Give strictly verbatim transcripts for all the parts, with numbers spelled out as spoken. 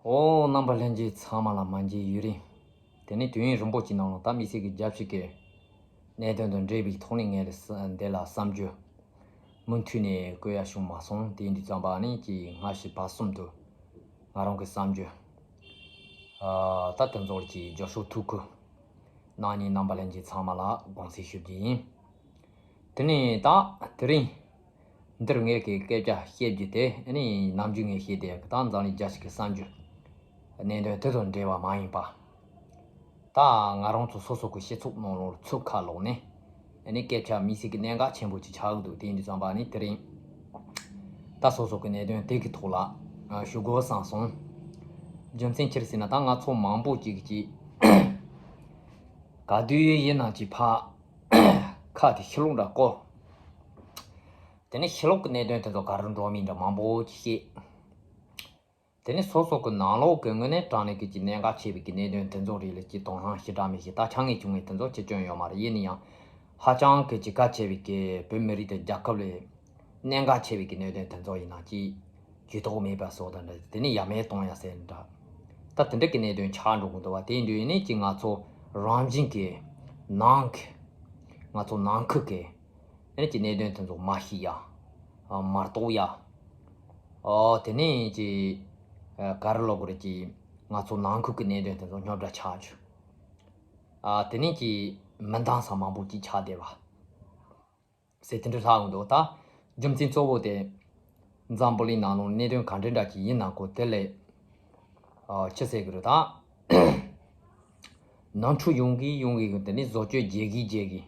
ཨོ། རྣམ་པ་ལྷན་རྒྱས་ཚང་མ་ལ་མ་མཇལ་ཡུན་རིང་། དེ་ནས་དུས་ཡུན་རིང་པོ་ཅིག་ནང་ལ་ད་དམིགས་བསལ་གྱི་རྒྱལ་སྤྱི་གི་གནད་དོན་དང་འབྲེལ་བའི་ཐོག་ནས་ངས་ལ་ས་འདི་ལ་བསམ་རྒྱུ་མུ་མཐུད་ནས་བཀོད་ཡ་བྱུང་མ་སོང་། དེ་ཡིན་དུས་ཙམ་པ་ནི་ཀྱི་སྔ་ཕྱི་བར་གསུམ་དུ་ང་རང་གི་བསམ་རྒྱུ་ཨ་ད་དེ་ཚོར་གྱི་རྒྱབ་སྐྱོར་ཐུགས་ཁུར་གནང་ནས་རྣམ་པ་ལྷན་རྒྱས་ཚང་མ་ལ་དགོངས་སེལ་ཞུ་རྒྱུ་ཡིན། དེ་ནས་ད་དེ་རིང་འདིར་ངས་ཀྱི་སྐད་ཆ་བཤད་རྒྱུ་དེ་ནི་ནམ་རྒྱུན་ངས་བཤད་དེ་ད་འཛམ་གླིང་རྒྱལ་སྤྱི་གི་གསར་འགྱུར་གནད་དོན་དེ་དང་འབྲེལ་བ་མ་ཡིན་པ། ད་ང་རང་ཚོ་སོ་སོ་གི་སྤྱི་ཚོགས་ནང་ལོགས་ཚུར་ཁ་ལོག་ནས་ནི་སྐད་ཆ་དམིགས་བསལ་གྱི་གནད་འགག་ཆེན་པོ་ཅིག་ཆགས་ཀྱི་འདུག་དེ་ཡིན་དུས་ཙམ་པ་ནི་དེ་རིང་ད་སོ་སོ་གི་གནད་དོན་དེ་གི་ཐོག་ལ་ཞུ་དགོས་བསམ་སོང་། རྒྱུ་མཚན་ཅི་རེད་ཟེར་ན་ད་ང་ཚོ་མང་པོ་ཅིག་ཅིག་ག་དུས་ཡིན་ན་ཅིག་ཕ་ཁ་དེ་ཕྱི་ལོགས་འདྲ་བསྐོར། དེ་ནས་ཕྱི་ལོགས་ཀྱི་གནད་དོན་དེ་ཚོ་ག་རེ་འགྲོ་མིན་འདྲ་མང་པོ་ཅིག་བཤད། དེ་ནས་སོ་སོ་གི་ནང་ལོགས་ཀྱི་དངོས་གནས་དྲང་གནས་ཀྱི་ཅིག་གནད་འགག་ཆེ་བའི་གི་གནད་དོན་དེ་ཚོ་རིགས་ལ་ཅིག་དོ་སྣང་ཞེ་དྲག་མི་བྱེད། ད་ཆ་ངེས་བྱུང་བའི་དེ་ཚོ་ཅི་སྐྱོན་ཡོད་མ་རེད། ཡིན་ན་ཡང་ཧ་ཅང་གི་ཅིག་གལ་ཆེ་བའི་གི་བོད་མི་རིགས་དང་རྒྱལ་ཁབ་ལ་གནད་འགག་ཆེ་བའི་གི་གནད་དོན་དེ་ཚོ་ཡིན་ན་ཅིག་ཇུས་གཏོགས་མེད་པ་སོགས་དང་འདྲ། དེ་ནས་ཡ་མེད་གཏོང་ཡ་ཟེར་འདྲ། ད་དེ་འདྲ་གི་གནད་དོན་ཆགས་འགྲོ་གི་འདུག་བ། དེ་ཡིན་དུས་ཡིན་ནའི་ཅིག་ང་ཚོ་རང་བཞིན་གྱི་ནང་གི་ང་ཚོ་ནང་ཁུལ་གྱི་ཨ་ནི་ཀྱི་གནད་དོན་དེ་ཚོ་མ་ཤེས་ཡ། ཨ་མ་རྟོགས་ཡ། ཨོ་དེ་ནས་ཀྱི་ཨ་ག་རེ་ལབ་དགོས་རེད། ཀྱི་ང་ཚོ་ནང་ཁུལ་གྱི་གནད་དོན་དེ་ཚོ་རྙོག་དྲ་ཆགས་བྱུང་། ཨ་དེ་ནས་ཀྱི་མི་འདང་ས་མང་པོ་ཅིག་ཆགས་བསྡད་པ་ཟེར་དེ་འདྲ་ལྷག་ཡོང་འདུག་ད་རྒྱུ་མཚན་གཙོ་བོ་དེ་འཛམ་བུ་གླིང་ནང་ལོགས་གནད་དོན་ག་འདྲ་འདྲ་ཅིག་ཡིན་ན་གོ་དེ་ལས་ཨ་ཆི་ཟེར་གི་རེད་ད། ནོར་འཁྲུལ་ཡོང་གི་ཡོང་གི་ཡོང་། དེ་ནས་བཟོ་བཅོས་རྒྱག་གི་རྒྱག་གི་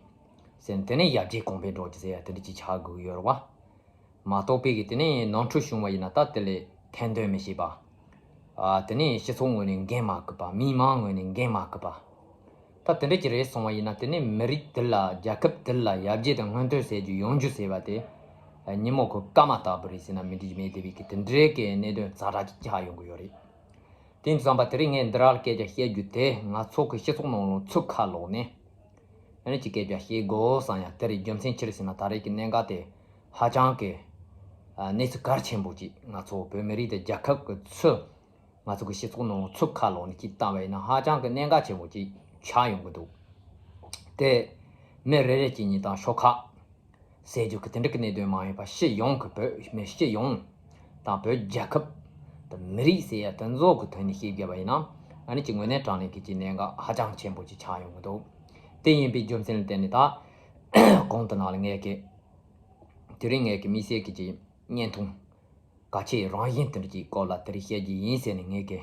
ཟེར། དེ་ནས་ཡར་རྒྱས་གོང་འཕེལ་འགྲོ་གི་ཟེར་ཡ་དེ་འདྲ་ཅིག་ཆགས་དགོས་ཀྱི་ཡོད་རེད་བ། མ་གཏོགས་པའི་གི་དེ་ནས་ནོར་འཁྲུལ་བྱུང་བ་ཡིན་ན་ད་དེ་ལས་ཐེར་འདོན་མི་བྱེད་པ། ཨ་དེ་ནས་སྤྱི་ཚོགས་ངོས་ནས་འགན་མ་འཁུར་བ། མི་མང་ངོས་ནས་འགན་མ་འཁུར་བ། ད་དེ་འདྲ་ཅིག་རེད་སོང་བ་ཡིན་ན་དེ་ནས་མི་རིགས་དེ་ལ་རྒྱལ་ཁབ་དེ་ལ་ཡར་རྒྱས་དང་སྔོན་ཐོན་ཟེར་རྒྱུ་ཡོང་རྒྱུ་ཟེར་བ་དེ་ཉིན་མོ་གི་སྐར་མ་ལྟ་བུ་རེད་ཟེར་ན་མི་འགྲིག་མེད་དེ་བའི་གི་དེ་འདྲའི་གི་གནད་དོན་ཛ་དྲག་ཅིག་ཆགས་ཡོང་གི་ཡོད་རེད། དེ་ཡིན་དུས་ཙམ་པ་དེ་རིང་ངས་འདི་ར་ལ་སྐད་ཆ་བཤད་རྒྱུ་དེ་ང་ཚོ་གི་སྤྱི་ཚོགས་ནང་ལོགས་ཚུར་ཁ་ལོག་ནས་ཨ་ནི་ཅིག་སྐད་ཆ་བཤད་དགོས་བསམ་ཡ་དེ་རེད། རྒྱུ་མཚན་ཅི་རེད་ཟེར་ན་ད་རེས་ཀྱི་གནད་འགག་དེ་ཧ་ཅང་གི་ཨ་གནས་ཚུལ་གལ་ཆེན་པོ་ཅིག་ང་ཚོ་བོད་མི་རིགས་དེ་རྒྱལ་ཁབ་ཀྱི་ཚུར་ང་ཚོ་གི་སྤྱི་ཚོགས་ནང་ཚུར་ཁ་ལོག་ནས་ཅིག་བཏང་བ་ཡིན་ན་ཧ་ཅང་གི་གནད་འགག་ཆེན་པོ་ཅིག་ཆགས་ཡོང་གི་འདུག་དེ་མི་རེ་རེ་གཅིག་གཉིས་དང་ཤོག་ཁག་ཟེར་རྒྱུ་གི་དེ་འདྲ་གི་གནད་དོན་མ་ཡིན་པ་སྤྱི་ཡོངས་ཀྱི་བོད་མི་སྤྱི་ཡོངས་དང་བོད་རྒྱལ་ཁབ་དང་མི་རིགས་ཟེར་ཡ་དེ་ཚོ་གི་ཐོག་ནས་བཤད་རྒྱུ་བ་ཡིན་ན་ཨ་ནི་ཅིག་དངོས་གནས་དྲང་གནས་ཀྱི་ཅིག་གནད་འགག་ཧ་ཅང་ཆེན་པོ་ཅིག་ཆགས་ཡོང་གི་འདུག་དེ་ཡིན་པའི་རྒྱུ་མཚན་ལ་བརྟེན་ནས་ད་གོང་དུ་ནང་ལ་ངས་ཀྱི་དེ་རིང་ངས་ཀྱི་དམིགས་བསལ་གྱི་ཅིག་བརྙན་ཐུང་གལ་ཆེའི་རང་བཞིན་དེ་འདྲ་ཅིག་སྐོར་ལ་དེ་རིང་བཤད་རྒྱུ་ཡིན་ཟེར་ནས་ངས་ཀྱི་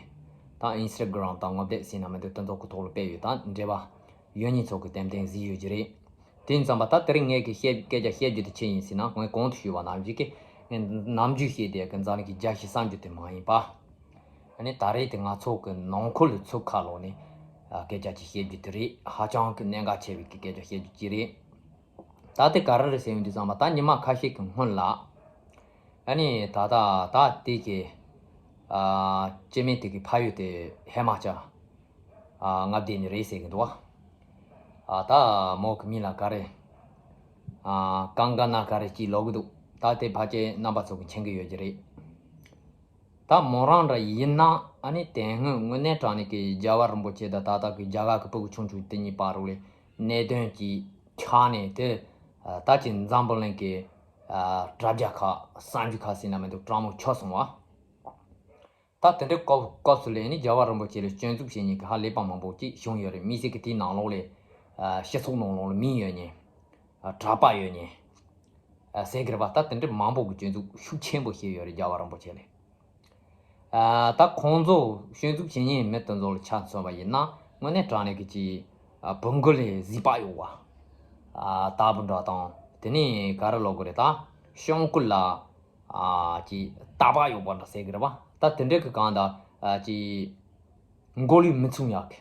ད་ཨིན་སི་ཊ་གྷི་རམ་དང་ངོ་དེབ་ཟེར་ན་མི་འདུག་དེ་ཚོ་གི་ཐོག་ལ་སྤེལ་ཡོད། ད་འབྲེལ་བ་ཡོད་མཁན་ཚོ་གི་ཏན་ཏན་གཟིགས་ཡོད་ཀྱི་རེད། དེ་ཡིན་ཙམ་པ་ད་དེ་རིང་ངས་ཀྱི་བཤད་སྐད་ཆ་བཤད་རྒྱུ་དེ་ཅི་ཡིན་ཟེར་ན་ངས་གོང་དུ་ཞུས་པ་ནང་བཞིན་གྱི་ངས་ནམ་རྒྱུན་བཤད་བསྡད་ཀྱི་འཛམ་གླིང་གི་རྒྱལ་སྤྱིའི་གསར་འགྱུར་དེ་མ་ཡིན་པ། ཨ་ནི་ད་རེས་དེ་ང་ཚོ་གི་ནང་ཁུལ་ལ་ཚུར་ཁ་ལོག་ནས་ཨ་སྐད་ཆ་ཅིག་བཤད་རྒྱུ་དེ་རེད། ཧ་ཅང་གི་གནད་འགག་ཆེ་བའི་གི་སྐད་ཆ་བཤད་རྒྱུ་ཅིག་རེད། ད་དེ་ག་རེ་རེད་ཟེར་ཡོང་དུས་ཙམ་པ་ད་ཉི་མ་ཁ་ཤས་ཀྱི་སྔོན་ལ་ཨ་ནི་ད་ད་ད་དེ་གི་ཨ་སྐྱེ་དམན་དེ་གི་ཕ་ཡུལ་དེ་ཧེ་མ་ཅིག་ཨ་མངའ་སྡེ་ནས་རེད་ཟེར་གི་འདུག་བ། ཨ་ད་མོ་གི་མིང་ལ་ག་རེ་ཨ་ཀང་ཀ་ན་ག་རེ་ཅིག་ལབ་གི་འདུག་ད་དེ་ཕལ་ཆེར་རྣམ་པ་ཚོ་གི་མཁྱེན་གི་ཡོད་ཀྱི་རེད། ད་མོ་རང་འདྲ་ཡིན་ན་ཨ་ནི་དེ་སྔོན་དངོས་གནས་དྲང་གནས་ཀྱི་རྒྱལ་བ་རིན་པོ་ཆེ་དང་ད་ལྟ་གི་རྒྱ་གར་གྱི་སྤུ་གུ་ཆུང་ཆུང་དེ་གཉིས་བར་ལ་གནད་དོན་གྱི་ཆ་ནས་དེ་ད་ཅི་འཛམ་བུ་གླིང་གི་དྲ་རྒྱ་ཁག་གསར་འགྱུར་ཁག་ཟེར་ན་མི་འདུག་གྲང་མོ་ཆགས་སོང་བ། ད་དེ་འདྲའི་སྐབས་སྐབས་སུ་ལ་ནི་རྒྱལ་བ་རིན་པོ་ཆེ་ལ་སྐྱོན་འཛུགས་བྱེད་མཁན་གྱི་ཧ་ལས་པ་མང་པོ་ཅིག་བྱུང་ཡོད་རེད། དམིགས་བསལ་གྱི་དེའི་ནང་ལོགས་ལ་སྤྱི་ཚོགས་ནང་ལོགས་ལ་མིང་ཡོད་མཁན་གྲྭ་པ་ཡོད་མཁན་ཟེར་གི་རེད་པ། ད་དེ་འདྲའི་མང་པོ་གི་སྐྱོན་འཛུགས་ཤུགས་ཆེན་པོ་བྱས་ཡོད་རེད་རྒྱལ་བ་རིན་པོ་ཆེ་ལ། ཨ་ད་ཁོང་ཚོ་སྐྱོན་འཛུགས་བྱེད་མཁན་མི་དེ་ཚོ་ལ་ཆ་མཚོན་པ་ཡིན་ན་དངོས་གནས་དྲང་གནས་ཀྱི་ཅིག་ཨ་བོད་མགོ་ལ་གཟིགས་པ་ཡོད་པ་ཨ་ལྟ་བུ་འདྲ་དང་། དེ་ནས་ག་རེ་ལབ་དགོས་རེད། ད་གཤོང་ཀུན་ལ་ཨ་ཅིག་ལྟ་བ་ཡོད་པ་འདྲ་ཟེར་གི་རེད་པ། ད་དེ་འདྲའི་གི་གང་ལྟར་ཨ་ཅིག་མགོ་ལུས་མི་མཚུངས་ཡག་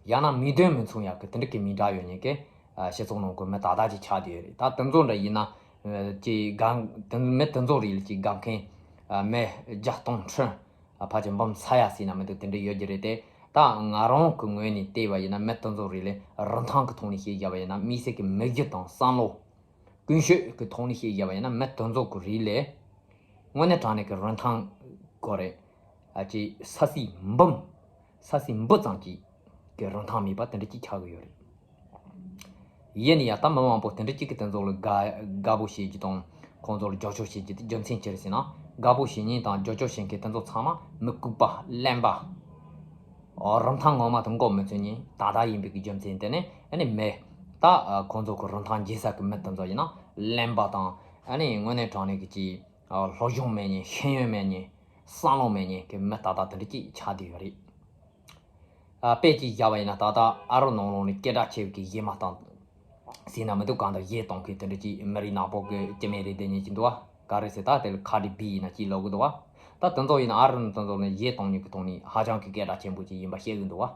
གི་ཡང་ན་མིག་མདུན་མི་མཚུངས་ཡག་གི་དེ་འདྲ་གི་མི་འདྲ་ཡོད་མཁན་གྱི་ཨ་སྤྱི་ཚོགས་ནང་གི་མི་ད་ལྟ་ཅིག་ཆགས་བསྡད་ཡོད་རེད། ད་དེ་ཚོ་འདྲ་ཡིན་ན་ཨ་ཅིག་དགའ་དེ་མི་དེ་ཚོ་རིགས་ལ་ཅིག་དགའ་མཁན་ཨ་མི་བརྒྱ་སྟོང་ཁྲི་ཨ་ཕལ་ཆེར་འབུམ་ཚ་ཡ་ཟེར་ན་མི་འདུག་དེ་འདྲ་ཡོད་ཀྱི་རེད་དེ། ད་ང་རང་གི་ངོས་ནས་བལྟས་པ་ཡིན་ན་མི་དེ་ཚོ་རིགས་ལ་རིན་ཐང་གི་ཐོག་ནས་བཤད་བཞག་པ་ཡིན་ན་དམིགས་བསལ་གྱི་མི་རྒྱུ་དང་བསམ་བློ་ཀུན་སྤྱོད་ཀྱི་ཐོག་ནས་བཤད་བཞག་པ་ཡིན་ན་མི་དེ་ཚོ་གི་རིགས་ལ་དངོས་གནས་དྲང་གནས་ཀྱི་རིན་ཐང་དགོས་རེད། ཨ་ཅེ་ས་སྲིད་འབུམ། ས་སྲིད་འབུམ་ཙམ་གྱི་གི་རིན་ཐང་མེད་པ་དེ་འདྲ་ཅིག་ཆགས་ཀྱི་ཡོད་རེད། ཡིན་ནའི་ཡང་ད་མི་མང་པོ་དེ་འདྲ་ཅིག་གིས་དེ་ཚོ་ལ་དགའ་དགའ་པོ་བྱེད་རྒྱུ་དང་། ཁོང་ཚོ་ལ་རྒྱབ་སྐྱོར་བྱེད་རྒྱུ་དེ་རྒྱུ་མཚན་ཅི་རེད་ཟེར་ན། དགའ་པོ་བྱེད་མཁན་དང་རྒྱབ་སྐྱོར་བྱེད་མཁན་དེ་ཚོ་ཚང་མ་མི་ལྐུགས་པ་གླེན་པ། ཨོ། རིན་ཐང་ངོ་མ་དེ་མགོ་མི་ཚོས་མཁན་ད་ལྟ་ཡིན་པའི་གི་རྒྱུ་མཚན་དེ་ནི་ཨ་ནི་མི། ད་ཁོང་ཚོ་གི་རིན་ཐང་འཇལ་ས་གི་མི་དེ་ཚོ་ཡིན་ན་གླེན་པ་དང་། ཨ་ནི་དངོས་གནས་དྲང་གནས་གི་ཅིག་སློབ་སྦྱོང་མེད་མཁན། ཤེས་ཡོན་མེད་མཁན། བསམ་བློ་མེད་མཁན་གི་མི་ད་ལྟ་དེ་འདྲ་ཅིག་ཆགས་བསྡད་ཡོད་རེད། ཨ། དཔེ་ཅིག་བཞག་པ་ཡིན་ན། ད་ལྟ་ཨ་རི་ནང་ལོགས་ནས་སྐད་གྲགས་ཆེ་བའི་གི་གཞས་མ་བཏང་ཟེར་ན་མི་འདུག་གང་ལྟར་གཞས་གཏོང་མཁན་དེ་འདྲ་ཅིག་མི་རིགས་ནག་པོ་གི་སྐྱེ་དམན་རེད་བསྡད་མཁན་ཅིག་འདུག་བ། ག་རེ་ཟེར། ད་དེ་ལ་ཁ་ཌི་བི་ཡིན་ན་ཅིག་ལབ་གི་འདུག་བ། ད་དེ་ཚོ་ཡིན་ན་ཨ་རི་ནང་དེ་ཚོ་ནས་གཞས་གཏོང་མཁན་གི་ཐོག་ནས་ཧ་ཅང་གི་སྐད་གྲགས་ཆེན་པོ་ཅིག་ཡིན་པ་བཤད་གི་འདུག་བ།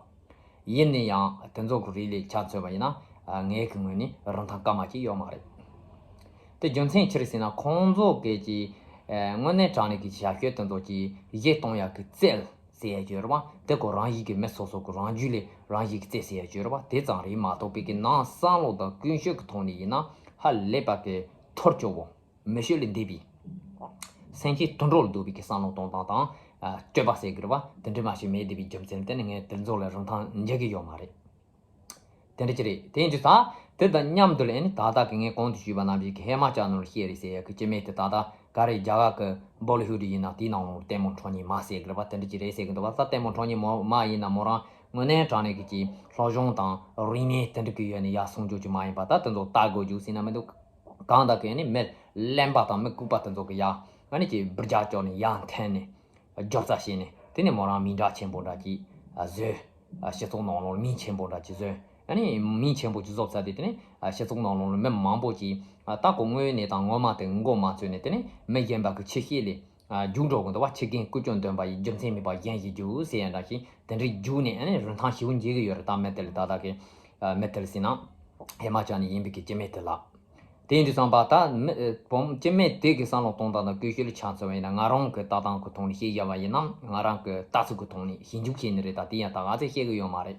ཡིན་ན་ཡང་དེ་ཚོ་གི་རིགས་ལ་ཆ་མཚོན་པ་ཡིན་ན། ཨ། ངའི་གི་ངོས་ནས་རིན་ཐང་སྐར་མ་ཅིག་ཡོད་མ་རེད། དེ་རྒྱུ་མཚན་ཅི་རེད་ཟེར་ན། ཁོང་ཚོ་གི་ཅིག་ཨ། དངོས་གནས་དྲང་གནས་ཀྱི་ཞབས་ཞུ་དེ་ཚོ་ཅིག་གཞས་གཏོང་ཡག་གི་རྩལ་ཟེར་ཡག་ཅིག་ཡོད་རེད་བ། དེ་ཁོ་རང་བཞིན་གྱི་མི་སོ་སོ་གི་རང་རྒྱུད་ལས་རང་བཞིན་གྱི་རྩལ་ཟེར་ཡག་ཅིག་ཡོད་རེད་བ། དེ་ཙམ་རེད་མ་གཏོགས་པའི་གི་ནང་བསམ་བློ་དང་ཀུན་སྤྱོད་ཀྱི་ཐོག་ནས་ཡིན་ན་ཧ་ལས་པ་གི་ཐོར་ཅོག་པོ། མི་ཤོད་ལས་འདས་པའི། སེམས་ཅན་དུད་འགྲོ་ལ་སྡུག་པའི་གི་བསམ་བློ་གཏོང་སྟངས་དང་། ཨ། སྤྱོད་པ་ཟེར་གི་རེད་བ། དེ་འདྲ་མ་ཞིག་མེད་བསྡད་པའི་རྒྱུ་མཚན་དེ་ནི་ངས་དེ་ཚོ་ལ་རིན་ཐང་འཇལ་གི་ཡོད་མ་རེད། དེ་འདྲ་ཅིག་རེད། དེ་ཡིན་དུས་ཙང་དེ་དང་མཉམ་དུ་ལ་ཨ་ནི་ད་ལྟ་གི་ངས་གོང་དུ་ཞུས་པ་ནང་བཞིན་གི་ཧེ་མ་ཅག་ནང་ལ་བཤད་རེད་ཟེར་ཡག་གི་སྐྱེ་དམན་དེ། ད་ལྟ་ག་རེ་རྒྱ་གར་གི་བོ་ལི་ཧུ་ཌི་ཡིན་ན་དེའི་ནང་ལོགས་ལ་ལྟད་མོ་འཕྲོ་མཁན་མ་ཟེར་གི་རེད་བ། དེ་འདྲ་ཅིག་རེད་ཟེར་གི་འདུག་བ། ད་ལྟད་མོ་འཕྲོ་མཁན་མོ་མ་ཡིན་ན་མོ་རང་དངོས་གནས་དྲང་གནས་ཀྱི་ཅིག་སློབ་སྦྱོང་དང་རིག་གནས་དེ་འདྲ་གི་ཡོད་ནས་ཡར་སོང་རྒྱུ་ཅིག་མ་ཡིན་པ། ད་དེ་ཚོ་ལྟ་དགོས་རྒྱུ་ཟེར་ན་མི་འདུག་གང་ལྟར་གི་ཨ་ནི་མི་གླེན་པ་དང་མི་ལྐུགས་པ་དེ་ཚོ་གི་ཡར་ཨ་ནི་ཅིག་འབུར་རྒྱག་བཅོག་ནས་ཡར་འཐེན་ནས། རྒྱབ་རྩ་བྱས་ནས། དེ་ནས་མོ་རང་མིང་གྲགས་ཆེན་པོ་འདྲ་ཅིག་བཟོས། སྤྱི་ཚོགས་ནང་ལོགས་མིང་ཆེན་པོ་འདྲ་ཅིག་བཟོས། ཨ་ནི་མིང་ཆེན་པོ་ཅིག་བཟོ་ཚར་དུས། དེ་ནས་སྤྱི་ཚོགས་ནང་ལོགས་ལ་མི་མང་པོ་ཅིག་ད་ཁོ་དངོས་ཡོད་གནས་སྟངས་ངོ་མ་དེ་མགོ་མ་ཚོས་ནས། དེ་ནས་མི་གཞན་པ་གི་ཆེ་བཤད་ལས་རྒྱུག་འགྲོ་གི་འདུག་བ། ཁྱི་རྒན་རྐུ་ཅོ་འདོན་པ་ཡི་རྒྱུ་མཚན་མེད་པ་གཞན་ཞིག་རྒྱུག་ཟེར་ཡ་འདྲ་ཞིག་དེ་འདྲའི་རྒྱུག་ནས། ཨ་ནི་རིན་ཐང་ཞེ་པོ་འཇལ་གི་ཡོད་རེད། ད་མི་དེ་ལ་ད་ལྟ་གི་མི་དེ་ལ་ཟེར་ན། ཧེ་མ་ཅག་ནས་ཡིན་པའི་གི་སྐྱེ་དམན་དེ་ལ། དེ་ཡིན་དུས་ཙམ་པ་ད་མི་བུ་སྐྱེ་དམན་དེ་གི་བསམ་བློ་གཏོང་སྟངས་དང་ཀུན་སྤྱོད་ལ་ཆ་མཚོན་པ་ཡིན་ན། ང་རང་གི་ལྟ་སྟངས་ཀྱི་ཐོག་ནས་བཤད་བཞག་པ་ཡིན་ན། ང་རང་གི་ལྟ་ཚུལ་གྱི་ཐོག་ནས་ཞིབ་འཇུག་བྱས་ནི་རེད། ད་དེ་ཡང་ད་ང་ཚོས་བཤད་གི་ཡོད་མ་རེད།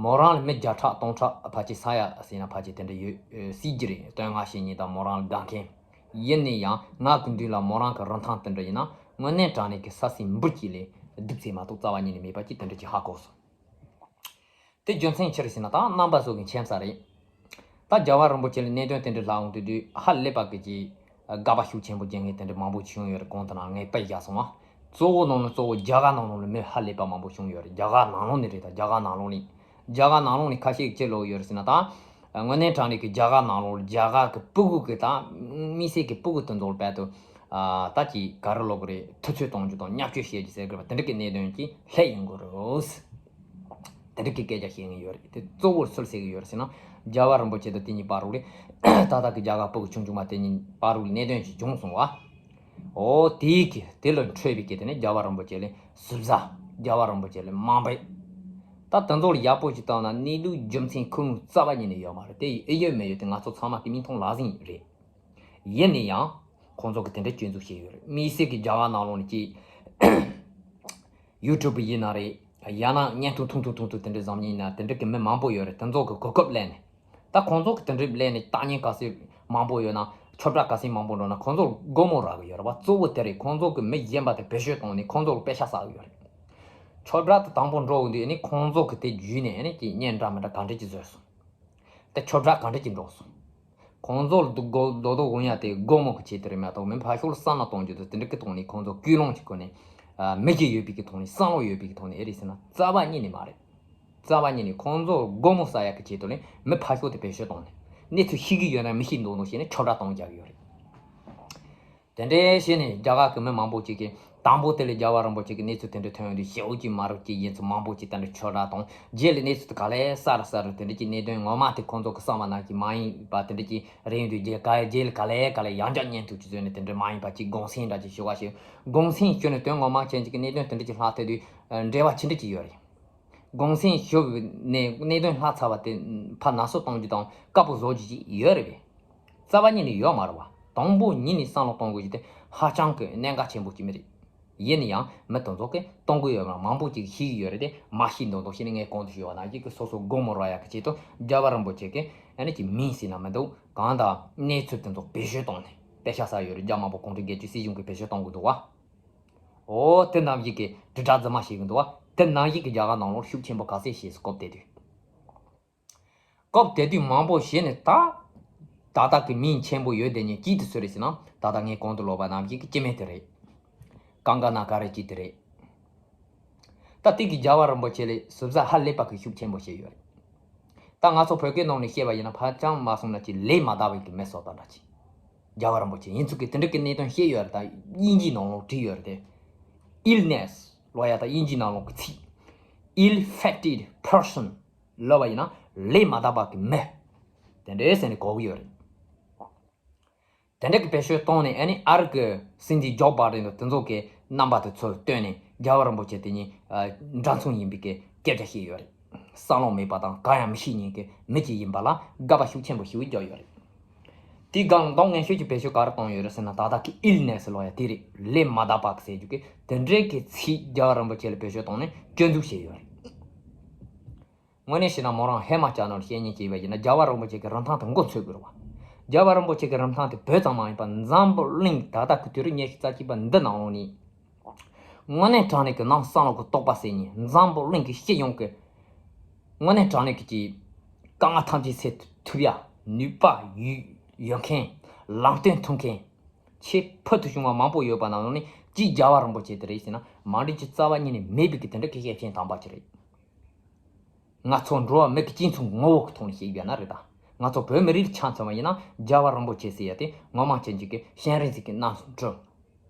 མོ་རང་ལ་མི་བརྒྱ་ཕྲག་སྟོང་ཕྲག་ཕལ་ཆེར་ས་ཡ་ཟེར་ན་ཕལ་ཆེར་དེ་འདྲ་ཡོད་སྲིད་ཀྱི་རེད། བསྟོད་བསྔགས་བྱེད་མཁན་དང་མོ་རང་ལ་དགའ་མཁན། ཡིན་ན་ཡང་ང་གི་མདུན་ལ་མོ་རང་གི་རིན་ཐང་དེ་འདྲ་ཡིན་ན། དངོས་གནས་དྲང་གནས་ཀྱི་ས་སྲིན་འབུར་གཅིག་ལས་སྡུག་ཚད་མ་གཏོགས་རྩ་བ་ཉིད་ནས་མེད་པ་ཅིག་དེ་འདྲ་ཅིག་ཧ་གོ་སོང་། དེ་རྒྱུ་མཚན་ཅི་རེད་ཟེར་ན། ད་རྣམ་པ་ཚོ་གི་མཁྱེན་གསལ་རེད། ད་རྒྱལ་བ་རིན་པོ་ཆེ་ལ་གནད་དོན་དེ་འདྲ་ལྷག་འོང་དུས་དུས། ཧ་ལས་པ་གི་ཅིག་དགག་པ་ཤུགས་ཆེན་པོ་བརྒྱབ་མཁན་དེ་འདྲ་མང་པོ་བྱུང་ཡོད་རེད། གོང་དུ་ནང་ངས་དཔེ་བཞག་སོང་བ། གཙོ་བོ་ནང་ནས་གཙོ་བོ་རྒྱ་གར་ནང་ལོགས་ནས་མི་ཧ་ལས་པ་མང་པོ་བྱུང་ཡོད་རེད། རྒྱ་གར་ནང་ལོགས་ནས་རེད། ད་རྒྱ་གར་ནང་ལོགས་ནས། རྒྱ་གར་ནང་ལོགས་ནས་ཁ་ཤས་ཅི་ལབ་ཡོད་རེད་ཟེར་ན། ད་དངོས་གནས་དྲང་གནས་ཀྱི་རྒྱ་གར་ནང་ལོགས་རྒྱ་གར་གི་སྤུ་གུ་གི། ད་དམིགས་བསལ་གྱི་སྤུ་གུ་དེ་ཚོ་ལ་རྦད་དེ་ད་ཅིག་ག་རེ་ལབ་དགོས་རེད། ཐུབ་ཚོད་གཏོང་རྒྱུ་དང་བརྙས་བཅོས་བྱེད་རྒྱུ་ཟེར་དགོས་པ། དེ་འདྲ་གི་གནད་དོན་ཅིག་སླེབས་ཡོང་གི་རེད། དེ་འདྲ་གི་སྐད་ཆ་བཤད་མཁན་ཡོད་རེད། དེ་གཙོ་བོར་སུས་ཟེར་གི་ཡོད་རེད་ཟེར་ན། རྒྱལ་བ་རིན་པོ་ཆེ་དང་དེ་གཉིས་བར་དུ་ལ། ད་ལྟ་གི་རྒྱ་གར་སྤུ་གུ་ཆུང་ཆུང་མ་དེ་གཉིས་བར་དུ་ལ་གནད་དོན་ཞིག་བྱུང་སོང་བ། འོ། དེའི་གི་དེ་ལ་འཕྲོས་པའི་གི་དེ་ནས་རྒྱལ་བ་རིན་པོ་ཆེ་ལ་ཟུར་ཟ། རྒྱལ་བ་རིན་པོ་ཆེ་ལ་དམའ་འབེབས། ད་དེ་ཚོ་ལ་ཡག་པོ་ཞིག་བཏང་ན། གནས་ལུགས་རྒྱུ་མཚན་ཁུངས་ལུང་རྩ་བ་ཉིད་ནས་ཡོད་མ་རེད། དེ་ཡི་ཨེ་ཡོད་མེད་ཡོད་དེ་ང་ཚོ་ཚང་མ་གི་མིག་མཐོང་ལག་ཟིན་རེད། ཡིན་ན་ཡང་ཁོང་ཚོ་གི་དེ་འདྲའི་སྐྱོན་འཛུགས་བྱས་ཡོད་རེད། དམིགས་བསལ་གྱི་རྒྱ་གར་ནང་ལོགས་ནས་ཀྱི་ཡུ་ཊུབ་ཡིན་ན་རེད། ཡང་ན་བརྙན་ཐུང་ཐུང་ཐུང་ཐུང་ཐུང་དེ་འདྲ་བཟོ་མཁན་ཡིན་ན། དེ་འདྲ་གི་མི་མང་པོ་ཡོད་རེད། དེ་ཚོ་གི་གོ་སྐབས་ལེན་ནས། ད་ཁོང་ཚོ་གི་དེ་འདྲ་ལེན་ནས་ལྟ་མཁན་ག་ཚོད་མང་པོ་ཡོད་ན། ཁྱབ་བསྒྲགས་ག་ཚོད་མང་པོ་འགྲོ་ན་ཁོང་ཚོར་སྒོ་མོ་རག་གི་ཡོད་རེད་བ། གཙོ་བོ་དེ་རེད། ཁོང་ཚོ་གི་མི་གཞན་པ་དེ་བེད་སྤྱོད་བཏང་ནས་ཁོང་ཚོར་པེ་ཤ་ཟ་གི་ཡོད་རེད། ཁྱབ་བསྒྲགས་དེ་དང་པོ་འགྲོ་གི་དུས་ཨ་ནི་ཁོང་ཚོ་གི་དེ་བརྒྱུད་ནས་ཨ་ནི་ཀྱི་བརྙན་འདྲ་མི་འདྲ་ག་འདྲ་ཅིག་བཟོས་སོང་། དེ་ཁྱབ་བསྒྲགས་ག་འདྲ་ཅིག་འགྲོ་སོང་། ཁོང་ཚོ་ལ་སྡུག་སྒོ་རྡོག་རྡོག་འོང་ཡ་དེ་སྒོ་མོ་གི་ཆེད་དུ་རེད་མ་གཏོགས། མི་ཕར་ཕྱོགས་ལ་བསམ་བློ་གཏོང་རྒྱུ་དང་དེ་འདྲ་གི་ཐོག་ནས་ཁོང་ཚོ་ཀུན་སློང་གི་སྒོ་ནས། ཨ། མི་གཞན་ཡོད་པའི་གི་ཐོག་ནས། བསམ་བློ་ཡོད་པའི་གི་ཐོག་ནས་ཨེ་རེད་ཟེར་ན། རྩ་བ་ཉིད་ནས་མ་རེད། རྩ་བ་ཉིད་ནས་ཁོང་ཚོ་སྒོ་མོ་ཟ་ཡ་གི་ཆེད་དུ་ནས་མི་ཕར་ཕྱོགས་དེ་བེད་སྤྱོད་བཏང་ནས། གནས་ཚུལ་ཤེས་ཀྱི་ཡོད་ན་མི་ཤེས་མདོག་མདོག་བྱས་ནས་ཁྱབ་བསྒྲགས་གཏོང་རྒྱག་གི་ཡོད་རེད། དེ་འདྲའི་བྱས་ནས་རྒྱ་གར་གྱི་མི་མང་པོ་ཅིག་གིས། དང་པོ་དེ་ལས་རྒྱལ་བ་རིན་པོ་ཆེ་གི་གནས་ཚུལ་དེ་འདྲ་ཐོན་ཡོང་དུས་ཞེ་པོ་ཅིག་མ་རབས་ཅིག་ཡིན་ཚུལ་མང་པོ་ཅིག་དེ་འདྲ་ཁྱབ་བསྒྲགས་དང་། རྗེས་ལ་གནས་ཚུལ་དེ་ག་ལེ་གསར་གསར་དེ་འདྲ་ཅིག་གནད་དོན་ངོ་མ་དེ་ཁོང་ཚོ་གི་བསམ་པ་ནང་བཞིན་མ་ཡིན་པ་དེ་འདྲ་ཅིག་རེད་ཡོང་དུས། རྗེས་ག་རྗེས་ལ་ག་ལེ་ག་ལེ་ཡང་བསྐྱར་བརྙན་ཐུང་ཅིག་བཟོས་ནས་དེ་འདྲ་མ་ཡིན་པ་ཅིག་དགོངས་སེལ་འདྲ་ཅིག་ཞུ་བ་ཞིག། དགོངས་སེལ་ཞུས་ནས་དོན་ངོ་མ་ཅན་ཅིག་གི་གནད་དོན་དེ་འདྲ་ཅིག་ལྷག་ཐེབས་དུས་འབྲེལ་བ་ཅི་འདྲ་ཅིག་ཡོད་རེད། དགོངས་སེལ་ཞུས་ནས་གནད་དོན་ལྷག་ཚར་བ་དེ་ཕར་ནག་བསུབ་གཏོང་རྒྱུ་དང་དཀར་པོ་བཟོ་རྒྱུ་ཅིག་ཡོད་རེད་པས། རྩ་བ་ཉིད་ནས་ཡོད་མ་རེད་བ། དང་པོ་ཉིད་ནས་བསམ་བློ་གཏོང་དགོས་རྒྱུ་དེ་ཧ་ཅང་གི་གནད་འགག་ཆེན་པོ་ཅིག་མི་རེད། ཡིན་ན་ཡང་མི་དེ་ཚོ་གིས་གཏོང་གི་ཡོད་མ་རེད། མང་པོ་ཅིག་ཤེས་ཀྱི་ཡོད་རེད་དེ། མ་ཤེས་མདོག་མདོག་བྱས་ནས་ངས་གོང་དུ་ཞུས་པ་ནང་བཞིན་གི་སོ་སོ་སྒོ་མོ་རག་ཡག་གི་ཆེད་དུ་རྒྱལ་བ་རིན་པོ་ཆེ་གིས་ཨ་ནི་ཅིག་མིང་ཟེར་ན་མི་འདུག་གང་ལྟར་གནས་ཚུལ་དེ་ཚོ་བེད་སྤྱོད་བཏང་ནས་པེ་ཤག་ཟ་ཡོད་རེད། རྒྱ་དམར་པོ་གུང་ཁྲན་སྒེར་གཅོད་སྲིད་གཞུང་གིས་བེད་སྤྱོད་གཏོང་གི་འདུག་བ། འོ་དེ་ནང་བཞིན་གྱི་དྲིལ་བསྒྲགས་རྫུན་མ་བྱེད་ཀྱི་འདུག་བ། དེ་ནང་བཞིན་གྱི་རྒྱ་གར་ནང་ལོགས་ཤུགས་ཆེན་པོ་ག་ཚད་བྱས་སྐབས་དེ་དུས། སྐབས་དེ་དུས་མང་པོ་བྱས་ནས་ད། ད་ལྟ་གི་མིང་ཆེན་པོ་ཡོད་དེ་ཉིད་ཅིག་དེ་སུ་རེད་ཟེར་ན། ད་ལྟ་ངས་གོང་དུ་ལབ་པ་ནང་བཞིན་གྱི་སྐྱེ་དམན་དེ་རེད། ཀང་ཀ་ན་ག་རེ་ཅིག་དེ་རེད། ད་དེ་གི་རྒྱལ་བ་རིན་པོ་ཆེ་ལས་ཟུར་ཟ་ཧ་ལས་པ་གི་ཤུགས་ཆེན་པོ་བྱས་ཡོད་རེད། ད་ང་ཚོ་བོད་སྐད་ནང་ནས་བཤད་པ་ཡིན་ན་ཕར་ཅང་མ་སོང་ན་ཅིག་ལས་མ་དག་པའི་གི་མི་སོགས་དང་འདྲ་ཅིག་རྒྱལ་བ་རིན་པོ་ཆེ་ཡིན་ཚུལ་གི་དེ་འདྲ་གི་གནད་དོན་བཤད་ཡོད་རེད། ད་དབྱིན་ཇིའི་ནང་ལོགས་བྲིས་ཡོད་རེད་དེ། illness ལབ་ཡ་ད་དབྱིན་ཇིའི་ནང་ལོགས་གི་ཚིག ill-fated person ལབ་པ་ཡིན་ན་ལས་མ་དག་པ་གི་མི། དེ་འདྲའི་ཟེར་ནས་གོ་གི་ཡོད་རེད། དེ་འདྲ་གི་བེད་སྤྱོད་བཏང་ནས་ཨ་ནི་ཨ་རི་གི་སྲིད་འཛིན་ཇོ་བྷའི་ཌེན་དང་དེ་ཚོ་གི་རྣམ་པ་དེ་ཚོར་བསྟན་ནས་རྒྱལ་བ་རིན་པོ་ཆེ་དེ་ཉིད་ཨ་འདྲ་མཚུངས་ཡིན་པའི་གི་སྐད་ཆ་བཤད་ཡོད་རེད། བསམ་བློ་མེད་པ་དང་གང་ཡང་མི་ཤེས་མཁན་གྱི་མི་གཅིག་ཡིན་པ་ལ་དགག་པ་ཤུགས་ཆེན་པོ་ཞེ་པོ་རྒྱག་ཡོད་རེད། དེའི་སྒང་མདོ་སྔོན་ཤོས་ཀྱི་བེད་སྤྱོད་ག་རེ་བཏང་ཡོད་རེད་ཟེར་ན། ད་ལྟ་གི་illness ལབ་ཡ་དེ་རེད། ལས་མ་དག་པ་ཟེར་རྒྱུ་གི་དེ་འདྲའི་གི་ཚིག་རྒྱལ་བ་རིན་པོ་ཆེ་ལ་བེད་སྤྱོད་བཏང་ནས་སྐྱོན་འཛུགས་བྱས་ཡོད་རེད། དངོས་གནས་བཤད་ན་མོ་རང་ཧེ་མ་ཅག་ནང་ལ་བཤད་ཉེས་བྱས་པ་ཡིན་ན་རྒྱལ་བ་རིན་པོ་ཆེ་གི་རིན་ཐང་དེ་མགོ་ཚོས་དགོས་རེད་བ། རྒྱལ་བ་རིན་པོ་ཆེ་གི་རིན་ཐང་དེ་བོད་ཙམ་མ་ཡིན་པར་འཛམ་བུ་གླིང་ད་ལྟ་གི་དུས་རབས་ཉི་ཤུ་རྩ་གཅིག་པ་འདི་ནང་ལོགས་ནས། དངོས་གནས་དྲང་གནས་ཀྱི་ནང་བསམ་བློ་གི་རྟོགས་པ་ཟེར་ཉིན་འཛམ་བུ་གླིང་གི་སྤྱི་ཡོངས་ཀྱི་དངོས་གནས་དྲང་གནས་ཀྱི་ཀྱི་དཀའ་ངལ་ཐམས་ཅད་སེལ་ཐུབ་ཡ་ནུས་པ་ཡོད་ཡོད་མཁན། ལམ་སྟོན་ཐུབ་མཁན་ཆེས་ཕུལ་དུ་བྱུང་བ་མང་པོ་ཡོད་པ་ནང་ལོགས་ནས་གཅིག་རྒྱལ་བ་རིན་པོ་ཆེ་དེ་རེད་ཟེར་ན་མ་འགྲིག་གི་རྩ་བ་ཉིད་ནས་མེད་པའི་གི་དེ་འདྲ་གི་ཤེར་ཕྱིན་དམ་པ་ཅིག་རེད། ང་ཚོ་འགྲོ་བ་མི་གི་སྤྱི་ཚོགས་ངོ་བོ་གི་ཐོག་ནས་བཤད་ཡོད་ན་རེད་ད། ང་ཚོ་བོད་མི་རིགས་ཆ་མཚོན་པ་ཡིན་ན་རྒྱལ་བ་རིན་པོ་ཆེ་ཟེར་ཡ་དེ་ངོ་མ་ཅན་ཅིག་གི་སྤྱན་རས་གཟིགས་ཀྱི་རྣམ་སྤྲུལ།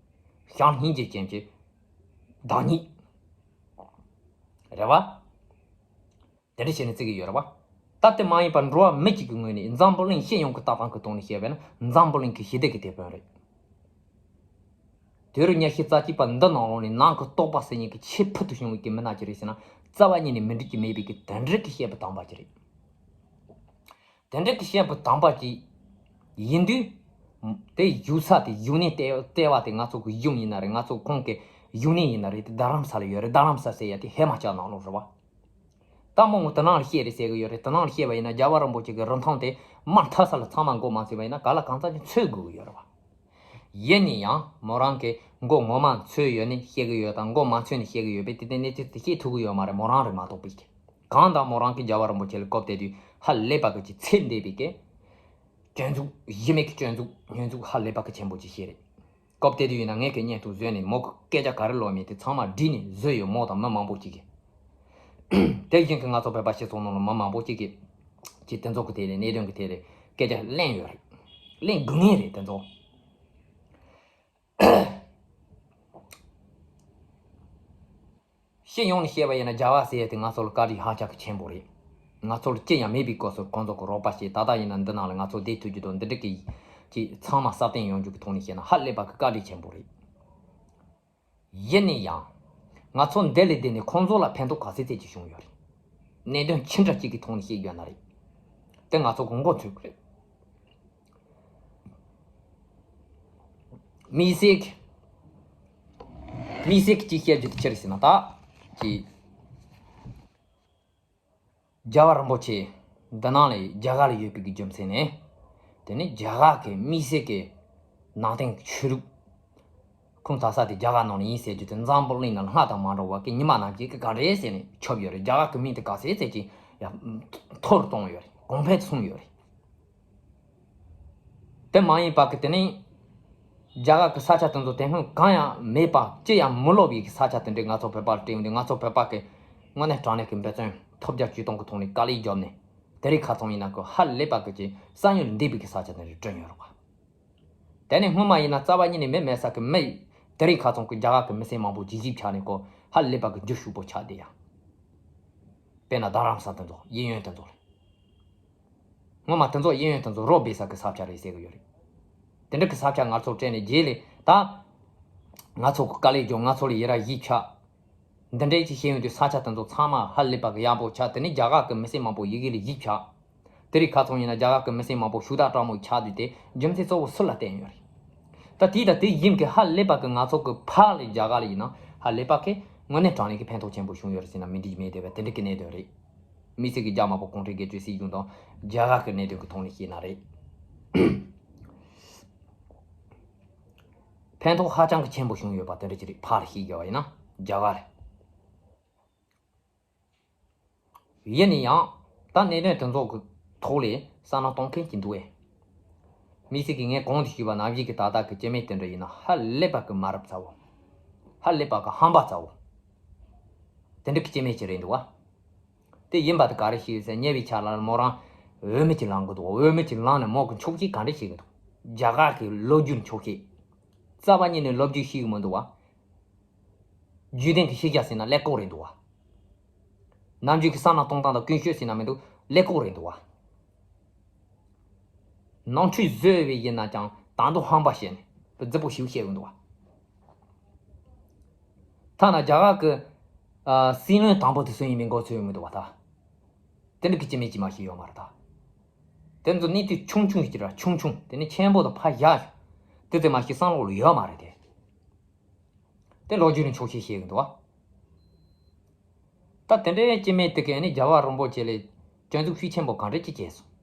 བྱམས་སྙིང་རྗེ་ཅན་གྱི་བདག་ཉིད་རེད་བ། དེ་འདྲ་བྱས་ནས་བརྩི་གི་ཡོད་རེད་བ། ད་དེ་མ་ཡིན་པར་འགྲོ་བ་མི་གཅིག་གི་ངོས་ནས་འཛམ་བུ་གླིང་སྤྱི་ཡོངས་ཀྱི་ལྟ་སྟངས་ཀྱི་ཐོག་ནས་བཤད་པ་ཡིན་ན་འཛམ་བུ་གླིང་གི་ཞི་བདེ་གི་དེད་དཔོན་རེད། དུས་རབས་ཉི་ཤུ་རྩ་གཅིག་པ་འདི་ནང་ལོགས་ནས་ནང་གི་རྟོགས་པ་ཟེར་མཁན་གྱི་ཆེས་ཕུལ་དུ་བྱུང་བའི་གི་མི་སྣ་ཅིག་རེད་ཟེར་ན་རྩ་བ་ཉིད་ནས་མི་འགྲིག་གི་མེད་པའི་གི་དེ་འདྲ་གི་བཤད་པ་དམ་པ་ཅིག་རེད། དེ་འདྲ་གི་བཤད་པ་དམ་པ་ཅིག་ཡིན་དུས། དེ་བཞུགས་ས་དེ་བཞུགས་གནས་ལྟེ་ལྟེ་བ་དེ་ང་ཚོ་གི་གཞུང་ཡིན་ན་རེད། ང་ཚོ་ཁོང་གི་བཞུགས་གནས་ཡིན་ན་རེད། དེ་རྡ་རམ་ས་ལ་ཡོད་རེད། རྡ་རམ་ས་ཟེར་ཡ་དེ་ཧི་མ་ཅལ་ནང་ལོགས་རེད་བ། ད་མོ་ངོ་དེ་ནང་ལ་བཤད་རེད་ཟེར་གི་ཡོད་རེད། དེ་ནང་ལ་བཤད་པ་ཡིན་ན་རྒྱལ་བ་རིན་པོ་ཆེ་གི་རིན་ཐང་དེ་མར་མཐའ་ས་ལ་ཚང་མ་མགོ་མ་ཚོས་པ་ཡིན་ན་ག་ལ་གང་ཙམ་ཅིག་ཚོས་དགོས་གི་ཡོད་རེད་བ། ཡིན་ན་ཡང་མོ་རང་གི་མགོ་ངོ་མ་ཚོས་ཡོད་ནི་བཤད་གི་ཡོད་དང་མགོ་མ་ཚོས་ནི་བཤད་གི་ཡོད་པས་དེ་དེ་གནས་ཚུལ་དེ་བཤད་ཐུབ་གི་ཡོད་མ་རེད། མོ་རང་རེད་མ་གཏོགས་པའི་གི་གང་ལྟར་མོ་རང་གི་རྒྱལ་བ་རིན་པོ་ཆེ་ལ་སྐབས་དེ་དུས་ཧ་ལས་པ་གི་ཅིག་ཚད་འདས་པའི་གི་སྐྱོན་འཛུགས་གཞི་མེད་ཀྱི་སྐྱོན་འཛུགས་ཉེས་འཛུགས་ཧ་ལས་པ་གི་ཆེན་པོ་ཅིག་བཤད་རེད། སྐབས་དེ་དུས་ཡིན་ན་ངས་ཀྱི་བརྙན་ཐུང་བཟོས་ནས་མོ་གི་སྐད་ཆ་ག་རེ་ལབ་མིན་དེ་ཚང་མ་བྲིས་ནས་བཟོས་ཡོད། མོ་དང་མི་མང་པོ་ཅིག་གིས། དེ་བཞིན་གྱི་ང་ཚོ་བོད་པ་སྤྱི་ཚོགས་ནང་ལ་མི་མང་པོ་ཅིག་གིས་ཀྱི་དེ་ཚོ་གི་ཐད་ལ་གནད་དོན་གྱི་ཐད་ལ་སྐད་ཆ་གླེང་ཡོད་རེད། གླེང་དགོས་ངེས་རེད་དེ་ཚོ། སྤྱི་ཡོངས་ནས་བཤད་པ་ཡིན་ན་རྒྱལ་བ་ཟེར་ཡ་དེ་ང་ཚོ་ལ་བཀའ་དྲིན་ཧ་ཅང་གི་ཆེན་པོ་རེད། ང་ཚོ་ལ་ཅི་ཡང་མེད་པའི་སྐབས་སུ་ཁོང་ཚོ་གི་རོགས་པ་བྱས། ད་ལྟ་ཡིན་ན་འདི་ནང་ལ་ང་ཚོ་བསྡད་ཐུབ་རྒྱུ་དང་འདི་འདྲ་གི་ཅིག་ཚང་མ་སྲ་བརྟན་ཡོང་རྒྱུ་གི་ཐོག་ནས་བཤད་ན་ཧ་ལས་པ་གི་བཀའ་དྲིན་ཆེན་པོ་རེད། ཡིན་ན་ཡང་། ང་ཚོ་འདི་ལས་བསྡད་ནས་ཁོང་ཚོ་ལ་ཕན་ཐོགས་ག་ཚད་ཚད་ཅིག་བྱུང་ཡོད་རེད། གནད་དོན་ཅི་འདྲ་ཅིག་གི་ཐོག་ནས་བཤད་ཡོད་ན་རེད། དེ་ང་ཚོ་གི་མགོ་ཚོས་གི་རེད། དམིགས་བསལ་གྱི། དམིགས་བསལ་གྱི་ཅིག་བཤད་རྒྱུ་དེ་ཅི་རེད་ཟེར་ན་ད། ཅིག་རྒྱལ་བ་རིན་པོ་ཆེ་འདི་ནང་ལ་རྒྱ་གར་ལ་ཡོད་པའི་གི་རྒྱུ་མཚན་ནས། དེ་ནི་རྒྱ་གར་གྱི་དམིགས་བསལ་གྱི་ནང་བསྟན་ཆོས་ལུགས་ཁུངས་གཏོགས་ས་དེ་རྒྱ་གར་ནང་ལ་ཡིན་ཟེར་རྒྱུ་དེ་འཛམ་བུ་གླིང་ནང་ལ་སྔ་དང་མ་འགྲོ་བ་གི་ཉི་མ་ནང་བཞིན་གི་ག་རེ་ཟེར་ནས་ཁྱབ་ཡོད་རེད། རྒྱ་གར་གྱི་མིང་དེ་ག་ཟེར་ཟེར་གྱི་ཡ་མཐོ་རུ་གཏོང་ཡོད་རེད། གོང་འཕེལ་སོང་ཡོད་རེད། དེ་མ་ཡིན་པ་གི་དེ་ནི། རྒྱ་གར་གི་ས་ཆ་དེ་ཚོ་དེ་སྔོན་གང་ཡང་མེད་པ་ཅི་ཡང་མི་ལོབས་པའི་གི་ས་ཆ་དེ་འདྲས་ང་ཚོ་བོད་པར་སྤྲད་ཡོང་དུས་ང་ཚོ་བོད་པ་གི་དངོས་གནས་དྲང་གནས་ཀྱི་འབད་བརྩོན་ཐོབ་རྒྱ་ཇུས་གཏོང་གི་ཐོག་ནས་དཀའ་ལས་བརྒྱབ་ནས་དེ་རིང་ཁ་ཚང་ཡིན་ན་གི་ཧ་ལས་པ་གི་ཅིག་བསམ་ཡུལ་འདས་པའི་གི་ས་ཆ་དེ་འདྲས་བསྐྲུན་ཡོད་རེད་བ། དེ་ནས་སྔོན་མ་ཡིན་ན་རྩ་བ་ཉིད་ནས་མི་མེད་ས་གི་མི་དེ་རིང་ཁ་ཚང་གི་རྒྱ་གར་གི་མི་སེར་མང་པོ་ཅིག་གཞིས་ཆགས་ནས་གོ་ཧ་ལས་པ་གི་རྒྱུ་ཕྱུག་པོ་ཆགས་བསྡད་ཡ། དཔེར་ན་རྡ་རམ་ས་དེ་ཚོ་གཡས་གཡོན་དེ་ཚོ་རེད། སྔོན་མ་དེ་ཚོ་གཡས་གཡོན་དེ་ཚོ་རོ་སྦས་ས་གི་ས་ཆ་རེད་ཟེར་གི་ཡོད་རེད། དེ་འདྲ་གི་ས་ཆ་ང་ཚོ་སྤྲད་ནས་རྗེས་ལ་ད། ང་ཚོ་གི་དཀའ་ལས་བརྒྱབ་ང་ཚོ་ལ་ཡི་ར་གཞིས་ཆགས། འདི་འདྲའི་ཅིག་བཤད་ཡོང་དུས་ས་ཆ་དེ་ཚོ་ཚང་མ་ཧ་ལས་པ་གི་ཡག་པོ་ཆགས། དེ་ནས་རྒྱ་གར་གི་མི་སེར་མང་པོ་ཡི་གེ་ལ་གཞིས་ཆགས། དེ་རིང་ཁ་ཚང་ཡིན་ན་རྒྱ་གར་གི་མི་སེར་མང་པོ་ཕྱུག་དྲགས་དྲགས་མོ་ཆགས་དུས་དེ་རྒྱུ་མཚན་གཙོ་བོ་སུ་ལ་བརྟེན་ཡོད་རེད། ད་དེ་དང་དེ་ཡིན་གི་ཧ་ལས་པ་གི་ང་ཚོ་གི་ཕར་ལ་རྒྱ་གར་ལ་ཡིན་ན་ཧ་ལས་པ་གི་དངོས་གནས་དྲང་གནས་ཀྱི་ཕན་ཐོགས་ཆེན་པོ་བྱུང་ཡོད་རེད་ཟེར་ན་མི་འགྲིག་མེད་དེ་བས་དེ་འདྲ་གི་གནད་དོན་རེད། དམིགས་བསལ་གྱི་རྒྱ་དམར་པོ་གུང་ཁྲན་སྒེར་གཅོད་སྲིད་གཞུང་དང་རྒྱ་གར་གྱི་གནད་དོན་གྱི་ཐོག་ནས་བཤད་ན་རེད། ཕན་ཐོགས་ཧ་ཅང་གི་ཆེན་པོ་བྱུང་ཡོད་པ་དེ་འདྲ་ཅིག་རེད། ཕར་ལ་བཤད་རྒྱུ་བ་ཡིན་ན་རྒྱ་གར་རེད། ཡིན་ན་ཡང་ད་གནད་དོན་དེ་ཚོ་གི་ཐོག་ལ་བསམ་བློ་གཏོང་མཁན་ཅིག་འདུག་ཨེ། དམིགས་བསལ་གྱི་ངས་གོང་དུ་ཞུས་པ་ནང་བཞིན་གྱི་ད་ལྟ་གི་སྐྱེ་དམན་དེ་འདྲ་ཡིན་ན་ཧ་ལས་པ་གི་མ་རབས་ཚ་བོ། ཧ་ལས་པ་གི་ཧམ་པ་ཚ་བོ། དེ་འདྲ་གི་སྐྱེ་དམན་ཅིག་རེད་འདུག་བ། དེ་ཡིན་པ་དེ་ག་རེ་ཞིག་ཟེར་ཉེ་བའི་ཆར་ལ་མོ་རང་འོས་མི་ཅིག་ལངས་གི་འདུག་འོས་མི་ཅིག་ལངས་ནས་མོ་གི་འཁྱོག་བཤད་ག་འདྲ་བྱེད་གི་འདུག་རྒྱ་གར་གི་ལོ་རྒྱུས་འཁྱོག་བཤད། རྩ་བ་ཉིད་ནས་ལོ་རྒྱུས་ཤེས་གི་མི་འདུག་བ། རྒྱུད་ལྡན་གྱི་ཤེས་བྱ་ཟེར་ན་ཀླད་ཀོར་རེད་འདུག་བ། ནམ་རྒྱུན་གྱི་བསམ་བློ་གཏོང་སྟངས་དང་ཀུན་སྤྱོད་ཟེར་ན་མི་འདུག་ཀླད་ཀོར་རེད་འདུག་བ། ནང་ཆོས་བཟོས་པའི་ཡིན་ན་ཀྱང་ད་དུང་ཧམ་པ་བཤད་ནས་རྫིག་པོ་ཞིག་བཤད་གི་འདུག་བ། ཐ་ན་རྒྱ་གར་གྱི་ཨ་སྲིད་བློན་དང་པོ་དེ་སུ་ཡིན་མིན་མགོ་ཚོས་ཡོང་གི་འདུག་བ་ད། དེ་འདྲ་གི་སྐྱེ་དམན་ཅིག་མ་ཞིག་ཡོད་མ་རེད་ད། དེ་ཚོ་གནས་དུས་ཆུང་ཆུང་ཞིག་ར་ཆུང་ཆུང་དེ་ནས་ཆེན་པོ་དང་ཕར་བཞག་ཞིག་དེ་ཚོ་མ་ཞིག་བསམ་བློ་ལ་ཡོད་མ་རེད་དེ། དེ་ལོ་རྒྱུས་ནས་འཁྱོག་བཤད་བཤད་གི་འདུག་བ། ད་དེ་འདྲའི་སྐྱེ་དམན་དེ་གས་ནི་རྒྱལ་བ་རིན་པོ་ཆེ་ལ་སྐྱོན་འཛུགས་ཤུགས་ཆེན་པོ་གང་འདྲ་ཅིག་བྱས་སོང་།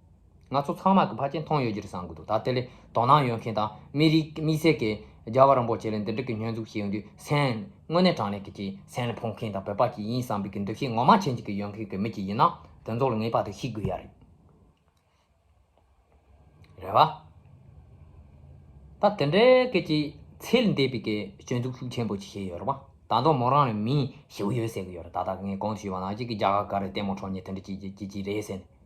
ང་ཚོ་ཚང་མ་གི་ཕལ་ཆེར་མཐོང་ཡོད་ཀྱི་རེད་བསམ་གི་འདུག་ད་དེ་ལས་དོ་སྣང་ཡོད་མཁན་དང་མི་རིགས་དམིགས་བསལ་གྱི་རྒྱལ་བ་རིན་པོ་ཆེ་ལ་འདི་འདྲ་གི་སྐྱོན་འཛུགས་བྱས་ཡོང་དུས་སེམས་དངོས་གནས་དྲང་གནས་ཀྱི་ཅིག་སེམས་ལ་ཕོག་མཁན་དང་བོད་པ་ཅིག་ཡིན་བསམ་པའི་གི་འདུ་ཤེས་ངོ་མ་ཅན་ཅིག་གི་ཡོད་མཁན་གི་མི་ཅིག་ཡིན་ན་དེ་ཚོ་ལ་ངེས་པར་དུ་ཤེས་དགོས་ཡ་རེད། རེད་བ། ད་དེ་འདྲའི་སྐད་ཀྱི་ཚད་ལས་འདས་པའི་སྐད་སྐྱོན་འཛུགས་ཤུགས་ཆེན་པོ་ཅིག་བྱས་ཡོད་རེད་བ། ད་དུང་མོ་རང་ལ་མིང་ཞེ་པོ་ཡོད་ཟེར་གི་ཡོད་རེད། ད་ལྟ་ངས་གོང་དུ་ཞུས་པ་ནང་བཞིན་གྱི་རྒྱ་གར་ག་རེ་ལྟད་མོ་འཁྲབ་མཁན་དེ་འདྲ་ཅིག་ཅིག་ཅིག་རེད་ཟེར་ནས།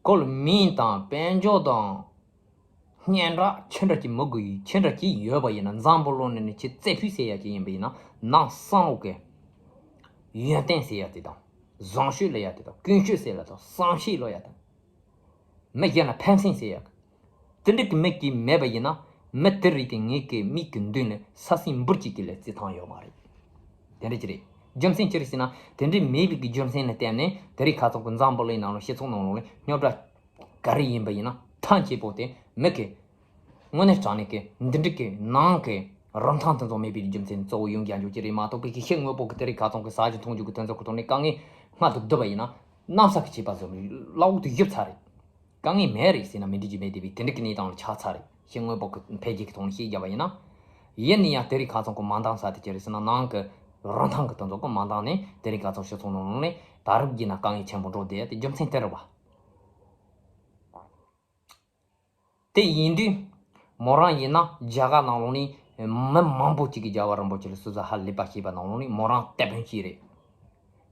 ཁོ་ལ་མིང་དང་དཔལ་འབྱོར་དང་། སྙན་གྲགས་ཆི་འདྲ་ཅིག་མི་དགོས་ཡིན། ཆི་འདྲ་ཅིག་ཡོད་པ་ཡིན་ན་འཛམ་བུ་གླིང་ནང་ནས་ཁྱེད་རྩེ་ཕུད་ཟེར་ཡ་ཅིག་ཡིན་པ་ཡིན་ན་ནང་བསམ་བློ་གི་ཡོན་ཏན་ཟེར་ཡ་དེ་དང་། བཟང་སྤྱོད་ལབ་ཡ་དེ་དང་། ཀུན་སྤྱོད་ཟེར་ཡ་དང་། བསམ་ཤེས་ལབ་ཡ་དང་། མི་གཞན་ལ་ཕན་སེམས་ཟེར་ཡ་དེ་འདྲ་གི་མི་གཅིག་མེད་པ་ཡིན་ན་མི་དེ་རིགས་དེ་ངེད་ཀྱི་མིག་གི་མདུན་ནས་ས་སྲིན་འབུར་གཅིག་གི་ལས་བརྩི་ཐང་ཡོད་མ་རེད། དེ་འདྲ་ཅིག་རེད། རྒྱུ་མཚན་ཅི་རེད་ཟེར་ན་དེ་འདྲ་མེད་པའི་གི་རྒྱུ་མཚན་ལ་བརྟེན་ནས་དེ་རིང་ཁ་སང་གི་འཛམ་བུ་གླིང་ནང་ལ་སྤྱི་ཚོགས་ནང་ལོགས་ལ་རྙོག་དྲ་ག་རེ་ཡིན་པ་ཡིན་ན་ཐམས་ཅད་པོ་དེ་མི་གི་དངོས་གནས་དྲང་གནས་ཀྱི་འདི་འདྲ་གི་ནང་གི་རིན་ཐང་དེ་ཚོ་མེད་པའི་རྒྱུ་མཚན་གཙོ་བོ་ཡོང་རྒྱུ་ཅིག་རེད་མ་གཏོགས་པའི་གི་ཤེས་དངོས་པོ་གི་དེ་རིང་ཁ་སང་གི་ཟ་རྒྱུ་འཐུང་རྒྱུ་གི་དོན་ཚོགས་ཀྱི་ཐོག་ནས་དཀའ་ངལ་སྔར་དུ་བསྡུས་པ་ཡིན་ན་གནམ་ས་གི་བྱེད་པ་བཟོ་བླ་འོག་ཏུ་བཞུར་ཚར་རེད། དཀའ་ངལ་མེད་རེད་ཟེར་ན་མི་འགྲིག་རྒྱུ་མེད་དེ་བས་དེ་འདྲ་གི་གནས་སྟངས་ལ་ཆགས་ཚར་རེད། ཤེས་དངོས་པོ་གི་འཕེལ་རྒྱས་ཀྱི་ཐོག་ནས་བཤད་རྒྱབ་པ་ཡིན་ན། ཡིན་ན་ཡང་དེ་རིང་ཁ་སང་གི་མ་འདང་ས་དེ་ཅི་རེད་ཟེར་ན་ནང་གི་རིན་ཐང་གི་དོན་ཚོགས་གི་མ་འདང་ནས་དེ་རིང་ཁ་སང་སྤྱི་ཚོགས་ནང་ལོགས་ནས་ད་རུང་བགྱིས་ན་དཀའ་ངལ་ཆེན་པོ་འགྲོ་བསྡད་དེ་རྒྱུ་མཚན་དེ་རེད་བ། དེ་ཡིན་དུས། མོ་རང་ཡིན་ན་རྒྱ་གར་ནང་ལོགས་ནས་མི་མང་པོ་ཅིག་གིས་རྒྱལ་བ་རིན་པོ་ཆེ་ལ་ཟུར་ཟ་ཧ་ལས་པ་བྱས་པ་ནང་ལོགས་ནས་མོ་རང་དེད་དཔོན་གཅིག་རེད།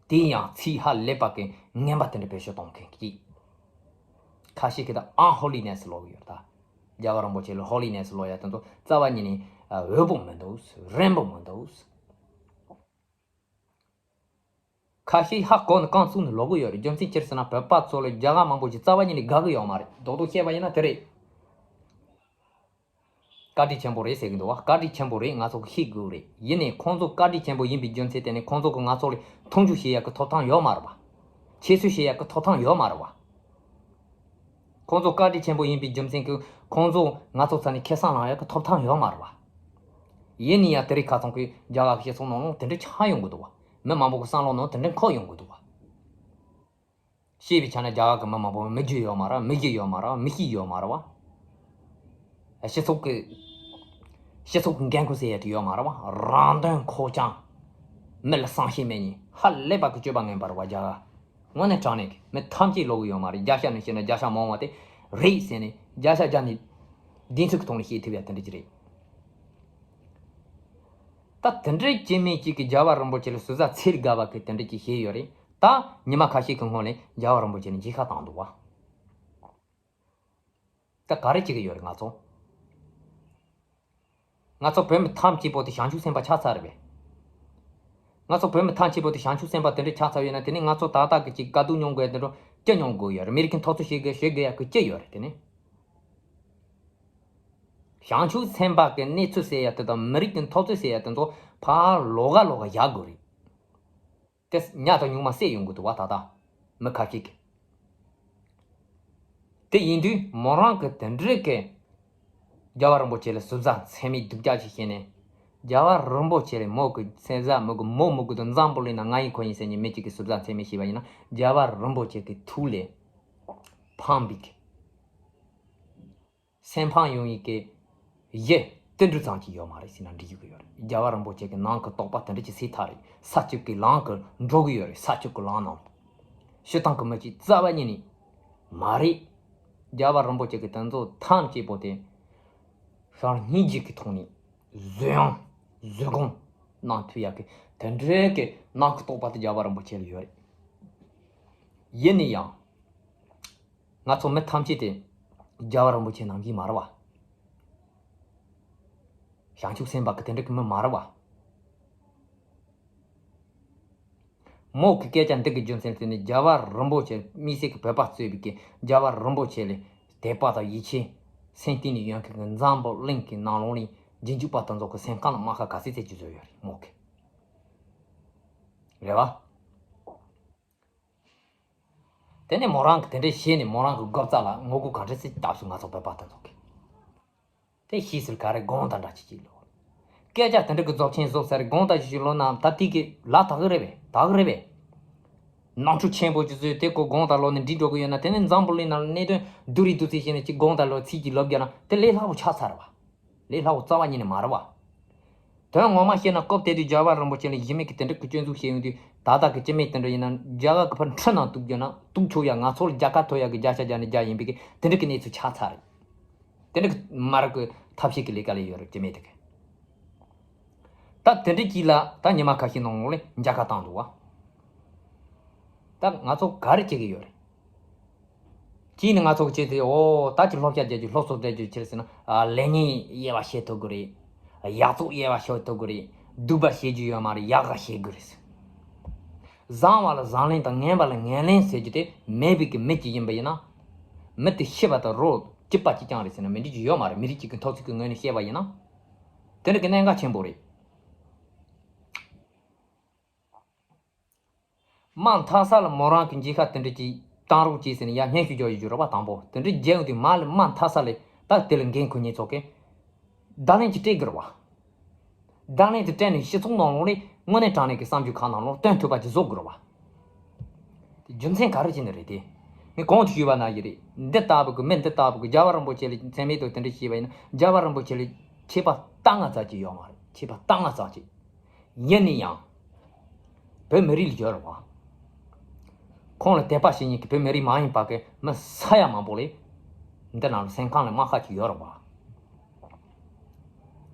དེ་ཡང་ཚིག་ཧ་ལས་པ་གི་ངན་པ་དེ་འདྲ་བེད་སྤྱོད་གཏོང་མཁན་གཅིག་ཁ་ཤས་ཀྱིས་ད་ཨན་ཧོ་ལི་ནེ་སི་ལབ་ཀྱི་ཡོད་རེད་ད། རྒྱལ་བ་རིན་པོ་ཆེ་ལ་ཧོ་ལི་ནེ་སི་ལབ་ཡ་དེ་ཚོ་རྩ་བ་ཉིད་ནས་འོས་པོ་མི་འདུག་རན་པོ་མི་འདུག་ཁ་ཤས་ཧ་གོ་ནས་རྐང་བཙུགས་ནས་ལོག་གི་ཡོད་རེད། རྒྱུ་མཚན་ཅི་རེད་ཟེར་ན་བོད་པ་ཚོ་ལ་རྒྱ་གར་མང་པོ་ཞིག་རྩ་བ་ཉིད་ནས་དགའ་གི་ཡོད་མ་རེད། རྡོག་རྡོག་བཤད་པ་ཡིན་ན་དེ་རེད། བཀའ་དྲིན་ཆེན་པོ་རེད་ཟེར་གི་འདུག་བ། བཀའ་དྲིན་ཆེན་པོ་རེད། ང་ཚོ་གི་ཤེས་དགོས་རེད། ཡིན་ནའི་ཁོང་ཚོ་བཀའ་དྲིན་ཆེན་པོ་ཡིན་པའི་རྒྱུ་མཚན་དེ་ནི་ཁོང་ཚོ་གི་ང་ཚོ་ལ་མཐོང་ཆུང་བྱེད་ཡག་གི་ཐོབ་ཐང་ཡོད་མ་རེད་བ། ཁྱད་གསོད་བྱེད་ཡག་གི་ཐོབ་ཐང་ཡོད་མ་རེད་བ། ཁོང་ཚོ་བཀའ་དྲིན་ཆེན་པོ་ཡིན་པའི་རྒྱུ་མཚན་གྱིས་ཁོང་ཚོ་ང་ཚོ་རྩ་ནས་ཁེ་བཟང་བླང་ཡག་གི་ཐོབ་ཐང་ཡོད་མ་རེད་བ། ཡིན་ནའི་ཡང་དེ་རིང་ཁ་སང་གི་རྒྱ་གར་གྱི་སྤྱི་ཚོགས་ནང་ལ་དེ་འདྲ་ཆགས་ཡོང་གི་འདུག་བ། མི་མང་པོ་གི་བསམ་བློ་ནང་དེ་འདྲ་འཁོར་ཡོང་གི་འདུག་བ། ཤེས་པའི་ཆ་ནས་རྒྱ་གར་གྱི་མི་མང་པོ་མི་རྒྱུས་ཡོད་མ་རེད། མི་རྒྱུས་ཡོད་མ་རེད། མི་ཤེས་ཡོད་མ་རེད་བ། སྤྱི་ཚོགས་ཀྱི་སྤྱི་ཚོགས་ཀྱི་འགན་ཁུར་ཟེར་ཡ་དེ་ཡོད་མ་རེད་བ། རང་དོན་ཁོག་བཅངས། མི་ལ་བསམ་ཤེས་མེད་ནི་ཧ་ལས་པ་གི་སྤྱོད་པ་ངན་པ་རེད་བ་རྒྱ་གར། དངོས་གནས་དྲང་གནས་ཀྱི་མི་ཐམས་ཅད་ལོག་གི་ཡོད་མ་རེད། བརྒྱ་ཆ་ནས་བཤད་ན་བརྒྱ་ཆ་མང་བ་དེ་རེད་ཟེར་ནས་བརྒྱ་ཆ་བརྒྱ་ནས་བདེན་འཚོལ་གྱི་ཐོག་ནས་བཤད་ཐུབ་ཡ་དེ་འདྲ་ཅིག་རེད། ད་དེ་འདྲའི་སྐྱེ་དམན་ཅིག་གིས་རྒྱལ་བ་རིན་པོ་ཆེ་ལ་ཟུར་ཟ་ཚད་ལས་བརྒལ་བ་གི་དེ་འདྲ་ཅིག་བཤད་ཡོད་རེད། ད་ཉི་མ་ཁ་ཤས་ཀྱི་སྔོན་ལ་རྒྱལ་བ་རིན་པོ་ཆེ་ནས་མཇལ་ཁ་བཏང་འདུག་བ། ད་ག་རེ་བྱེད་ཀྱི་ཡོད་རེད་ང་ཚོ། ང་ཚོ་བོད་མི་ཐམས་ཅད་པོ་དེ་བྱང་ཆུབ་སེམས་དཔའ་ཆགས་ཚར་རེད་པས། ང་ཚོ་བོད་མི་ཐམས་ཅད་པོ་དེ་བྱང་ཆུབ་སེམས་དཔའ་དེ་འདྲ་ཆགས་ཚར་ཡོད་ན་དེ་ནི་ང་ཚོ་ད་ལྟ་གི་ཅིག་དཀའ་སྡུག་མྱོང་དགོས་ཡ་དེ་འདྲ་ཅི་མྱོང་དགོས་ཡོད་རེད། མི་རིགས་ཀྱི་འཐབ་རྩོད་བྱེད་དགོས་བྱེད་དགོས་ཡ་གི་ཅི་ཡོད་རེད་དེ་ནི། བྱང་ཆུབ་སེམས་དཔའ་གི་གནས་ཚུལ་ཟེར་ཡ་དེ་དང་མི་རིགས་ཀྱི་འཐབ་རྩོད་ཟེར་ཡ་དེ་ཚོ་ཕར་ལོགས་ཀ་ལོགས་ཀ་བཞག་དགོས་རེད། དེ་ཉག་དང་ཉུང་མ་བསད་ཡོང་གི་འདུག་བ་ད་ལྟ་མི་ཁ་ཤས་ཀྱིས། དེ་ཡིན་དུས་མོ་རང་གི་དེ་འདྲའི་གི་རྒྱལ་བ་རིན་པོ་ཆེ་ལ་ཟུར་ཟ་ཚད་མེད་སྡུག་ཅག་ཅིག་བྱས་ནས་རྒྱལ་བ་རིན་པོ་ཆེ་ལ་མོ་གི་སེམས་ཟ་མོ་གི་མོ་མོ་གི་དང་འཛམ་བུ་གླིང་ན་ང་ཡིན་ཁོ་ཡིན་ཟེར་ནས་མི་གཅིག་གིས་ཟུར་ཟ་ཚད་མེད་བྱས་པ་ཡིན་ན་རྒྱལ་བ་རིན་པོ་ཆེ་གི་ཐུགས་ལ་ཕངས་པའི་གི་སེམས་ཕམ་ཡོང་ཡི་གི་གཞི་དེ་འདྲ་ཙམ་གྱི་ཡོད་མ་རེད་ཟེར་ན་འགྲིག་གི་ཡོད་རེད། རྒྱལ་བ་རིན་པོ་ཆེ་གི་ནང་གི་དོགས་པ་དེ་འདྲ་ཅིག་སེལ་ཐབས་རེད། ས་བཅུ་གི་ལམ་གི་འགྲོ་གི་ཡོད་རེད། ས་བཅུ་གི་ལམ་ནང་སྤྱིར་བཏང་གི་མི་གཅིག་རྩ་བ་ཉིད་ནས་མ་རེད། རྒྱལ་བ་རིན་པོ་ཆེ་གི་དེ་ཚོ་ཐམས་ཅད་པོ་དེ་ཧྲང་སྙིང་རྗེ་གི་ཐོག་ནས་བཟོད་དབང་བཟོད་སྒོམ་གནང་ཐུབ་ཡག་གི་དེ་འདྲའི་གི་ནང་གི་རྟོགས་པ་དེ་རྒྱལ་བ་རིན་པོ་ཆེ་ལ་ཡོད་རེད། ཡིན་ན་ཡང་ང་ཚོ་མི་ཐམས་ཅད་དེ་རྒྱལ་བ་རིན་པོ་ཆེ་ནང་གི་མ་རེད་བ། བྱང་ཆུབ་སེམས་དཔའ་གི་དེ་འདྲ་གི་མི་མ་རེད་བ། མོ་གི་སྐད་ཆ་འདི་གི་རྒྱུ་མཚན་དེ་ནི་རྒྱལ་བ་རིན་པོ་ཆེ་དམིགས་བསལ་གྱི་བོད་པ་གཙོས་པའི་གི་རྒྱལ་བ་རིན་པོ་ཆེ་ལས་དད་པ་དང་ཡིད་ཆེས་སེམས་གཏིང་ནས་ཡོང་མཁན་གྱི་འཛམ་བུ་གླིང་གི་ནང་ལོགས་ནས་རྗེས་འཇུག་པ་དེ་ཚོ་གི་སེམས་ཁམས་ལ་རྨ་ཁ་ག་ཚད་ཚད་ཅིག་བཟོས་ཡོད་རེད་མོ་གི། རེད་བ། དེ་ནས་མོ་རང་གི་དེ་འདྲས་བྱས་ནས་མོ་རང་གི་རྒོབ་རྩ་ལ་ངོ་རྒོལ་ག་འདྲས་སེ་བཏབ་སོང་ང་ཚོ་བོད་པ་དེ་ཚོ་གི། དེ་ཤེས་ཟེར་ག་རེ་དགོངས་དག་འདྲ་ཅིག་ཅིག་ལོ། སྐད་ཆ་དེ་འདྲ་གི་རྫོགས་ཆེན་རྫོགས་ས་རེད། དགོངས་དག་ཅིག་ཅིག་ལོ་ན་ད་དེ་གི་ལ་དག་གི་རེད་པས། དག་གི་རེད་པས། ནོར་འཁྲུལ་ཆེན་པོ་ཅིག་བཟོས་དེ་ཀོ་དགོངས་དག་ལོ་ནས་འགྲིག་འགྲོ་གི་ཡོད་ན། དེ་ནས་འཛམ་བུ་གླིང་ནང་ལ་གནད་དོན་བསྡུ་རིག་བསྡུ་ཚིག་བྱས་ནས་ཅིག་དགོངས་དག་ལོ་ཚིག་གི་ལོ་བརྒྱབ་ན་དེ་ལས་སླ་པོ་ཆགས་ཚར་བ། ལས་སླ་པོ་རྩ་བ་ཉིད་ནས་མ་རེད་བ། དོན་ངོ་མ་བཤད་ན་སྐབས་དེ་དུས་རྒྱལ་བ་རིན་པོ་ཆེ་ལ་གཞི་མེད་ཀྱི་དེ་འདྲ་གི་སྐྱོན་འཛུགས་བྱས་ཡོང་དུས་ད་ལྟ་གི་སྤྱི་མེད་དེ་འདྲ་ཡིན་ན་རྒྱ་གར་གི་ཕར་འཁྲུ་ནང་གཏུག་རྒྱུ་ན་གཏུག་ཆོག་ཡ། ང་ཚོ་ལ་རྒྱལ་ཁ་ཐོབ་ཡ་གི་བརྒྱ་ཆ་བརྒྱ་ནས་བརྒྱ་ཡིན་པའི་གི་དེ་འདྲ་གི་གནས་ཚུལ་ཆགས་ཚར་རེད། དེ་འདྲ་གི་མ་རབས་གི་ཐབས་ཤེས་ཀྱི་ལས་ཀ་ལས་ཡོད་རེད་སྤྱི་མེད་དེ་གི། ད་དེ་འདྲ་གྱིས་ལ་ད་ཉི་མ་ཁ་ཤས་ནང་ལོགས་ལ་མཇལ་ཁ་བཏང་འདུག་བ། ད་ང་ཚོ་ག་རེ་བྱེད་ཀྱི་ཡོད་རེད། གཅིག་ནི་ང་ཚོ་གི་བྱེད་དེ་ཨོ་ད་ཅི་སློབ་གསོ་རྒྱག་རྒྱུ་སློབ་གསོ་སྤྲད་རྒྱུ་ཕྱིར་ཟེར་ན་ཨ་ལེགས་ཉེས་དབྱེ་བ་ཤེས་ཐུབ་དགོས་རེད། ཡག་བཙོག་དབྱེ་བ་ཤེས་ཐུབ་དགོས་རེད། སྡིག་པ་བྱེད་རྒྱུ་ཡོད་མ་རེད། ཡག་ག་བྱེད་དགོས་རེད་ཟེར། བཟང་བ་ལ་བཟང་ལན་དང་ངན་པ་ལ་ངན་ལན་ཟེར་རྒྱུ་དེ་མེད་པའི་གི་མི་གཅིག་ཡིན་པ་ཡིན་ན། མི་དེ་ཤི་བ་དང་རོ་གཅིག་པ་གཅིག་རྐྱང་རེད་ཟེར་ན་མི་འགྲིག་རྒྱུ་ཡོད་མ་རེད། མི་རིགས་གཅིག་གི་འཐབ་རྩོད་ཀྱི་ངོས་ནས་བཤད་པ་ཡིན་ན། དེ་འདྲ་གི་གནད་འགག་ཆེན་པོ་རེད། དམའ་མཐའ་ས་ལ་མོ་རང་གི་མཇལ་ཁ་དེ་འདྲ་ཅིག་བཏང་རོགས་གྱིས་ཟེར་ནས་ཡར་སྙན་ཞུ་རྒྱག་ཡོད་རྒྱུ་རེད་བ། དང་པོ་དེ་འདྲ་རྒྱག་ཡོང་དུས་མ་ལ་དམའ་མཐའ་ས་ལ་ད་དེ་ལ་འགན་ཁུར་མཁན་ཚོ་གིས་བརྡ་ལན་ཅིག་སྤྲད་དགོས་རེད་བ། བརྡ་ལན་དེ་སྤྲད་ནས་སྤྱི་ཚོགས་ནང་ལོགས་ལ་དངོས་གནས་དྲང་གནས་ཀྱི་བསམ་རྒྱུ་ཁག་ནང་ལོགས་སྟོན་ཐུབ་པ་ཅིག་བཟོ་དགོས་རེད་བ། དེ་རྒྱུ་མཚན་ག་རེ་བྱས་ནས་རེད་དེ། ངས་གོང་དུ་ཞུས་པ་ནང་བཞིན་རེད། འདི་ལྟ་བུ་གི་མི་འདི་ལྟ་བུ་གི་རྒྱལ་བ་རིན་པོ་ཆེ་ལ་མཚན་སྨད་དུ་དེ་འདྲ་བྱས་པ་ཡིན་ན་རྒྱལ་བ་རིན་པོ་ཆེ་ལ་ཆད་པ་ལྟ་ང་ཙམ་ཅིག་ཡོད་མ་རེད། ཆད་པ་ལྟ་ང་ཙམ་ཅིག་ཡིན་ན་ཡང་། བོད་མི་རིགས་ལ་ཡོད་རེད་བ། ཁོང་ལ་དད་པ་བྱེད་མཁན་གྱི་བོད་མི་རིགས་མ་ཡིན་པ་གི་མི་ས་ཡ་མང་པོ་ལ། འདི་ནང་ལ་སེམས་ཁམས་ལ་རྨ་ཁ་ཅིག་ཡོད་རེད་བ།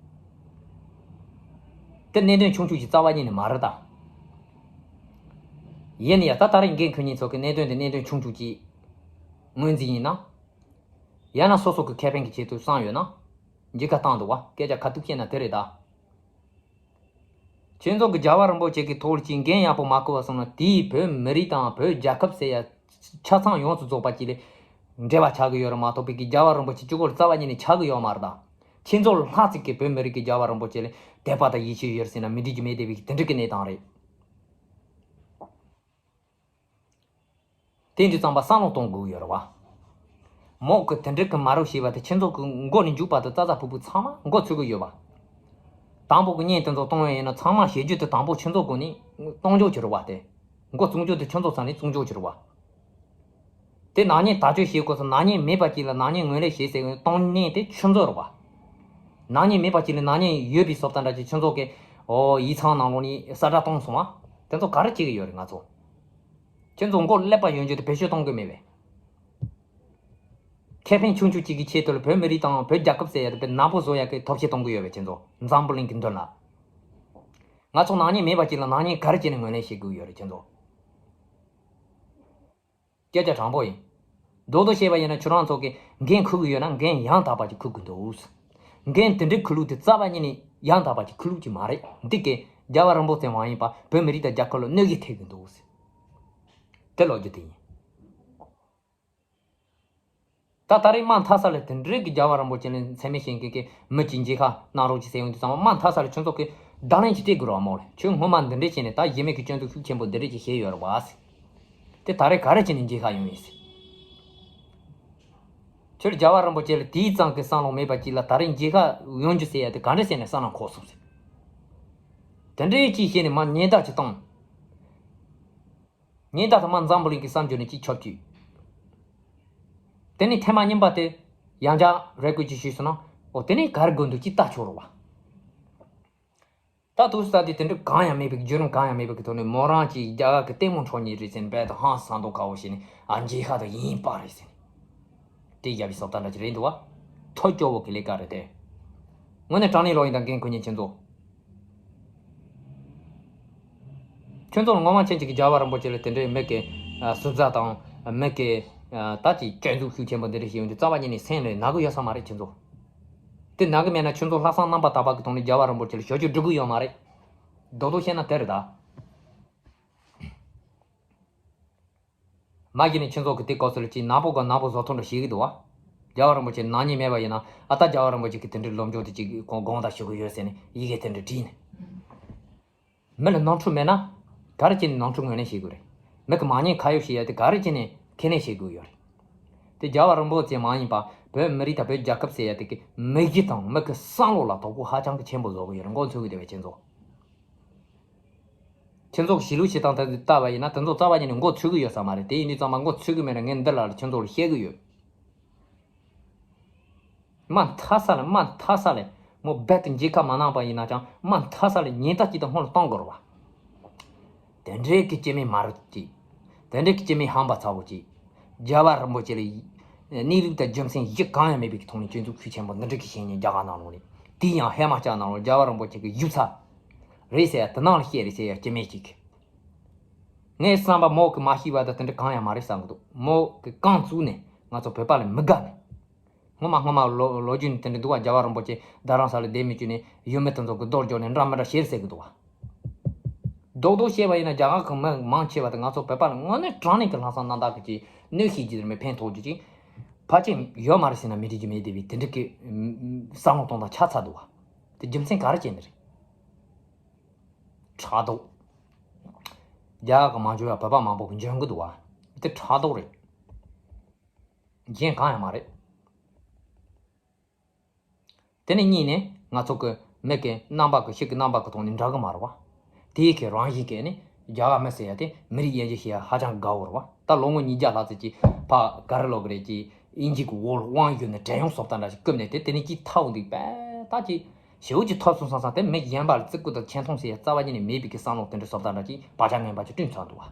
དེ་གནད་དོན་ཆུང་ཆུང་ཅིག་རྩ་བ་ཉིད་ནས་མ་རེད་ད། ཡིན་ན་ཡང་ད་ད་རེས་འགན་ཁུར་མཁན་ཚོ་གི་གནད་དོན་དེ་གནད་དོན་ཆུང་ཆུང་ཅིག་ངོས་འཛིན་ཡིན་ན། ཡང་ན་སོ་སོ་གི་ཁེ་ཕན་གྱི་ཆེད་དུ་བསམ་ཡོད་ན། མཇལ་ཁ་བཏང་འདུག་བ། སྐད་ཆ་ཁ་ཐུག་བཤད་ན་དེ་རེད་ད། ཁྱེད་ཚོ་གི་རྒྱལ་བ་རིན་པོ་ཆེ་གི་ཐོག་ལ་ཅིག་འགན་ཡག་པོ་མ་ཁུར་བ་སོང་ན་དེས་བོད་མི་རིགས་དང་བོད་རྒྱལ་ཁབ་ཟེར་ཡ་ཆ་ཚང་ཡོངས་སུ་རྫོགས་པ་ཅིག་ལ་འབྲེལ་བ་ཆགས་ཀྱི་ཡོད་རེད་མ་གཏོགས་པའི་གི་རྒྱལ་བ་རིན་པོ་ཆེ་གཅིག་པོ་ལ་རྩ་བ་ཉིད་ནས་ཆགས་ཀྱི་ཡོད་མ་རེད་ད། ཁྱེད་ཚོ་ལྷག་ཅིག་གིས་བོད་མི་རིགས་ཀྱི་རྒྱལ་བ་རིན་པོ་ཆེ་ལ་དད་པ་དང་ཡིད་ཆེས་ཡོད་ཟེར་ན་མི་འགྲིག་རྒྱུ་མེད་བསྡད་པའི་གི་དེ་འདྲ་གི་གནས་སྟངས་རེད། དེ་འདྲའི་རྩམ་པ་བསམ་བློ་གཏོང་དགོས་ཡོད་རེད་བ། མོ་གི་དེ་འདྲ་གི་མ་རབས་བྱས་པ་དེ་ཁྱེད་ཚོ་གི་མགོ་ནས་མཇུག་བར་དུ་རྩ་རྩ་ཕུ་ཕུ་ཚང་མ་མགོ་ཚོས་གི་ཡོད་བ། དང་པོ་གི་བརྙན་དེ་ཚོ་གཏོང་ཡ་ཡིན་ན་ཚང་མ་བྱེད་རྒྱུ་དེ་དང་པོ་ཁྱེད་ཚོ་གི་ནས་གཏོང་རྒྱུ་གི་རེད་བ་དེ། མགོ་བཙུགས་རྒྱུ་དེ་ཁྱེད་ཚོ་ཚང་ནས་བཙུགས་རྒྱུ་གི་རེད་བ། དེ་ནག་ཉེས་དག་བཅོས་བྱེད་དགོས་སོ། ནག་ཉེས་མེད་པ་ཅིག་ལ་ནག་ཉེས་ངོས་ལེན་བྱེད་ཟེར་གི་གཏོང་མཁན་དེ་ཁྱེད་ཚོ་རེད་བ། ནག་ཉེས་མེད་པ་ཅིག་ལ་ནག་ཉེས་ཡོད་པའི་བཟོ་ལྟ་འདྲ་ཅིག་ཁྱེད་ཚོ་གི་ཨོ་ཡིག་ཚང་ནང་ལོགས་ནས་གསལ་བསྒྲགས་གཏོང་སོང་བ། དེ་ཚོ་ག་རེ་བྱེད་གི་ཡོད་རེད་ང་ཚོ། ཁྱེད་ཚོ་མགོ་ཀླད་པ་ཡོད་རྒྱུ་དེ་བེད་སྤྱོད་གཏོང་གི་མེད་པས། ཁེ་ཕན་ཆུང་ཆུང་གཅིག་གི་ཆེད་དུ་ལ་བོད་མི་རིགས་དང་བོད་རྒྱལ་ཁབ་ཟེར་ཡ་དེ་དཔེ་ནག་པོ་བཟོ་ཡ་གི་ཐབས་ཤེས་གཏོང་གི་ཡོད་པས་ཁྱེད་ཚོ། འཛམ་བུ་གླིང་གི་མདུན་ལ། ང་ཚོ་ནག་ཉེས་མེད་པ་ཅིག་ལ་ནག་ཉེས་ག་རེ་བྱས་ནས་ངོས་ལེན་བྱེད་དགོས་ཡོད་རེད་ཁྱེད་ཚོ། སྐད་ཆ་དྲང་པོ་ཡིན། རྡོག་རྡོག་བཤད་པ་ཡིན་ན་ཁྱོད་རང་ཚོ་གི་འགན་འཁུར་གི་ཡོད་ན་འགན་ཡང་དག་པ་ཅིག་འཁུར་དགོས་འདུག་འགན་དེ་འདྲའི་འཁུར་ལུགས་དེ་རྩ་བ་ཉིད་ནས་ཡང་དག་པ་ཅིག་འཁུར་ལུགས་ཅིག་མ་རེད། འདི་གས་རྒྱལ་བ་རིན་པོ་ཆེ་མ་ཡིན་པ་བོད་མི་རིགས་དང་རྒྱལ་ཁབ་ལ་གནོད་འགེལ་ཐེབས་གི་འདུག་དེ་ལོ་རྒྱུས་དེ་ཡིན། ད་ད་རེས་དམའ་མཐའ་ས་ལ་དེ་འདྲའི་གི་རྒྱལ་བ་རིན་པོ་ཆེ་ལ་མཚན་སྨད་བྱེད་མཁན་གི་མི་གཅིག་མཇལ་ཁ་གནང་རོགས་ཅིག་ཟེར་ཡོང་དུས་ཙམ་པ་དམའ་མཐའ་ས་ལ་ཁྱོད་ཚོ་གི་བརྡ་ལན་ཅིག་སྤྲད་དགོས་རེད་བ་མོ་ལ། ཁྱོད་སྔོན་མ་འདི་འདྲས་བྱས་ནས་ད་གཞི་མེད་ཀྱི་སྐྱོན་འཛུགས་ཤུགས་ཆེན་པོ་འདི་འདྲས་ཅིག་བྱས་ཡོད་རེད་བ་ཟེར། དེ་ད་རེས་ག་རེ་བྱས་ནས་མཇལ་ཁ་ཡོང་ཡིན་ཟེར། ཁྱོད་རྒྱལ་བ་རིན་པོ་ཆེ་ལ་དེའི་ཙམ་གི་བསམ་བློ་མེད་པ་ཅིག་ལ་ད་རེས་མཇལ་ཁ་ཡོང་རྒྱུ་ཟེར་ཡ་དེ་ག་འདྲས་ཟེར་ནས་བསམ་བློ་འཁོར་སོང་ཟེར། དེ་འདྲས་ཅིག་བྱས་ནས་མ་ཉེན་བརྡ་ཅིག་བཏང་། ཉིན་ལྟར་དུ་མ་འཛམ་བུ་གླིང་གི་བསམ་རྒྱུ་ནི་ཅིག་ཆོབ་ཀྱི། དེ་ནི་ཐེངས་མ་གཉིས་པ་དེ། ཡང་བསྐྱར་རེ་སྐུལ་ཅིག་ཞུས་སོང་ན། འོ་དེ་ནས་ག་རེ་དགོས་འདུག་ཅིག་ལྟ་ཆོག་རོགས་པ། ད་དུས་ས་དེ་དེ་འདྲ་གང་ཡང་མེད་པའི་བརྒྱུད་རིམ་གང་ཡང་མེད་པའི་ཐོག་ནས་མོ་རང་གི་རྒྱ་གར་གི་ལྟད་མོ་འཕྲོ་མཁན་རེད་ཟེར་ནས་རྦད་དེ་ཧང་སང་མདོག་ཁ་པོ་བྱས་ནས། ཨ་མཇལ་ཁ་དང་ཡིན་པ་རེད་ཟེར་ནས་དེ་རྒྱབ་པའི་སོབ་ད་འདྲ་ཅིག་རེད་འདུག་བ། ཐོ་སྐྱོ་བོ་གི་ལས་ཀ་རེད་དེ། དངོས་གནས་དྲང་གནས་ལོག་ཡིན་དང་འགན་ཁུར་མཁན་ཁྱེད་ཚོ། ཁྱོད་ཚོ་ལ་ངོ་མ་ཁྱེད་ཅིག་གི་རྒྱལ་བ་རིན་པོ་ཆེ་ལ་དེ་འདྲའི་མི་གི་ཨ་ཟུར་ཟ་དང་མི་གི་ཨ་ད་ཅིག་སྐྱོན་འཛུགས་ཤུགས་ཆེན་པོ་འདི་འདྲ་ཞིག་ཡོང་དུས་རྩ་བ་ཉིད་ནས་སེམས་ལ་ན་གི་ཡོད་ས་མ་རེད་ཁྱེད་ཚོ། དེ་ན་གི་མེད་ན་ཁྱོད་ཚོ་ལྷག་བསམ་རྣམ་པར་དག་པ་གི་ཐོག་ནས་རྒྱལ་བ་རིན་པོ་ཆེ་ལ་ཞབས་ཕྱི་སྒྲུབ་གི་ཡོད་མ་རེད། རྡོག་རྡོག་བཤད་ན་དེ་རེད་ད། མ་གཞི་ནས་ཁྱེད་ཚོ་གི་དེ་སྐབས་སུ་ལ་ཅིག་ནག་པོ་ག་ནག་པོ་བཟོ་ཐུབ་འདྲ་བྱེད་ཀྱི་འདུག་བ། རྒྱལ་བ་རིན་པོ་ཆེ་ནག་ཉེས་མེད་པ་ཡིན་ན། ཨ་ད་རྒྱལ་བ་རིན་པོ་ཆེ་གི་དེ་འདྲའི་སློབ་སྦྱོང་དེ་ཅིག་གོང་དགོངས་དག་ཞུ་གི་ཡོད་ཟེར་ནས་ཡི་གེ་དེ་འདྲ་བྲིས་ནས། མི་ལ་ནོར་འཁྲུལ་མེད་ན་ག་རེ་བྱས་ནས་ནོར་འཁྲུལ་ངོས་ལེན་བྱེད་དགོས་རེད། མི་གི་མ་ཉེས་ཁ་གཡོགས་བྱེད་ཡ་དེ་ག་རེ་བྱས་ནས་ཁས་ལེན་བྱེད་དགོས་ཡོད་རེད། དེ་རྒྱལ་བ་རིན་པོ་ཆེ་མ་ཡིན་པ་བོད་མི་རིགས་དང་བོད་རྒྱལ་ཁབ་ཟེར་ཡ་དེ་གི་མི་གཞི་དང་མི་གི་བསམ་བློ་ལ་དོགས་པ་ཧ་ཅང་གི་ཆེན་པོ་བཟོ་གི་ཡོད་རེད། མགོ་འཚོས་གི་དེ་བས་ཁྱེད་ཚོ། ཁྱེད་ཚོ་གི་གཞིས་ལུས་བྱེད་སྟངས་དེ་ལྟ་བ་ཡིན་ན་དེ་ཚོ་རྩ་བ་ཉིད་ནས་མགོ་ཚོས་གི་ཡོད་ས་མ་རེད། དེ་ཡིན་དུས་ཚང་མ་མགོ་ཚོས་གི་མེད་ན་ངས་འདི་ལ་ཁྱེད་ཚོ་ལ་བཤད་གི་ཡོད། མ་མཐའ་ས་ལ་མ་མཐའ་ས་ལ་མོ་རྦད་དེ་མཇལ་ཁ་མ་གནང་པ་ཡིན་ན་ཀྱང་མ་མཐའ་ས་ལ་ཉེན་བརྡ་ཅིག་དང་སྔོན་ལ་གཏོང་དགོས་རེད་བ། དེ་འདྲའི་གི་སྐྱེ་དམན་མ་རུ་ཅིག་དེ་འདྲའི་གི་སྐྱེ་དམན་ཧམ་པ་ཚ་བོ་ཅིག་རྒྱལ་བ་རིན་པོ་ཆེ་ལ་གནས་ལུགས་དང་རྒྱུ་མཚན་གཞི་གང་ཡང་མེད་པའི་གི་ཐོག་ནས་སྐྱོན་འཛུགས་ཤུགས་ཆེན་པོ་འདི་འདྲ་གི་བྱས་ནས་རྒྱ་གར་ནང་ལོགས་ནས། དེ་ཡང་ཧེ་མ་ལྕགས་ནང་ལོགས་རྒྱལ་བ་རིན་པོ་ཆེ་གི་ཡུལ་ས་རེད་ཟེར་ཡ་དེ་ནང་ལ་བཤད་རེད་ཟེར་ཡ་སྐྱེ་དམན་ཅིག་ངའི་བསམ་པ་མོ་གི་མ་ཤེས་པ་དང་དེ་འདྲ་གང་ཡང་མ་རེད་བསམ་གི་འདུག་མོ་གི་རྐང་བཙུགས་ནས་ང་ཚོ་བོད་པ་ལ་མི་དགའ་ནས། སྔོན་མ་སྔོན་མ་ལོ་ལོ་རྒྱུས་ནས་དེ་འདྲ་འདུག་བ། རྒྱལ་བ་རིན་པོ་ཆེ་རྡ་རམ་ས་ལ་བསྡད་མི་བཅུག་ནས་ཡུལ་མི་དེ་ཚོ་གི་རྡོ་སྦྱོར་ནས་འདྲ་མི་འདྲ་བྱེད་ཟེར་གི་འདུག་བ། རྡོག་རྡོག་བཤད་པ་ཡིན་ན་རྒྱ་གར་གི་མི་མང་ཆེ་བ་དེ་ང་ཚོ་བོད་པ་ལ་དངོས་གནས་དྲང་གནས་ཀྱི་ལྷག་བསམ་རྣམ་དག་གི་ཅིག་གནོད་ཤེས་ཀྱི་རིན་མེད་ཕན་ཐོགས་རྒྱུ་ཅིག་ཕལ་ཆེར་ཡོད་མ་རེད་ཟེར་ན་མི་འགྲིག་རྒྱུ་མེད་དེ་བས་དེ་འདྲ་གི་བསམ་བློ་གཏོང་སྟངས་ཆགས་ཚར་འདུག་བ། དེ་རྒྱུ་མཚན་ག་རེ་བྱས་ནས་རེད། ཕྲག་དོག་རྒྱ་གར་གི་མ་འཇོན་ཡ་བོད་པ་མང་པོ་གི་འཇོན་གི་འདུག་བ། དེ་ཕྲག་དོག་རེད། གཞན་གང་ཡང་མ་རེད། དེ་ནས་གཉིས་ནས་ང་ཚོ་གི་མི་གི་རྣམ་པ་གི་ཤིག་གི་རྣམ་པ་གི་ཐོག་ནས་འདྲ་གི་མ་རེད་བ། དེའི་གི་རང་བཞིན་གི་ནི་རྒྱ་གར་མི་ཟེར་ཡ་དེ་མི་རིགས་དབྱེ་འབྱེད་བྱེད་ཡ་ཧ་ཅང་དགའ་བོ་རེད་བ། ད་ལོ་ངོ་ཉིས་བརྒྱ་ལྷག་ཙམ་གྱི་ཕ་ག་རེ་ལོ་གི་རེད་ཀྱི་དབྱིན་ཇི་གི་འོག་ལ་དབང་བསྒྱུར་ནས་བྲན་གཡོག་སོབ་ད་འདྲ་ཞིག་བཀུམ་ནས་དེ་དེ་ནས་ཅིག་ཐབས་འདུག་པས་ད་ཅིག་ཞེ་པོ་ཅིག་ཐོབ་སོང་བསམ་བསམ་དེ་མི་གཞན་པ་ལ་བརྩི་བཀུར་དང་ཆེ་མཐོང་ཟེར་ཡ་རྩ་བ་ཉིད་ནས་མེད་པའི་གི་བསམ་བློ་དེ་འདྲ་སོབ་ད་འདྲ་ཅིག་བག་ཆགས་ངན་པ་ཅིག་བསྐྲུན་ཚར་འདུག་བ།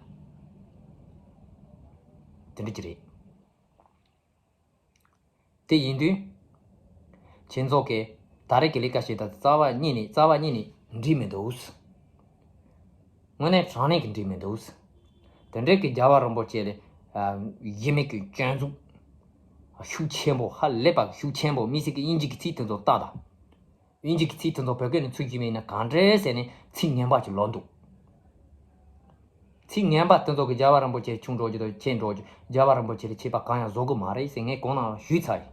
དེ་འདྲ་ཅིག་རེད། དེ་ཡིན་དུས། ཁྱེད་ཚོ་གིས་ད་རེས་ཀྱི་ལས་ཀ་བྱེད་སྟངས་རྩ་བ་ཉིད་ནས་རྩ་བ་ཉིད་ནས་འགྲིག་མི་འདུག་དངོས་གནས་དྲང་གནས་ཀྱི་འགྲིག་མི་འདུག་དེ་འདྲའི་གི་རྒྱལ་བ་རིན་པོ་ཆེ་ལ་ཨ་ཡིན་མིན་གྱི་སྐྱོན་འཛུགས་ཤུགས་ཆེན་པོ་ཧ་ལས་པ་ཤུགས་ཆེན་པོ་དམིགས་བསལ་གྱི་དབྱིན་ཇི་གི་ཚིག་དེ་ཚོ་ལྟ་དང་། དབྱིན་ཇི་གི་ཚིག་དེ་ཚོ་བོད་སྐད་ནས་ཚུར་བསྒྱུར་བ་ཡིན་ན་གང་འདྲ་ཟེར་ནས་ཚིག་ངན་པ་ཅིག་ལོག་འདུག་ཚིག་ངན་པ་དེ་ཚོ་གིས་རྒྱལ་བ་རིན་པོ་ཆེ་ཆུང་འགྲོ་རྒྱུ་དང་ཆེ་འགྲོ་རྒྱུ། རྒྱལ་བ་རིན་པོ་ཆེ་ལ་ཆད་པ་གང་ཡང་བཟོ་གི་མ་རེད་ཟེར་ངས་གོང་ནང་ལ་ཞུས་ཚར་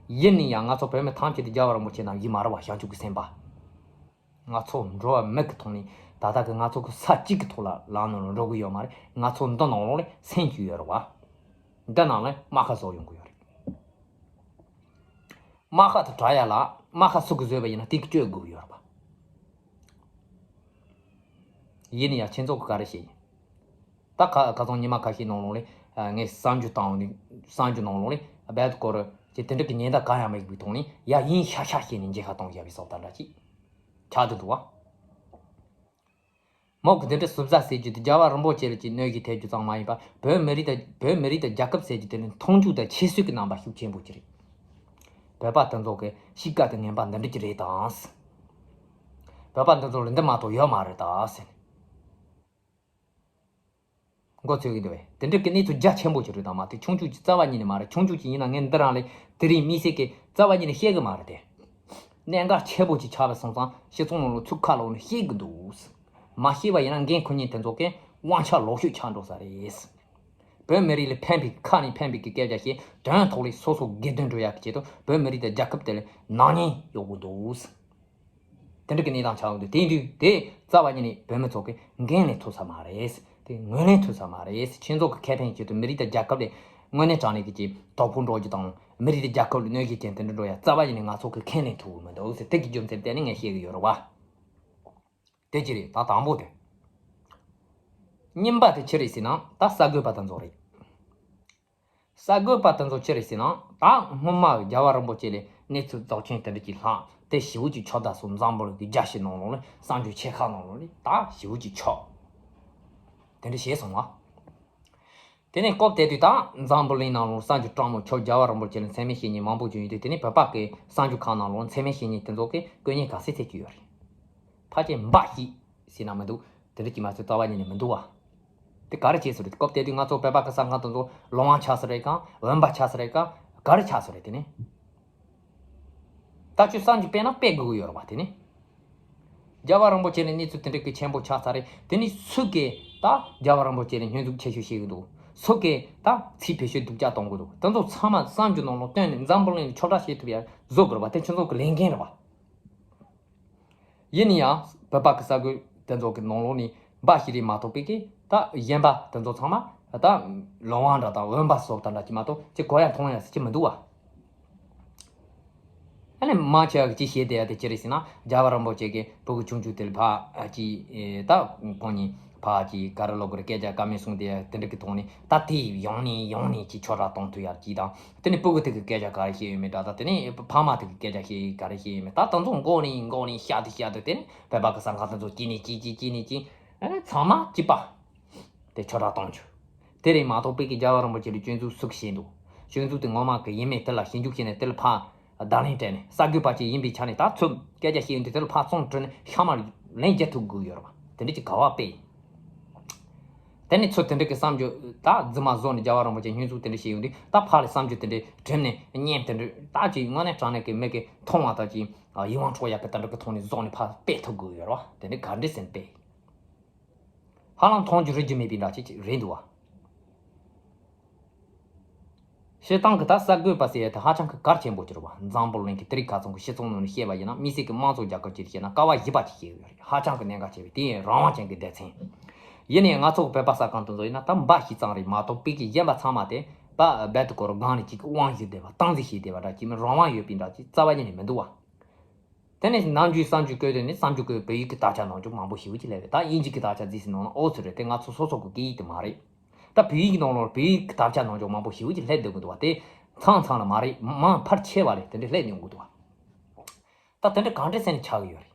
ཡིན། ཡིན་ན་ཡང་ང་ཚོ་བོད་མི་ཐམས་ཅད་དེ་རྒྱལ་བ་རིན་པོ་ཆེ་ནང་བཞིན་མ་རེད་བ། བྱང་ཆུབ་ཀྱི་སེམས་དཔའ། ང་ཚོ་འགྲོ་བ་མི་གི་ཐོག་ནས་ད་ལྟ་གི་ང་ཚོ་གི་ས་གཅིག་གི་ཐོག་ལ་ལམ་ནང་ལ་འགྲོ་གི་ཡོད་མ་རེད། ང་ཚོ་འདི་ནང་ལོགས་ལ་སེམས་ཅིག་ཡོད་རེད་བ། འདི་ནང་ལ་རྨ་ཁ་བཟོ་ཡོང་གི་ཡོད་རེད། རྨ་ཁ་དེ་དྲག་ཡ་ལ་རྨ་ཁ་སུ་གིས་བཟོས་པ་ཡིན་ན་དེ་གིས་སྤྲོད་དགོས་ཀྱི་ཡོད་རེད་པ། ཡིན་ན་ཡང་ཁྱེད་ཚོ་གིས་ག་རེ་བྱེད་ཡིན། ད་ཁ་ཁ་སང་ཉི་མ་ཁ་ཤས་ནང་ལོགས་ལ་ངས་གསར་འགྱུར་བཏང་ནས་གསར་འགྱུར་ནང་ལོགས་ལ་རྦད་དེ་སྐོར་གྱི་དེ་འདྲ་གི་ཉེན་བརྡ་གང་ཡང་མེད་པའི་ཐོག་ནས་ཡ་ཡིན་ཤག་ཤག་བྱས་ནས་མཇལ་ཁ་གཏོང་བཞག་པའི་བཟོ་ལྟ་འདྲ་ཅིག་ཆགས་བསྡད་འདུག་བ། མོ་གི་འདི་འདྲ་ཟུར་ཟ་ཟེར་རྒྱུ་དེ་རྒྱལ་བ་རིན་པོ་ཆེ་ལ་ཅིག་གནོད་གཞི་ཐེབས་རྒྱུ་ཙམ་མ་ཡིན་པར་བོད་མི་རིགས་དང་བོད་མི་རིགས་དང་རྒྱལ་ཁབ་ཟེར་རྒྱུ་དེ་ནི་མཐོང་ཆུང་དང་ཁྱད་གསོད་ཀྱི་རྣམ་པ་ཤུགས་ཆེན་པོ་ཅིག་རེད། བོད་པ་དེ་ཚོ་གི་གཤིས་ཀ་དེ་ངན་པ་འདི་འདྲ་ཅིག་རེད་དང་། བོད་པ་འདི་ཚོ་ལ་འདི་མ་གཏོགས་ཡོད་མ་རེད་ད་ཟེར། མགོ་ཚོས་ཀྱི་འདུག་བས། དེ་འདྲ་གི་གནས་ཚུལ་རྒྱ་ཆེན་པོ་ཅིག་རེད་དང་མ་དེ་ཆུང་ཆུང་ཅིག་རྩ་བ་ཉིད་ནས་མ་རེད། ཆུང་ཆུང་ཅིག་ཡིན་ན་ངས་འདི་རང་ལས་དེ་རིང་དམིགས་བསལ་གྱི་རྩ་བ་ཉིད་ནས་བཤད་གི་མ་རེད་དེ། གནད་འགག་ཆེན་པོ་ཅིག་ཆགས་པ་སོང་ཙང་སྤྱི་ཚོགས་ནང་ལ་ཚུར་ཁ་ལོག་ནས་བཤད་གི་འདུག་མ་བཤད་པ་ཡིན་ན་འགན་འཁུར་མཁན་དེ་ཚོ་གིས་དབང་ཆ་ལོག་ཤོས་ཆགས་འགྲོ་ས་རེད། བོད་མི་རིགས་ལ་ཕན་པའི་ཁ་ནས་ཕན་པའི་གི་སྐད་ཆ་བཤད་དོན་ཐོག་ལས་སོ་སོ་དགེ་འདུན་འགྲོ་ཡག་གི་ཆེད་དུ་བོད་མི་རིགས་དང་རྒྱལ་ཁབ་དེ་ལ་ནག་ཉེས་གཡོག་གི་འདུག་དེ་འདྲ་གི་གནས་སྟངས་ཆགས་ཡོང་དུས་དེ་དུས་དེ་རྩ་བ་ཉིད་ནས་བོད་མི་ཚོ་གི་འགན་ལེན་ཐུབ་ས་མ་རེད། དེ་ངོས་ལེན་ཐུབ་ས་མ་རེད། ཁྱེད་ཚོ་གི་ཁེ་ཕན་ཆེད་དུ་མི་རིགས་དང་རྒྱལ་ཁབ་ལ་དངོས་གནས་དྲང་གནས་ཀྱི་ཅིག་དོ་ཕོག་འགྲོ་རྒྱུ་དང་མི་རིགས་དང་རྒྱལ་ཁབ་ལ་གནོད་གཞི་ཅན་དེ་འདྲ་འགྲོ་ཡ་རྩ་བ་ཉིད་ནས་ང་ཚོ་གི་ཁས་ལེན་ཐུབ་ཀྱི་མི་འདུག་ཟེར་དེ་གི་རྒྱུ་མཚན་བརྟེན་ནས་ངས་བཤད་གི་ཡོད་རེད་བ། དེ་ཅི་རེད་ད་དང་པོ་དེ། གཉིས་པ་དེ་ཅི་རེད་ཟེར་ན་ད་གསར་འགོད་པ་དེ་ཚོ་རེད། གསར་འགོད་པ་དེ་ཚོ་ཅི་རེད་ཟེར་ན། ད་སྔོན་མ་རྒྱལ་བ་རིན་པོ་ཆེ་ལས་གནས་ཚུལ་རྫོགས་ཆེན་དེ་འདྲ་ཅིག་ལྷག་དེ་ཞེ་པོ་ཅིག་ཆགས། ད་སོ་འཛམ་བུ་གླིང་གི་རྒྱལ་སྤྱི་ནང་ལོགས་ལ་གསར་འགྱུར་ཆེ་ཁག་ནང་ལོགས་ལ་ད་ཞེ་པོ་ཅིག་ཆགས། དེ་འདྲ་བྱས་སོང་བ། དེ་ནས་སྐབས་དེ་དུས་ད་འཛམ་བུ་གླིང་ནང་ལོགས་གསར་འགྱུར་དྲང་མོ་ཆོག་རྒྱལ་བ་རིན་པོ་ཆེ་ལ་མཚན་སྨད་བྱེད་མཁན་མང་པོ་བྱུང་ཡོད་དུས། དེ་ནས་བོད་པ་གི་གསར་འགྱུར་ཁང་ནང་ལོགས་མཚན་སྨད་བྱེད་མཁན་དེ་ཚོ་གི་སྐུ་བརྙན་ག་ཚད་ཚད་ཅིག་ཡོད་རེད། ཕལ་ཆེར་འབའ་ཞིག་ཟེར་ན་མི་འདུག་དེ་འདྲ་ཅིག་མ་ཟད་རྩ་བ་ཉིད་ནས་མི་འདུག་བ། དེ་ག་རེ་བྱས་སོང་རེད། སྐབས་དེ་དུས་ང་ཚོ་བོད་པ་གི་གསར་ཁང་དེ་ཚོ་ལོང་བ་ཆགས་སོང་རེད་གང་། འོན་པ་ཆགས་སོང་རེད་གང་། ག་རེ་ཆགས་སོང་རེད། དེ་ནས་ད་ཁྱོད་གསར་འགྱུར་སྤེལ་ན་སྤེལ་དགོས་ཀྱི་ཡོད་རེད་བ། དེ་ནས་རྒྱལ་བ་རིན་པོ་ཆེ་ལ་གནས་ཚུལ་དེ་འདྲ་གི་ཆེན་པོ་ཆགས་ཚར་རེད། དེ་ནས་སུ་གིས་ད་རྒྱལ་བ་རིན་པོ་ཆེ་ལ་སྙོན་འཛུགས་ཆེ་ཤོས་བྱེད་ཀྱི་འདུག་སུ་གིས་ད་ཚིག་བེད་སྤྱོད་སྡུག་ཅག་གཏོང་གི་འདུག་དེ་ཚོ་ཚང་མ་གསར་འགྱུར་ནང་ལོགས་བཏོན་ནས་འཛམ་བུ་གླིང་ལ་ཁྱབ་བསྒྲགས་བྱེད་ཐུབ་ཡ་བཟོ་དགོས་རེད་བ། དེ་ཁྱོད་ཚོ་གི་ལས་འགན་རེད་བ། ཡིན་ན་ཡང་བོད་པ་གི་གསར་འགོད་དེ་ཚོ་གི་ནང་ལོགས་ནས་འབའ་ཞིག་རེད་མ་གཏོགས་པའི་གི་ད་གཞན་པ་དེ་ཚོ་ཚང་མ་ད་ལོང་བ་འདྲ་དང་འོན་པ་བཟོ་ལྟ་འདྲ་ཅིག་མ་གཏོགས་ཅིག་གོ་ཡ་མཐོང་ཡ་ཟེར་གྱི་མི་འདུག་བ། ཨ་ནི་མང་ཆེ་བ་གི་ཅིག་བཤད་བསྡད་ཡ་དེ་ཅི་རེད་ཟེར་ན། རྒྱལ་བ་རིན་པོ་ཆེ་གི་སྤུ་གུ་ཆུང་ཆུང་དེ་ལ་ཕར་ཅིག་ད་ཁོང་གཉིས་ཕར་ཅིག་ག་རེ་ལབ་དགོས་རེད། སྐད་ཆ་བཀའ་མོལ་གསུངས་ཏེ་དེ་འདྲ་གི་ཐོག་ནས་ད་དེ་ཡང་ནས་ཡང་ནས་ཅིག་ཁྱབ་བསྒྲགས་གཏོང་ཐུབ་ཡ་ཅིག་དང་། དེ་ནས་སྤུ་གུ་དེ་གི་སྐད་ཆ་ག་རེ་བཤད་ཡོད་མེད་འདྲ་དང་། དེ་ནས་ཕ་མ་དེ་གི་སྐད་ཆ་བཤད་ག་རེ་བཤད་ཡོད་མེད་ད་དེ་ཚོ་འགོ་ནས་འགོ་ནས་བཤད་དེ་བཤད་དེ། དེ་ནས་བོད་པ་གི་གསར་ཁང་དེ་ཚོ་གཅིག་ནས་གཅིག་གཅིག་གཅིག་ནས་གཅིག་ཨ་ནི་ཚང་མ་གཅིག་པ་དེ་ཁྱབ་བསྒྲགས་གཏོང་རྒྱུ། དེ་རེད་མ་གཏོགས་པའི་གི་རྒྱལ་བ་རིན་པོ་ཆེ་ལ་སྐྱོན་འཛུགས་སུ་བྱས་འདུག་སྐྱོན་འཛུགས་དེ་ངོ་མ་གི་ཡིན་མེད་དེ་ལ་ཞིབ་འཇུག་བྱས་ནས་དེ་ལ་ཕར་བརྡ་ལན་སྤྲད་ནས། གསར་འགོད་པ་ཅིག་ཡིན་པའི་ཆ་ནས་ད་ཚུར་སྐད་ཆ་བཤད་ཡོང་དུས་དེ་ལ་ཕར་རྩོམ་བྲིས་ནས་ཤག་མ་ལན་རྒྱག་ཐུབ་དགོས་ཡོད་རེད་བ། དེ་འདྲ་ཅིག་ག་བ་དཔེ་ཡིན། དེ་ནས་ཚུར་དེ་འདྲ་གི་གསར་འགྱུར་ད་རྫུན་མ་བཟོ་ནས་རྒྱལ་བ་རིན་པོ་ཆེ་སྐྱོན་འཛུགས་དེ་འདྲ་བྱས་ཡོང་དུས། ད་ཕར་ལ་གསར་འགྱུར་དེ་འདྲ་བྲིས་ནས་བརྙན་དེ་འདྲ་ད་ཅིག་དངོས་གནས་དྲང་གནས་ཀྱི་མི་གི་མཐོང་བ་ད་ཅིག་ཡིད་དབང་འཕྲོག་ཡག་གི་དེ་འདྲ་གི་ཐོག་ནས་བཟོ་ནས་ཕར་སྤེལ་ཐུབ་དགོས་ཡོད་རེད་བ། དེ་འདྲ་ག་འདྲ་ཟེར་ནས་སྤེལ། ཧ་ལམ་མཐོང་རྒྱུ་རིག་རྒྱུ་མེད་པའི་འདྲ་ཅིག་རེད་འདུག་བ། སྤྱིར་བཏང་གི་ད་གསར་འགོད་པ་ཟེར་ཡ་དེ་ཧ་ཅང་གི་གལ་ཆེན་པོ་གྱུར་བ། འཛམ་བུ་གླིང་གི་དེ་རིང་ཁ་སང་གི་སྤྱི་ཚོགས་ནང་ནས་བཤད་པ་ཡིན་ན། མི་སེར་གི་དམངས་གཙོ་རྒྱལ་ཁབ་ཅིག་བཤད་ན་ཀ་བ་བཞི་པ་ཅིག་བཤད་ཡོད་རེད། ཧ་ཅང་གི་གནད་འགག་ཆེ་བའི་དེ་ཡིན་རང་དབང་ཅན་གྱི་སྡེ་ཚན། ཡིན་ནའི་ང་ཚོ་གི་བོད་པ་གསར་ཁང་དེ་ཚོ་ཡིན་ན་ད་འབའ་ཞིག་ཙམ་རེད་མ་གཏོགས་པའི་གི་གཞན་པ་ཚང་མ་དེ་པ་རྦད་དེ་ཁོ་རང་སྒང་ནས་ཅིག་དབང་ཞུས་བསྡད་པ། སྟངས་འཛིན་བྱས་བསྡད་པ་འདྲ་ཅིག་མི་རང་དབང་ཡོད་པའི་འདྲ་ཅིག་རྩ་བ་ཉིད་ནས་མི་འདུག་བ། དེ་ནས་ནམ་རྒྱུན་གསར་འགྱུར་བཀོད་དེ་ནས་གསར་འགྱུར་བཀོད་བོད་ཡིག་གི་དག་ཆ་ནང་ཆོས་མང་པོ་ཞེ་པོ་ཅིག་སླེབས་རེད། ད་དབྱིན་ཇི་གི་དག་ཆ་བརྩིས་ཟིན་ནང་ན་ཨོ་ཙི་རེད། དེ་ང་ཚོ་སོ་སོ་གི་སྐད་ཡིག་དེ་མ་རེད། ད་བོད་ཡིག་གི་ནང་ལོགས་བོད་ཡིག་གི་དག་ཆ་ནང་ཆོས་མང་པོ་ཞེ་པོ་ཅིག་སླེབས་སྡོད་གི་འདུག་བ། དེ་མཚམས་མཚམས་ལ་མ་རེད། མང་ཕལ་ཆེ་བ་རེད། དེ་འདྲ་སླེབས་ཡོང་གི་འདུག་བ། ད་དེ་འདྲ་གང་འདྲ་ཟེར་ནས་ཆགས་ཀྱི་ཡོད་རེད།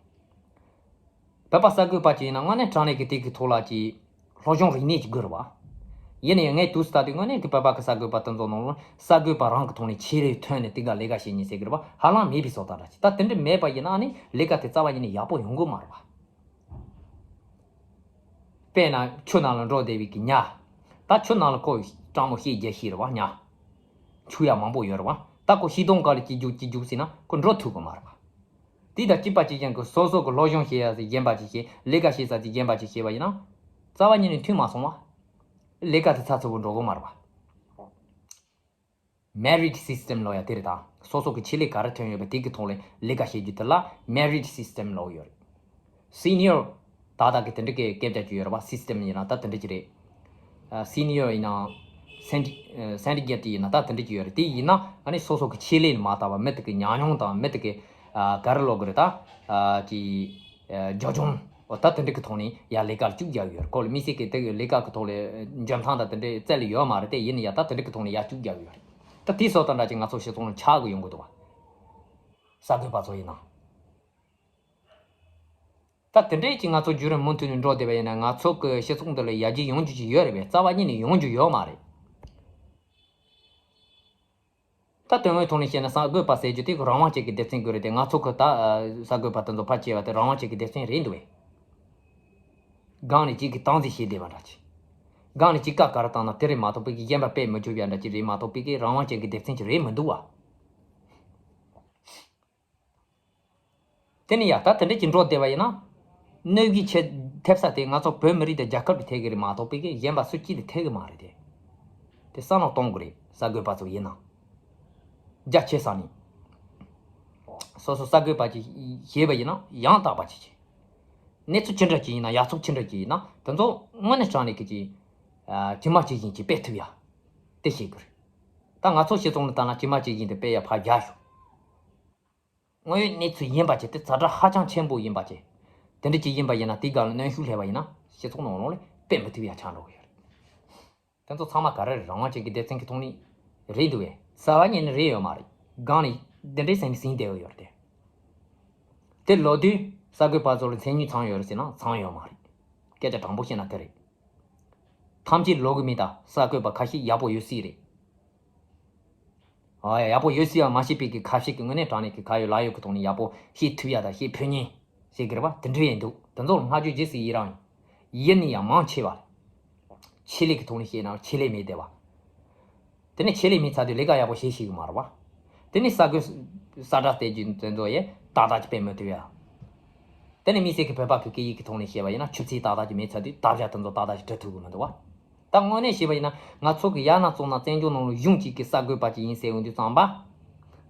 བོད་པ་གསར་འགོད་པ་ཅིག་ཡིན་ན་དངོས་གནས་དྲང་གནས་ཀྱི་དེ་གི་ཐོག་ལ་ཅིག་སློབ་སྦྱོང་རིག་གནས་ཀྱི་དགོས་རེད་བ། ཡིན་ནའི་ངས་དུས་སུ་ལྟ་དུས་དངོས་གནས་ཀྱི་བོད་པ་གི་གསར་འགོད་པ་དེ་ཚོ་ནང་ལ་གསར་འགོད་པ་རང་གི་ཐོག་ནས་ཆེད་ལས་ཐོན་ནས་དེ་ག་ལས་ཀ་བྱེད་མཁན་ཟེར་གི་རེད་བ། ཧ་ལམ་མེད་པའི་བཟོ་ལྟ་འདྲ་ཅིག་ད་དེ་འདྲ་མེད་པ་ཡིན་ན་ཨ་ནི་ལས་ཀ་དེ་རྩ་བ་ཉིད་ནས་ཡག་པོ་ཡོང་གི་མ་རེད་བ། དཔེར་ན་ཆུ་ནང་ལ་འགྲོ་བསྡད་པའི་གི་ཉ། ད་ཆུ་ནང་ལ་ཁོ་སྤྲང་མོ་བཤད་རྒྱག་ཤེས་རེད་བ། ཉ། ཆུ་ཡག་མང་པོ་ཡོད་རེད་བ། ད་ཁོ་ཤིང་སྡོང་སྒང་ལ་ཅིག་རྒྱུག་ཅིག་རྒྱུག་ཟེར་ན་ཁོ་འགྲོ་ཐུབ་གི་མ་རེད་བ། དེ་དང་གཅིག་པ་གཅིག་རྐྱང་གི་སོ་སོ་གི་སློབ་སྦྱོང་བྱེད་ཡ་ཟིག་རྒན་པ་ཅིག་བྱེད། ལས་ཀ་བྱེད་ས་ཟིག་རྒན་པ་ཅིག་བྱེད་པ་ཡིན་ན། རྩ་བ་ཉིད་ནས་མཐུན་མ་སོང་བ། ལས་ཀ་དེ་ཚགས་ཚུད་པོ་འགྲོ་གི་མ་རེད་བ། Merit system ལབ་ཡ་དེ་རེད། ད་སོ་སོ་གི་ཆེད་ལས་ག་རེ་ཐོན་ཡོད་པ་དེ་གི་ཐོག་ལས་ལས་ཀ་བྱེད་རྒྱུ་དེ་ལ་Merit system ལབ་ཡོད་རེད། Senior ད་ལྟ་གི་དེ་འདྲ་གི་སྐད་ཆ་ཅིག་ཡོད་རེད་བ། System ཡིན་ན་ད་དེ་འདྲ་ཅིག་རེད། ཨ། Senior ཡིན་ན། Senior Seniority ཡིན་ན་ད་དེ་འདྲ་ཅིག་ཡོད་རེད། དེ་ཡིན་ན་ཨ་ནི་སོ་སོ་གི་ཆེད་ལས་ལ་མ་ལྟ་བ་མི་དེ་གི་ཉམས་མྱོང་དང་མི་དེ་གི་ཨ་ག་རེ་ལབ་དགོས་རེད། ད་ཨ་ཅིག་ཨ་རྒྱབ་ལྗོངས་འོ་ད་དེ་འདྲ་གི་ཐོག་ནས་ཡར་ལས་ཀ་ལ་བཅུག་རྒྱག་གི་ཡོད་རེད། ཁོ་ལ་དམིགས་བསལ་གི་དེ་གི་ལས་ཀ་གི་ཐོག་ལ་འཇོན་ཐང་དང་དེ་འདྲ་རྩལ་ཡོད་མ་རེད། དེ་ཡིན་ན་ཡང་ད་དེ་འདྲ་གི་ཐོག་ནས་ཡར་བཅུག་རྒྱག་གི་ཡོད་རེད། ད་དེ་བཟོ་ལྟ་འདྲ་ཅིག་ང་ཚོ་སྤྱི་ཚོགས་ནང་ཆགས་གི་ཡོང་གི་འདུག་བ། གསར་འགོད་པ་ཚོ་ཡིན་ན། ད་དེ་འདྲའི་ཅིག་ང་ཚོ་བརྒྱུད་རིམ་མུ་མཐུད་ནས་འགྲོ་བསྡད་པ་ཡིན་ན་ང་ཚོ་གི་སྤྱི་ཚོགས་འདི་ལ་ཡར་རྒྱས་ཡོང་རྒྱུ་ཅིག་ཡོད་རེད་པས། རྩ་བ་ཉིད་ནས་ཡོང་རྒྱུ་ཡོད་མ་རེད། ད་དོན་དངོས་ཐོག་ནས་བཤད་ན་གསར་འགོད་པ་ཟེར་རྒྱུ་དེ་རང་དབང་ཅན་གྱི་སྡེ་ཚན་དགོས་རེད་དེ། ང་ཚོ་གི་ད་གསར་འགོད་པ་དེ་ཚོ་ཕལ་ཆེ་བ་དེ་རང་དབང་ཅན་གྱི་སྡེ་ཚན་རེད་འདུག་བས། སྒང་ནས་གཅིག་གིས་སྟངས་འཛིན་བྱས་བསྡད་པ་འདྲ་ཅིག་སྒང་ནས་གཅིག་བཀའ་ག་རེ་བཏང་ན་དེ་རེད་མ་གཏོགས་པའི་གི་གཞན་པ་སྤེལ་མི་ཆོག་པ་འདྲ་ཅིག་རེད་མ་གཏོགས་པའི་གི་རང་དབང་ཅན་གྱི་སྡེ་ཚན་ཅིག་རེད་མི་འདུག་བ། དེ་ནས་ཡ་ད་དེ་འདྲ་ཅིག་འགྲོ་བསྡད་པ་ཡིན་ན། གནོད་སྐྱེལ་ཆེ་ཐེབས་ས་དེ་ང་ཚོ་བོད་མི་རིགས་དང་རྒྱལ་ཁབ་ལ་ཐེབས་ཀྱི་རེད་མ་གཏོགས་པའི་གི་གཞན་པ་སུ་གཅིག་ལ་ཐེབས་ཀྱི་མ་རེད་དེ། དེ་བསམ་བློ་གཏོང་དགོས་རེད། གསར་འགོད་པ་ཚོ་ཡིན་ན། རྒྱ་ཆེ་ས་ནས། སོ་སོ་གསར་འགོད་པ་ཅིག་བྱས་པ་ཡིན་ན་ཡང་དག་པ་ཅིག་བྱེད། གནས་ཚུལ་ཅི་འདྲ་ཅིག་ཡིན་ན་ཡག་ཚུལ་ཅི་འདྲ་ཅིག་ཡིན་ན་དེ་ཚོ་དངོས་གནས་དྲང་གནས་ཀྱི་ཅིག་ཇི་མ་ཇི་བཞིན་ཅིག་སྤེལ་ཐུབ་ཡ། དེ་བྱེད་དགོས་རེད། ད་ང་ཚོ་སྤྱི་ཚོགས་ནང་ལྟ་ན་ཇི་མ་ཇི་བཞིན་དུ་སྤེལ་ཡ་ཕར་རྒྱག་ཤོག་དངོས་ཡོད་གནས་ཚུལ་ཡིན་པ་བྱས་ཏེ་ཛ་དྲག་ཧ་ཅང་ཆེན་པོ་ཡིན་པ་བྱས། དེ་འདྲ་ཅིག་ཡིན་པ་ཡིན་ན་དེའི་སྒང་ལ་གནོན་ཤུགས་སླེབས་པ་ཡིན་ན་སྤྱི་ཚོགས་ནང་ལོགས་ལ་སྤེལ་མི་ཐུབ་ཡ་ཆགས་འགྲོ་གི་ཡོད་རེད། དེ་ཚོ་ཚང་མ་ག་རེ་རེད། རང་དབང་ཅན་གྱི་སྡེ་ཚན་གྱི་ཐོག་ནས་ རེད་འདུག་བས། རྩ་བ་ཉིད་ནས་རེད་ཡོད་མ་རེད། སྒང་ནས་འདི་འདྲའི་སེམས་ཟིན་བསྡད་ཡོད་རེད་དེ། དེ་ལོ་དུས་གསར་འགོད་པ་ཚོ་ལ་མཚན་ཉིད་ཚང་ཡོད་རེད་ཟེར་ན་ཚང་ཡོད་མ་རེད། སྐད་ཆ་དྲང་པོ་བཤད་ན་དེ་རེད། ཐམས་ཅད་ལོ་གི་མི་དང་གསར་འགོད་པ་ཁ་ཤས་ཡག་པོ་ཡོད་སྲིད་རེད། ཨ་ཡ་ཡག་པོ་ཡོད་སྲིད་ཡང་མ་ཤེས་པའི་གི་ཁ་ཤས་ཀྱི་དངོས་གནས་དྲང་གནས་ཀྱི་ཁ་ཡོད་ལག་ཡོད་ཀྱི་ཐོག་ནས་ཡག་པོ་བཤད་ཐུབ་ཡ་དང་བཤད་ཕོད་མཁན་ཞིག་གི་རེད་པ། དེ་འདྲ་ཡིན་འདུག་དེ་ཚོ་ལ་བསྔགས་བརྗོད་བྱེད་སྲིད་ཡིན་རང་ཡིན། ཡིན་ནི་ཡང་མང་ཆེ་བ་ཆེད་ལས་ཀྱི་ཐོག་ནས་བཤད་ན་ཆེད་ལས་མེད་བསྡད་པ། དེ་ནས་ཆེད་ལས་མེད་ཚར་དུས་ལས་ཀ་ཡག་པོ་བྱེད་ཤེས་གི་མ་རེད་བ། དེ་ནས་གསར་འགོད་གསལ་བསྒྲགས་བལྟས་རྒྱུ་དེ་ཚོ་ཡང་ཏག་ཏག་ཅིག་སྤེལ་མི་ཐུབ་ཡ། དེ་ནས་དམིགས་བསལ་གྱི་བོད་པ་གི་སྐད་ཡིག་གི་ཐོག་ནས་བཤད་པ་ཡིན་ན་ཆུ་ཚད་ཏག་ཏག་ཅིག་མེད་ཚར་དུས་དག་ཆ་དེ་ཚོ་ཏག་ཏག་ཅིག་འབྲི་ཐུབ་གི་མི་འདུག་བ། ད་དངོས་གནས་བཤད་པ་ཡིན་ན་ང་ཚོ་གི་ཡང་ན་བཙོང་ན་བཙན་བྱོལ་ནང་ལ་གཞུང་གཅིག་གི་གསར་འགོད་པ་ཅིག་ཡིན་ཟེར་འོང་དུས་ཙམ་པ།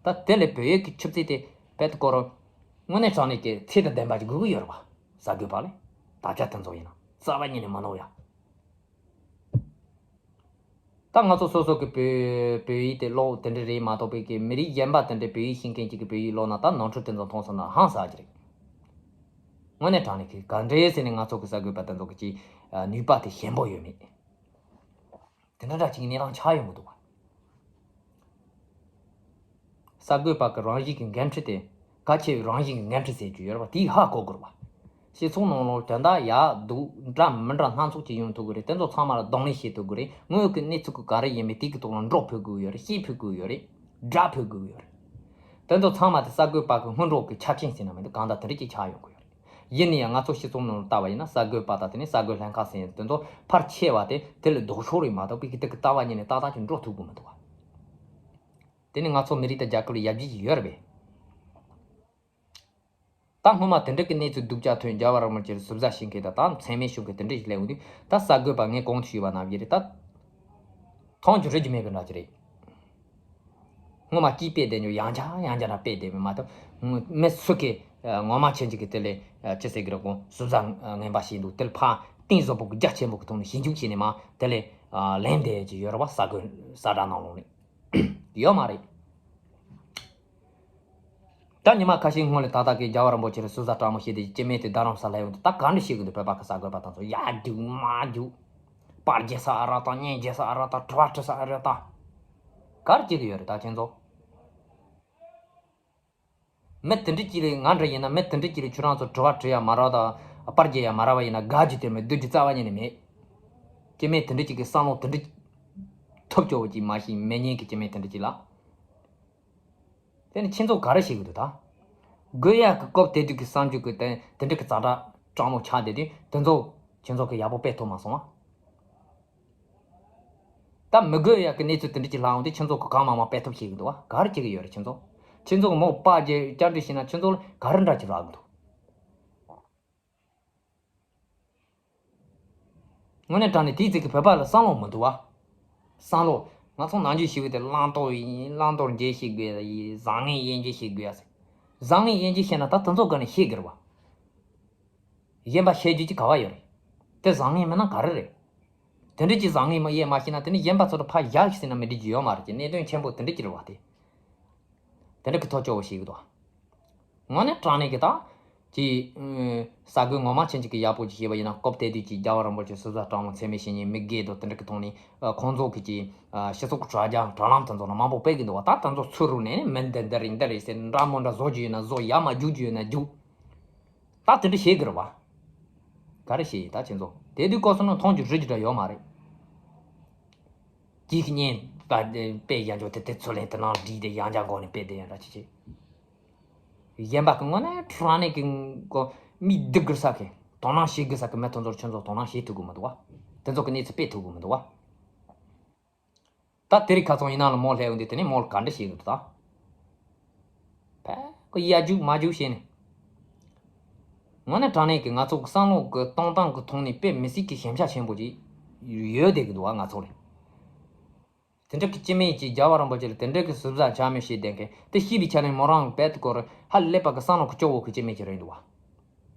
ད་དེ་ལས་བོད་ཡིག་གི་ཆུ་ཚད་དེ་བེད་དུ་བཀོལ་རོགས། དངོས་གནས་དྲང་གནས་ཀྱི་ཚད་དང་ལྡན་པ་ཅིག་དགོས་ཀྱི་ཡོད་རེད་བ། གསར་འགོད་པ་ལས་དག་ཆ་དེ་ཚོ་ཡིན་ན་རྩ་བ་ཉིད་ནས་མི་ནོར་ཡ། ད་ང་ཚོ་སོ་སོ་གི་བོད་བོད་ཡིག་དེ་ཀློག་དེ་འདྲ་རེད་མ་གཏོགས་པའི་གི་མི་རིགས་གཞན་པ་དེ་འདྲའི་བོད་ཡིག་ཤེས་མཁན་ཅིག་གི་བོད་ཡིག་ཀློག་ན་ད་ནོར་འཁྲུལ་དེ་ཚོ་མཐོང་སོང་ན་ཧང་སངས་ཀྱི་རེད། དངོས་གནས་དྲང་གནས་ཀྱི་ག་འདྲས་ཟེར་ནས་ང་ཚོ་གི་གསར་འགོད་པ་དེ་ཚོ་གི་ཅིག་ནུས་པ་དེ་ཞན་པོ་ཡོད་མེད། དེ་འདྲ་འདྲ་ཅིག་གི་གནས་སྟངས་ཆགས་ཡོང་གི་འདུག་བ། གསར་འགོད་པ་གི་རང་བཞིན་གྱི་འགན་འཁྲི་དེ་གལ་ཆེ་བའི་རང་བཞིན་གྱི་འགན་འཁྲི་ཟེར་རྒྱུ་ཡོད་རེད་བ། དེའི་ཧ་གོ་དགོས་རེད་བ། སྤྱི་ཚོགས་ནང་ལོགས་དོན་དག་ཡག་སྡུག་འདྲ་མི་འདྲ་སྣ་ཚོགས་ཅིག་ཡོང་ཐུབ་ཀྱི་རེད། དེ་ཚོ་ཚང་མ་ལ་གདོང་ལེན་བྱེད་ཐུབ་ཀྱི་རེད། དངོས་ཀྱི་གནས་ཚུལ་གྱི་ག་རེ་ཡིན་མིན་དེ་གི་ཐོག་ལ་འགྲོ་ཕོད་དགོས་ཡོད་རེད། ཤེས་ཕོད་དགོས་ཡོད་རེད། སྒྲ་ཕོད་དགོས་ཡོད་རེད། དེ་ཚོ་ཚང་མ་དེ་གསར་འགོད་པ་གི་སྔོན་འགྲོ་གི་ཆ་རྐྱེན་ཟེར་ན་མི་འདུག་གང་ལྟར་དེ་འདྲ་ཅིག་ཆགས་ཡོང་གི་ཡོད་རེད། ཡིན་ན་ཡང་ང་ཚོ་སྤྱི་ཚོགས་ནང་ལ་ལྟ་བ་ཡིན་ན་གསར་འགོད་པ་དང་དེ་ནས་གསར་འགོད་ལྷན་ཁག་ཟེར་དེ་ཚོ་ཕར་ཆེ་བ་དེ་དེ་ལས་ལྡོག་ཕྱོགས་རེད་མ་གཏོགས་པའི་གི་དེ་གི་ལྟ་བ་ཉིད་ནས་ཏག་ཏག་ཅིག་འགྲོ་ཐུབ་ཀྱི་མི་འདུག་བ། དེ་ནི་ང་ཚོ་མི་རིགས་དང་རྒྱལ་ཁབ་ལ་ཡར་རྒྱས་ཀྱི་ཡོད་རེད་པས། ད་སྔོན་མ་དེ་འདྲ་གི་གནས་ཚུལ་སྡུག་ཅག་ཐོན། རྒྱལ་བ་རིན་པོ་ཆེ་ལ་ཟུར་ཟ་བྱེད་མཁན་དང་ད་མཚན་སྨད་ཞུ་མཁན་དེ་འདྲ་ཞིག་སླེབས་འོང་དུས་ད་གསར་འགོད་པ་ངས་གོང་དུ་ཞུས་པ་ནང་བཞིན་རེད། ད་མཐོང་རྒྱུ་རིག་རྒྱུ་མེད་པའི་འདྲ་ཅིག་རེད། སྔོན་མ་སྐྱིད་སྤེལ་བསྡད་མྱོང་། ཡང་བསྐྱར་ཡང་བསྐྱར་ར་སྤེལ་བསྡད་མེད་མ་གཏོགས། མི་སུ་གིས་ངོ་མ་ཁྱེད་ཅིག་གིས་དེ་ལས་ཅི་ཟེར་གི་རེད་གོ་ཟུར་ཟ་ངན་པ་བྱས་འདུག་དེ་ལ་ཕར་གཏིང་ཟབ་པོ་གི་རྒྱ་ཆེན་པོ་གི་ཐོག་ནས་ཞིབ་འཇུག་བྱས་ནས་མར་དེ་ལས་ལན་འདེབས་ཀྱི་ཡོད་རེད་བ། གསར་འགོད་གསལ་བསྒྲགས་ནང་ལོགས་ནས་ཡོད་མ་རེད། ད་ཉི་མ་ཁ་ཤས་སྔོན་ལ་ད་ལྟ་གི་རྒྱལ་བ་རིན་པོ་ཆེ་ལ་ཟུར་ཟ་དྲང་མོ་བྱས་ཏེ་སྐྱེ་དམན་དེ་རྡ་རམ་ས་ལ་ཡོང་དུས་ད་ག་འདྲ་བྱེད་གི་འདུག་བོད་པ་གི་གསར་འགོད་པ་དང་ཚོ་ཡར་རྒྱུག་མར་རྒྱུག་པར་རྒྱག་ས་ཨ་ར་དང་བརྙན་རྒྱག་ས་ཨ་ར་དང་དྲི་བ་དྲི་ས་ཨ་ར་དང་། ག་རེ་བྱེད་གི་ཡོད་རེད་ད་ཁྱེད་ཚོ། མི་དེ་འདྲ་ཅིག་ལ་ང་འདྲ་ཡིན་ན་མི་དེ་འདྲ་ཅིག་ལ་ཁྱོད་རང་ཚོ་དྲི་བ་དྲི་ཡ་མ་རག་དང་པར་རྒྱག་ཡ་མ་རག་པ་ཡིན་ན་དགའ་རྒྱུ་དེ་མི་སྡུག་རྒྱུ་རྩ་བ་ཉིད་ནས་མེད། སྐྱེ་དམན་དེ་འདྲ་ཅིག་གི་བསམ་བློ་དེ་འདྲ་ཐོབ་ཆོག་པ་ཅིག་མ་གཞི་མེད་མཁན་གྱི་སྐྱེ་དམན་དེ་འདྲ་ཅིག་ལ། དེ་ནི་ཁྱེད་ཚོ་ག་རེ་བྱེད་གི་འདུག་ད། དགོས་ཡག་གི་སྐབས་དེ་དུས་ཀྱི་བསམ་རྒྱུ་གི་དེ་དེ་འདྲ་གི་གསལ་བསྒྲགས་དྲང་མོ་ཆགས་བསྡད་དུས་དེ་ཚོ་ཁྱེད་ཚོ་གི་ཡག་པོ་སྤེལ་ཐུབ་མ་སོང་ང་། ད་མི་དགོས་ཡག་གི་གནས་ཚུལ་དེ་འདྲ་ཅིག་ལྷག་འོང་དུས་ཁྱེད་ཚོ་གི་གང་མང་མང་སྤེལ་ཐབས་བྱེད་གི་འདུག་བ། ག་རེ་བྱེད་གི་ཡོད་རེད་ཁྱེད་ཚོ། ཁྱེད་ཚོ་གི་མོ་པ་རྒྱལ་བསྐྱར་འདྲི་བྱས་ན་ཁྱེད་ཚོ་ལ་ག་རེ་འདྲ་ཅིག་རག་གི་འདུག་དངོས་གནས་དྲང་གནས་དེའི་ཚིག་གི་བོད་པ་ལ་བསམ་བློ་མི་འདུག་བ། བསམ་བློ། ང་ཚོ་ནམ་རྒྱུན་ཞིག་གི་དེ་བླང་དོར་ཡིན་བླང་དོར་འགྱེད་ཤེས་དགོས་ཡ་ཡིན་བཟང་ངན་དབྱེ་འབྱེད་ཤེས་དགོས་ཡ་ཟེར། བཟང་ངན་དབྱེ་འབྱེད་ཤེས་ན་ད་དེ་ཚོ་ག་ནས་ཤེས་དགོས་རེད་བ། གཞན་པ་བཤད་རྒྱུ་ཅིག་ག་བ་ཡོད་རེད། དེ་བཟང་ངན་མིན་ན་ག་རེ་རེད། དེ་འདྲ་ཅིག་བཟང་ངན་མ་དབྱེ་མ་ཤེས་ན་དེ་ནི་གཞན་པ་ཚོ་ལ་ཕར་བཞག་ཤིག་ཟེར་ན་མི་འགྲིག་རྒྱུ་ཡོད་མ་རེད་ཀྱི་གནད་དོན་ཆེན་པོ་དེ་འདྲ་ཅིག་རེད་བ་དེ། དེ་འདྲ་གི་ཐག་གཅོད་པོ་ཞིག་འདུག་དངོས་གནས་དྲང་གནས་ཀྱི་ད། ཅི། ཨུམ། གསར་འགོད་ངོ་མ་ཆེན་ཅིག་གི་ཡག་པོ་ཅིག་བྱས་པ་ཡིན་ན་སྐབས་དེ་དུས་ཀྱི་རྒྱལ་བ་རིན་པོ་ཆེ་ཟུར་ཟ་དྲང་མོ་མཚན་སྨད་བྱེད་མཁན་མི་སྒེར་དང་དེ་འདྲ་གི་ཐོག་ནས་ཨ་ཁོང་ཚོ་གི་ཅི། ཨ་སྤྱི་ཚོགས་ཀྱི་དྲ་རྒྱ་དྲ་ལམ་དེ་ཚོ་ལ་མང་པོ་སྤེལ་གི་འདུག་བ། ད་དེ་ཚོ་ཚུར་རུ་ནས་ནི་མི་འདི་འདི་རེད་འདི་རེད་ཟེར་འདྲ་མོ་འདྲ་བཟོ་རྒྱུ་ཡིན་ན་བཟོ་ཡ་མ་རྒྱུག་རྒྱུ་ཡིན་ན་རྒྱུག་ད་དེ་འདྲ་བྱེད་གི་རེད་བ། ག་རེ་བྱེད་ཡིན་ད་ཁྱེད་ཚོ་དེ་དུས་སྐབས་སུ་ནི་མཐོང་རྒྱུ་རིག་རྒྱུ་འདྲ་ཡོད་མ་རེད། ཅིག་གཉེན་པ་དཔེ་ཡང་འཇོག་དེ་དེ་ཚོ་ལེན་དེ་ནང་བསྒྲིགས་ཏེ་ཡང་ཅང་སྒོ་ནས་དཔེ་དེ་ཡང་འདྲ་ཅི་ཅི། གཞན་པ་གི་ངོ་ནས་ཁྲོ་ནས་ཀྱི་ཀོ་མི་སྡུག་གི་ས་གི་དོ་སྣང་བྱེད་དགོས་ས་གི་མི་དེ་ཚོར་ཁྱོད་ཚོ་དོ་སྣང་བྱེད་ཐུབ་གི་མི་འདུག་བ། དེ་ཚོ་གི་གནས་ཚུལ་སྤེལ་ཐུབ་གི་མི་འདུག་བ། ད་དེ་རིང་ཁ་སང་ཡིན་ན་ལ་མོ་སླེབས་འོང་དུས་དེ་ནས་མོ་ལ་ག་འདྲ་བྱེད་གི་འདུག་ད། ཕ་གི་ཡ་རྒྱུག་མ་རྒྱུག་བྱས་ནས། དངོས་གནས་དྲང་གནས་ཀྱི་ང་ཚོ་གི་བསམ་བློ་གི་གཏོང་སྟངས་ཀྱི་ཐོག་ནས་དཔེ་མི་སྲིད་ཀྱི་ཞན་ཆ་ཆེན་པོ་ཅིག་ཡོད་བསྡད་ཀྱི་འདུག་བ་ང་ཚོ་ལ། དེ་འདྲ་གི་སྤྱི་མི་ཅིག་རྒྱལ་བ་རིན་པོ་ཆེ་ལ་དེ་འདྲ་གི་ཟུར་ཟ་བྱ་མི་ཤེས་བསྡད་མཁན་དེ་ཤེས་པའི་ཆ་ནས་མོ་རང་གི་བེད་སྐོར་ཧ་ལས་པ་གི་བསམ་བློ་གི་སྐྱོ་བོ་གི་སྤྱི་མི་ཅིག་རེད་འདུག་བ།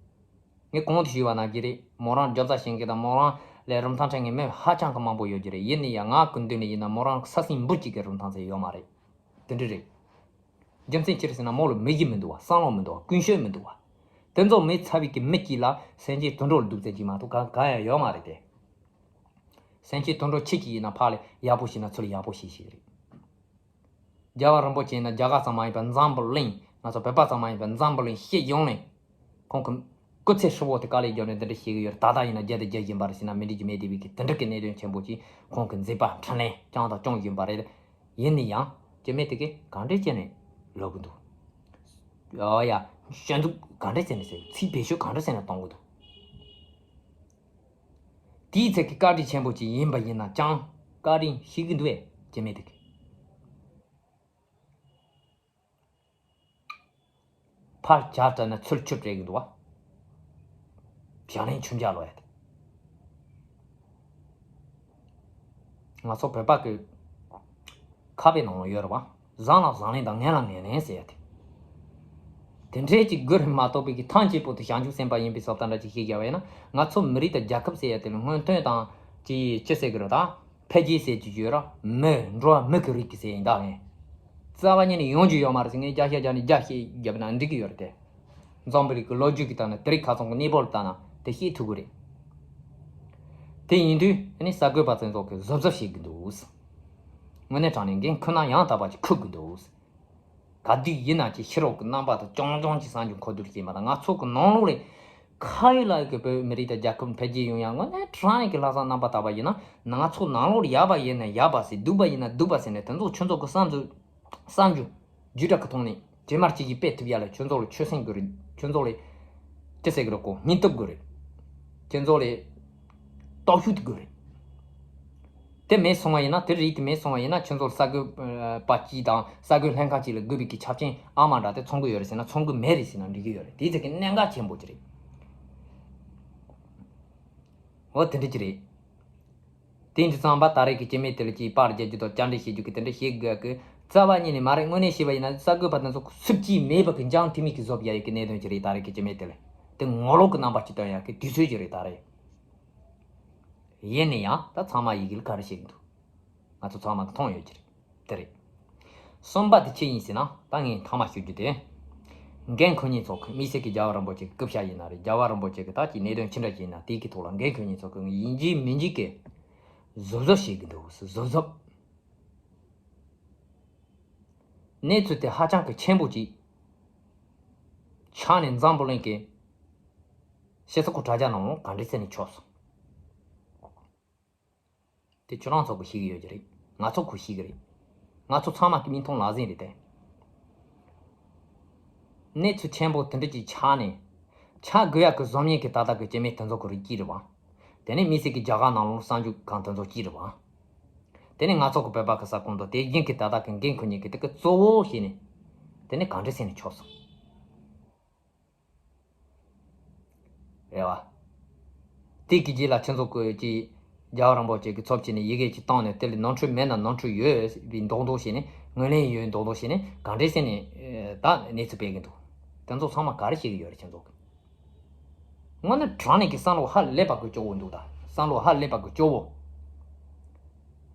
ངས་གོང་དུ་ཞུས་པ་ནང་བཞིན་རེད། མོ་རང་རྒྱབ་རྩ་བྱེད་མཁན་དང་མོ་རང་ལས་རིན་ཐང་ཆེ་མཁན་མི་ཧ་ཅང་གི་མང་པོ་ཡོད་ཀྱི་རེད། ཡིན་ན་ཡང་ང་གི་མདུན་ནས་ཡིན་ན་མོ་རང་ས་སྲིན་འབུ་གཅིག་གི་རིན་ཐང་ཟེར་ཡོད་མ་རེད། དེ་འདྲ་རེད། རྒྱུ་མཚན་ཅི་རེད་ཟེར་ན་མོ་ལ་མི་གཞི་མི་འདུག་བ། བསམ་བློ་མི་འདུག་བ། ཀུན་སྤྱོད་མི་འདུག་བ། དེ་ཚོ་མེད་ཚར་བའི་གི་མི་གཅིག་ལ་སེམས་ཅན་དུད་འགྲོ་ལ་སྡུག་ཙམ་གཅིག་མ་གཏོགས་གང་གང་ཡང་ཡོད་མ་རེད་དེ། སེམས་ཅན་དུད་འགྲོ་ཁྱི་གཅིག་ཡིན་ན་ཕར་ལ་ཡག་པོ་བྱས་ན་ཚུར་ལ་ཡག་པོ་བྱས་ཤིག་རེད། རྒྱལ་བ་རིན་པོ་ཆེ་ཡིན་ན་རྒྱ་གར་ཙམ་མ་ཡིན་པར་འཛམ་བུ་གླིང་། ང་ཚོ་བོད་པ་ཙམ་མ་ཡིན་པར་འཛམ་བུ་གླིང་སྤྱི་ཡོངས་ནས་ཁོང་གི་སྐུ་ཚེ་ཧྲིལ་བོ་དེ་དཀའ་ལས་བརྒྱབ་ནས་འདི་འདྲ་བྱེད་ཀྱི་ཡོད་རེད། ད་ལྟ་ཡིན་ན་རྒྱལ་དང་རྒྱལ་བཞིན་པ་རེད་ཟེར་ན་མི་འགྲིག་རྒྱུ་མེད། དེ་བས་ཀྱི་དེ་འདྲ་གི་གནད་དོན་ཆེན་པོ་ཅིག་ཁོང་གི་མཛད་པ་འཕྲིན་ལས་བསྐྱངས་དང་སྐྱོང་བཞིན་པ་རེད། ཡིན་ན་ཡང་སྐྱེ་དམན་དེ་གས་ག་འདྲས་བྱས་ནས་ལབ་གི་འདུག་ཨོ་ཡ། ཞལ་འཛུགས་ག་འདྲས་བྱས་ནས་ཟེར། ཚིག་བེད་སྤྱོད་ག་འདྲས་བྱས་ནས་གཏོང་གི་འདུག་དེའི་ཚད་ཀྱི་བཀའ་དྲིན་ཆེན་པོ་ཅིག་ཡིན་པ་ཡིན་ན་ཅང་བཀའ་དྲིན་ཤེས་ཀྱི་འདུག་ཨེ། སྐྱེ་དམན་དེ་གས། ཕར་བྱ་བྲལ་ན་ཚུར་ཆུད་བྲལ་གྱི་འདུག་བ། བྱ་ལན་ཆུ་འཇའ་ལོ་ཡ་དེ། ང་ཚོ་བོད་པ་གི་ཁ་དཔེ་ནང་ལ་ཡོད་རེད་བ། བཟང་ལ་བཟང་ལན་དང་ངན་ལ་ངན་ལན་ཟེར་ཡ་དེ། དེ་འདྲའི་ཅིག་དགོས་རེད་མ་གཏོགས་པའི་གི་ཐང་ཆེན་པོ་དེ་བྱང་ཆུབ་སེམས་དཔའ་ཡིན་པའི་བཟོ་ལྟ་འདྲ་ཅིག་ཤེས་རྒྱ་བས་ན། ང་ཚོ་མི་རིགས་དང་རྒྱལ་ཁབ་ཟེར་ཡ་དེ་ལ་སྔོན་ཐོན་དང་ཅི་ཅི་ཟེར་གི་རེད་ད། འཕེལ་རྒྱས་ཟེར་གྱི་ཡོད་ར། མི་འགྲོ་བ་མི་གི་རིགས་ཀྱི་ཟེར་ཡིན་ད་ངས། རྩ་བ་ཉིད་ནས་ཡོང་རྒྱུ་ཡོད་མ་རེད་ཟེར། ངས་བརྒྱ་ཆ་བརྒྱ་ནས་བརྒྱ་བཤད་རྒྱབ་ན་འགྲིག་གི་ཡོད་རེད་དེ། འཛམ་བུ་གླིང་གི་ལོ་རྒྱུས་ཀྱི་སྟེང་ན་དེ་རིགས་ཁ་ཚང་གི་གནས་བབ་ལ་ལྟ་ན་དེ་ཤེས་ཐུབ་གི་རེད། དེ་ཡིན་དུས་ཨ་ནི་གསར་འགོད་པ་ཚོ་ཚོ་གི་གཟབ་གཟབ་བྱེད་གི་འདུག་དངོས་གནས་དྲང་གནས་འགན་ཁུར་ན་ཡང་དག་པ་ཅིག་འཁུར་གི་འདུག་ག་དུས་ཡིན་ན་ཅིག་ཕྱི་རོགས་ཀྱི་རྣམ་པ་དང་རྐྱང་རྐྱང་ཅིག་གསར་འགྱུར་མཁོ་བསྡུར་བྱེད་མ་དང་། ང་ཚོ་གི་ནང་ལོགས་ལས་ཁ་ཡོད་ལག་ཡོད་ཀྱི་བོད་མི་རིགས་དང་རྒྱལ་ཁབ་འཕེལ་རྒྱས་ཡོང་ཡ་དངོས་གནས་དྲང་གནས་ཀྱི་ལྷག་བསམ་རྣམ་པ་དག་པ་ཡིན་ན། ང་ཚོ་ནང་ལོགས་ལ་ཡག་པ་ཡིན་ན་ཡག་པ་ཟེར། སྡུག་པ་ཡིན་ན་སྡུག་པ་ཟེར་ནས་དེ་ཚོ་ཁྱོད་ཚོ་གི་བསམ་ཚུལ་བསམ་རྒྱུ་བརྒྱུད་བསྒྲགས་ཀྱི་ཐོག་ནས་རྗེས་མར་ཅིག་གིས་སྤེལ་ཐུབ་ཡ་ལ་ཁྱོད་ཚོ་ལ་ཆོད་སེམས་དགོས་རེད། ཁྱོད་ཚོ་ལ་ཅི་ཟེར་གི་རེད་གོ། སྙིང་སྟོབས་དགོས་རེད། ཁྱོད་ཚོ་ལ་སྟོབས་ཤུགས་དེ་དགོས་རེད། དེ་མེད་སོང་བ་ཡིན་ན། དེ་རིགས་དེ་མེད་སོང་བ་ཡིན་ན་ཁྱོད་ཚོར་གསར་འགོད་པ་གཅིག་དང་གསར་འགོད་ལྷན་ཁང་གཅིག་ལ་དགོས་པའི་གི་ཆ་རྐྱེན་ཨ་མ་འདྲ་དེ་ཚང་གི་ཡོད་རེད་ཟེར་ན་ཚང་གི་མེད་རེད་ཟེར་ན་འགྲིག་གི་ཡོད་རེད། དེའི་ཚེ་གི་གནད་འགག་ཆེན་པོ་ཅིག་རེད། འོ་དེ་འདྲ་ཅིག་རེད། དེ་འདྲ་ཙམ་པ་ད་རེས་ཀྱི་སྐྱེ་དམན་དེ་ལ་ཅིག་པར་རྒྱག་རྒྱུ་དང་བཅར་འདྲི་བྱེད་རྒྱུ་གི་དེ་འདྲ་བྱེད་དགོས་གི། རྩ་བ་ཉིད་ནས་མ་རེད། དངོས་གནས་བཤད་པ་ཡིན་ན་གསར་འགོད་པ་དེ་ཚོ་སུབ་ཀྱིས་མེད་པ་གི་འཇང་ཐིམ་མིག་གི་བཟོ་བྱ་ཡོད་གི་གནད་དོན་ཅིག་རེད། ད་རེས་ཀྱི་སྐྱེ་དམན་དེ་ལ་དེ་ངོ་ལོག་གི་རྣམ་པ་ཅིག་སྟོན་ཡག་གི་དུས་ཚོད་ཅིག་རེད་ད་རེས། ཡིན་ན་ཡང་ད་ཚང་མ་ཡི་གེ་ལ་ག་རེ་བཤད་གི་འདུག་ང་ཚོ་ཚང་མ་གི་མཐོང་ཡོད་ཀྱི་རེད། དེ་རེད། གསུམ་པ་དེ་ཅི་ཡིན་ཟེར་ན། ད་ངས་མཐའ་མ་ཞུ་རྒྱུ་དེ། འགན་ཁུར་མཁན་ཚོ་གི་དམིགས་བསལ་གྱི་རྒྱལ་བ་རིན་པོ་ཆེ་གི་སྐུ་ཕྱྭ་ཡིན་ན་རེད། རྒྱལ་བ་རིན་པོ་ཆེ་གི་ད་ཅི་གནད་དོན་ཅི་འདྲ་ཞིག་ཡིན་ན་དེའི་གི་ཐོག་ལ་འགན་ཁུར་མཁན་ཚོ་གི་ཡིན་གཅིག་མིན་གཅིག་གི་གཟབ་གཟབ་བྱེད་གི་འདུག་གཟབ་གཟབ། གནས་ཚུལ་དེ་ཧ་ཅང་གི་ཆེན་པོ་ཅིག་ཆགས་ནས་འཛམ་བུ་གླིང་གི་སྤྱི་ཚོགས་གི་དྲ་རྒྱ་ནང་ལ་ག་འདྲ་བྱས་ནས་ཆགས་སོང་། དེ་ཁྱོད་རང་ཚོ་གིས་ཤེས་ཀྱི་ཡོད་ཀྱི་རེད། ང་ཚོ་གིས་ཤེས་ཀྱི་རེད། ང་ཚོ་ཚང་མ་གི་མིག་མཐོང་ལག་ཟིན་རེད་དེ། གནས་ཚུལ་ཆེན་པོ་དེ་འདྲ་ཅིག་ཆགས་ནས། ཆགས་དགོས་ཡག་གི་བཟོ་མཁན་གྱི་ད་ལྟ་གི་སྐྱེ་དམན་དེ་ཚོ་གི་རིགས་གཅིག་རེད་བ། དེ་ནས་དམིགས་བསལ་གྱི་རྒྱ་གར་ནང་ལོགས་གསར་འགྱུར་ཁང་དེ་ཚོ་གཅིག་རེད་བ། དེ་ནས་ང་ཚོ་གི་བོད་པ་གི་ས་ཁོངས་དང་དེ་བཞིན་གྱི་ད་ལྟ་གི་འགན་ཁུར་མཁན་གྱི་དེ་གི་གཙོ་བོ་བྱས་ནས། དེ་ནས་ག་འདྲ་བྱས་ནས་ཆགས་སོང་། རེད་བ། དེ་གི་རྗེས་ལ་ཁྱེད་ཚོ་གི་ཅིག་རྒྱལ་བ་རིན་པོ་ཆེ་གི་ཚབ་བྱས་ནས་ཡི་གེ་ཅིག་བཏང་ནས། དེ་ལ་ནོར་འཁྲུལ་མེད་ན་ནོར་འཁྲུལ་ཡོད་པའི་མདོག་མདོག་བྱས་ནས། ངོས་ལེན་ཡོད་མདོག་མདོག་བྱས་ནས། ག་འདྲས་བྱས་ནས་ད་གནས་ཚུལ་སྤེལ་གི་འདུག་དེ་ཚོ་ཚང་མ་ག་རེ་བྱེད་གི་ཡོད་རེད་ཁྱེད་ཚོ་གི། དངོས་གནས་དྲང་གནས་ཀྱི་བསམ་བློ་ཧ་ལས་པ་གི་སྐྱོ་བོ་འདུག་ད་བསམ་བློ་ཧ་ལས་པ་གི་སྐྱོ་བོ།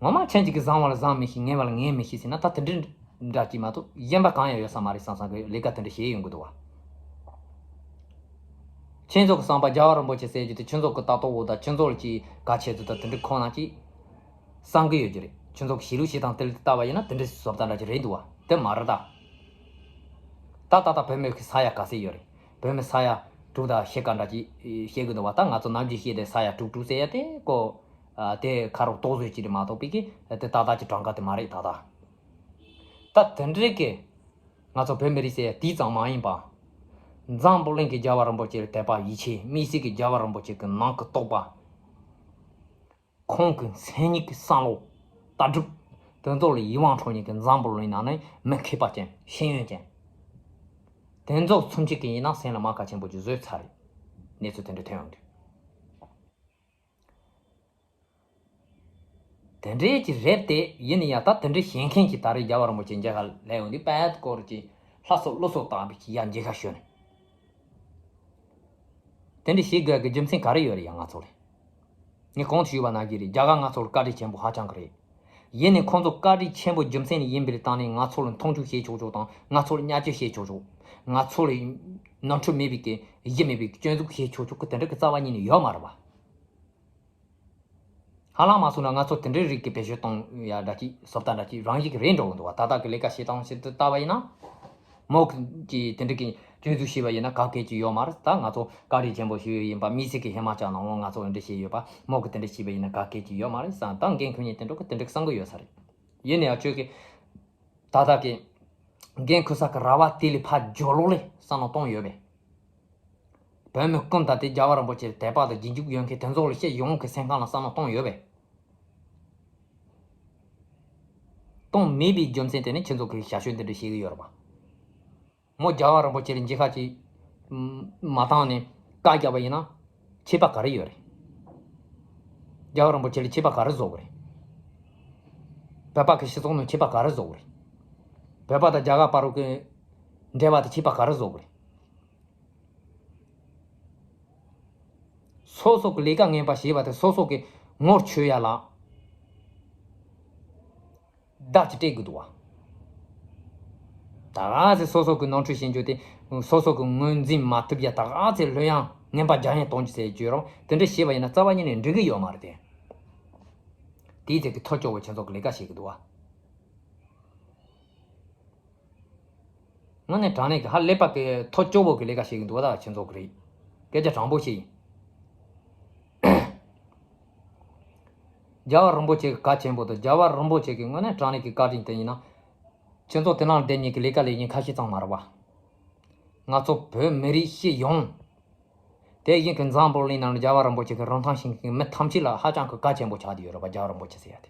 ངོ་མ་ཁྱེད་ཅིག་གིས་བཟང་བ་ལ་བཟང་མི་ཤེས། ངན་པ་ལ་ངན་མི་ཤེས་ཟེར་ན། ད་དེ་འདྲའི་འདྲ་ཅིག་མ་གཏོགས་གཞན་པ་གང་ཡང་ཡོད་ས་མ་རེད་བསམ་བསམ་གི་ལས་ཀ་དེ་འདྲ་བྱེད་ཡོང་གི་འདུག་བ། ཁྱེད་ཚོ་གི་བསམ་པ་རྒྱལ་བ་རིན་པོ་ཆེ་ཟེར་རྒྱུ་དེ་ཁྱེད་ཚོ་གི་ལྟ་རྟོག་འོག་དང་། ཁྱེད་ཚོ་ལ་ཅིག་གལ་ཆེ་ཚུལ་དང་དེ་འདྲའི་ཁོ་ན་ཅིག་བསམ་གི་ཡོད་ཀྱི་རེད། ཁྱེད་ཚོ་གི་གཞིས་ལུས་བྱེད་སྟངས་དེ་ལ་ལྟ་བ་ཡིན་ན་དེ་འདྲའི་བཟོ་ལྟ་འདྲ་ཅིག་རེད་འདུག་བ། དེ་མ་རེད་ད། ད་ད་ལྟ་བོད་མི་གི་ས་ཡ་ག་ཚད་ཡོད་རེད། བོད་མི་ས་ཡ་དྲུག་དང་ཕྱེད་ཀ་འདྲ་ཅིག་བཤད་གི་འདུག་བ། ད་ང་ཚོ་ནམ་རྒྱུན་བཤད་དེ་ས་ཡ་དྲུག་དྲུག་ཟེར་ཡ་དེ་ཀོ། ཨ། དེ་ཁ་རོག་རྟོག་བཟོས་ཅིག་རེད་མ་གཏོགས་པའི་གི་དེ་ཏག་ཏག་གི་གྲངས་ཀ་དེ་མ་རེད་ད་ལྟ། ད་དེ་འདྲའི་གི་ང་ཚོ་བོད་མི་རིགས་ཟེར་ཡ་དེ་ཙམ་མ་ཡིན་པ། འཛམ་བུ་གླིང་གི་རྒྱལ་བ་རིན་པོ་ཆེ་ལ་དད་པ་ཡིད་ཆེས། དམིགས་བསལ་གྱི་རྒྱལ་བ་རིན་པོ་ཆེ་གི་ནང་གི་རྟོགས་པ། ཁོང་གི་མཚན་ཉིད་ཀྱི་བསམ་བློ། ལྟ་གྲུབ། དེ་ཚོ་ལ་ཡིད་དབང་འཕྲོག་མཁན་གྱི་འཛམ་བུ་གླིང་ནང་ནས་མི་མཁས་པ་ཅན། ཤེས་ཡོན་ཅན། དེ་ཚོ་ཚུན་ཆད་ཀྱི་ཡིན་ན་སེམས་ལ་རྨ་ཁ་ཆེན་པོ་ཅིག་བཟོས་ཚར་རེད། གནས་ཚུལ་དེ་འདྲ་ཐོན་ཡོང་དུས། དེ་འདྲའི་ཅིག་རེད་དེ། ཡིན་ན་ཡང་ད་དེ་འདྲའི་བཤད་མཁན་གྱི་ད་རེས་རྒྱལ་བ་རིན་པོ་ཆེ་མཇལ་ཁ་སླེབས་ཡོང་དུས། དཔལ་སྐོར་གྱི་ལྷ་སོགས་ཀླུ་སོགས་དག་པའི་ཡ་མཇལ་ཁ་ཞུས་ནས། དེ་འདྲ་བྱེད་དགོས་ཀྱི་རྒྱུ་མཚན་ག་རེ་ཡོད་རེད་ཡ། ང་ཚོ་ལ། ངས་གོང་དུ་ཞུས་པ་ནང་བཞིན་རེད། རྒྱ་གར་ང་ཚོར་བཀའ་དྲིན་ཆེན་པོ་ཧ་ཅང་གི་རེད། ཡིན་ནའི་ཁོང་ཚོ་བཀའ་དྲིན་ཆེན་པོ་རྒྱུ་མཚན་ནས་ཡིན་པའི་སྟེང་ནས་ང་ཚོ་ལ་མཐོང་ཆུང་བྱེད་ཆོག་ཆོག་དང་། ང་ཚོ་ལ་བརྙས་བཅོས་བྱེད་ཆོག་ཆོག་ང་ཚོ་ལ་ནོར་འཁྲུལ་མེད་པའི་གི་གཞི་མེད་པའི་སྐྱོན་འཛུགས་བྱེད་ཆོག་ཆོག་གི་དེ་འདྲ་གི་རྩ་བ་ཉིད་ནས་ཡོད་མ་རེད་པ། ཧ་ལམ་མ་སོང་ན་ང་ཚོ་དེ་འདྲའི་རིགས་ཀྱི་བེད་སྤྱོད་གཏོང་ཡ་འདྲ་ཅིག་བཟོ་ལྟ་འདྲ་ཅིག་རང་བཞིན་གྱི་རེད་འགྲོ་གི་འདུག་བ། ད་ལྟ་གི་ལས་ཀ་བྱེད་སྟངས་ཞིག་ཏུ་ལྟ་བ་ཡིན་ན། མོ་གིས་དེ་འདྲ་གི་སྐྱོན་འཛུགས་བྱས་པ་ཡིན་ན་ག་གེ་ཅིག་ཡོད་མ་རེད། ད་ང་ཚོ་བཀའ་དྲིན་ཆེན་པོ་ཞུ་ཡི་ཡིན་པ། དམིགས་བསལ་གྱི་ཧི་མ་ཅལ་ནང་ལོགས་ང་ཚོ་འདི་འདྲ་བྱས་ཡོད་པ། མོ་གིས་དེ་འདྲ་བྱས་པ་ཡིན་ན་ག་གེ་ཅིག་ཡོད་མ་རེད་བསམ། ད་འགན་ཁུར་མཁན་དེ་འདྲ་གི་དེ་འདྲ་གི་བསམ་གི་ཡོད་ས་རེད། ཡིན་ནའང་ཁྱོད་ཀྱིས་ད་ལྟ་གི་འགན་ཁུར་ས་གི་ར་བ་དེ་ལས་ཕར་སྦྱོར་ལོག་ལས་བསམ་བློ་གཏོང་ཡོད་པས། བོད་མི་སྐུ་ཟླ་དེ་རྒྱལ་བ་རིན་པོ་ཆེ་དད་པ་དང་རྗེས་འཇུག་ཡོད་མཁན་དེ་ཚོ་ལ་སྤྱི་ཡོངས་ཀྱི་སེམས་ཁམས་ལ་བསམ་བློ་གཏོང་ཡོད་པས། གཏོང་མེད་པའི་རྒྱུ་མཚན་དེ་ནི་ཁྱེད་ཚོ་གི་ཞབས་ཞུ་འདི་འདྲ་བྱེད་ཀྱི་ཡོད་རེད་པ། མོ་རྒྱལ་བ་རིན་པོ་ཆེ་ལ་མཇལ་ཁ་ཅིག་མ་བཏང་ནས་བཀའ་བརྒྱབ་པ་ཡིན་ན་ཁྱད་པར་ག་རེ་ཡོད་རེད། རྒྱལ་བ་རིན་པོ་ཆེ་ལ་ཁྱད་པར་ག་རེ་བཟོ་གི་རེད། བོད་པ་གི་སྤྱི་ཚོགས་ནང་ཁྱད་པར་ག་རེ་བཟོ་གི་རེད། བོད་པ་དང་རྒྱ་གར་བར་གྱི་འབྲེལ་བ་དེ་ཁྱད་པར་ག་རེ་བཟོ་གི་རེད། སོ་སོ་གི་ལས་ཀ་ངན་པ་བྱས་པ་དེ་སོ་སོ་གི་ངོ་ཆོད་ཡ་ལ་བརྡ་ཅིག་སྤྲད་དགོས་འདུག་བ། ད་ག་ཚོད་སོ་སོ་གི་ནོར་འཁྲུལ་བྱེད་རྒྱུ་དེ་སོ་སོ་གི་ངོས་འཛིན་མ་ཐུབ་ཡ། ད་ག་ཚོད་ལྷོད་ཡངས་ངན་པ་རྒྱག་ཡངས་གཏོང་རྒྱུ་ཟེར་རྒྱུ་རང་དེ་འདྲ་བྱས་པ་ཡིན་ན་རྩ་བ་ཉིད་ནས་འགྲིག་གི་ཡོད་མ་རེད་དེ། དེའི་ཚེ་གི་ཐོ་ཅོག་པོ་ཁྱེད་ཚོ་གི་ལས་ཀ་བྱེད་གི་འདུག་བ། དངོས་གནས་དྲང་གནས་ཀྱི་ཧ་ལས་པ་གི་ཐོ་ཅོག་པོ་གི་ལས་ཀ་བྱེད་ཀྱི་འདུག་ད་ཁྱེད་ཚོ་གི་རེད། སྐད་ཆ་དྲང་པོ་བཤད་ཡིན། རྒྱལ་བ་རིན་པོ་ཆེ་གི་བཀའ་ཆེན་པོ་དང་རྒྱལ་བ་རིན་པོ་ཆེ་གི་དངོས་གནས་དྲང་གནས་ཀྱི་བཀའ་དྲིན་དེ་ཡིན་ན། ཁྱེད་ཚོ་དེ་ནང་བསྡད་མཁན་གྱི་ལས་ཀ་ལས་མཁན་ཁ་ཤས་ཙམ་མ་རེད་བ། ང་ཚོ་བོད་མི་རིགས་སྤྱི་ཡོངས། དེ་བཞིན་གྱི་འཛམ་བུ་གླིང་ནང་རྒྱལ་བ་རིན་པོ་ཆེ་གི་རིན་ཐང་ཤེས་མཁན་གྱི་མི་ཐམས་ཅད་ལ་ཧ་ཅང་གི་བཀའ་ཆེན་པོ་ཆགས་བསྡད་ཡོད་རེད་བ། རྒྱལ་བ་རིན་པོ་ཆེ་ཟེར་ཡ་དེ།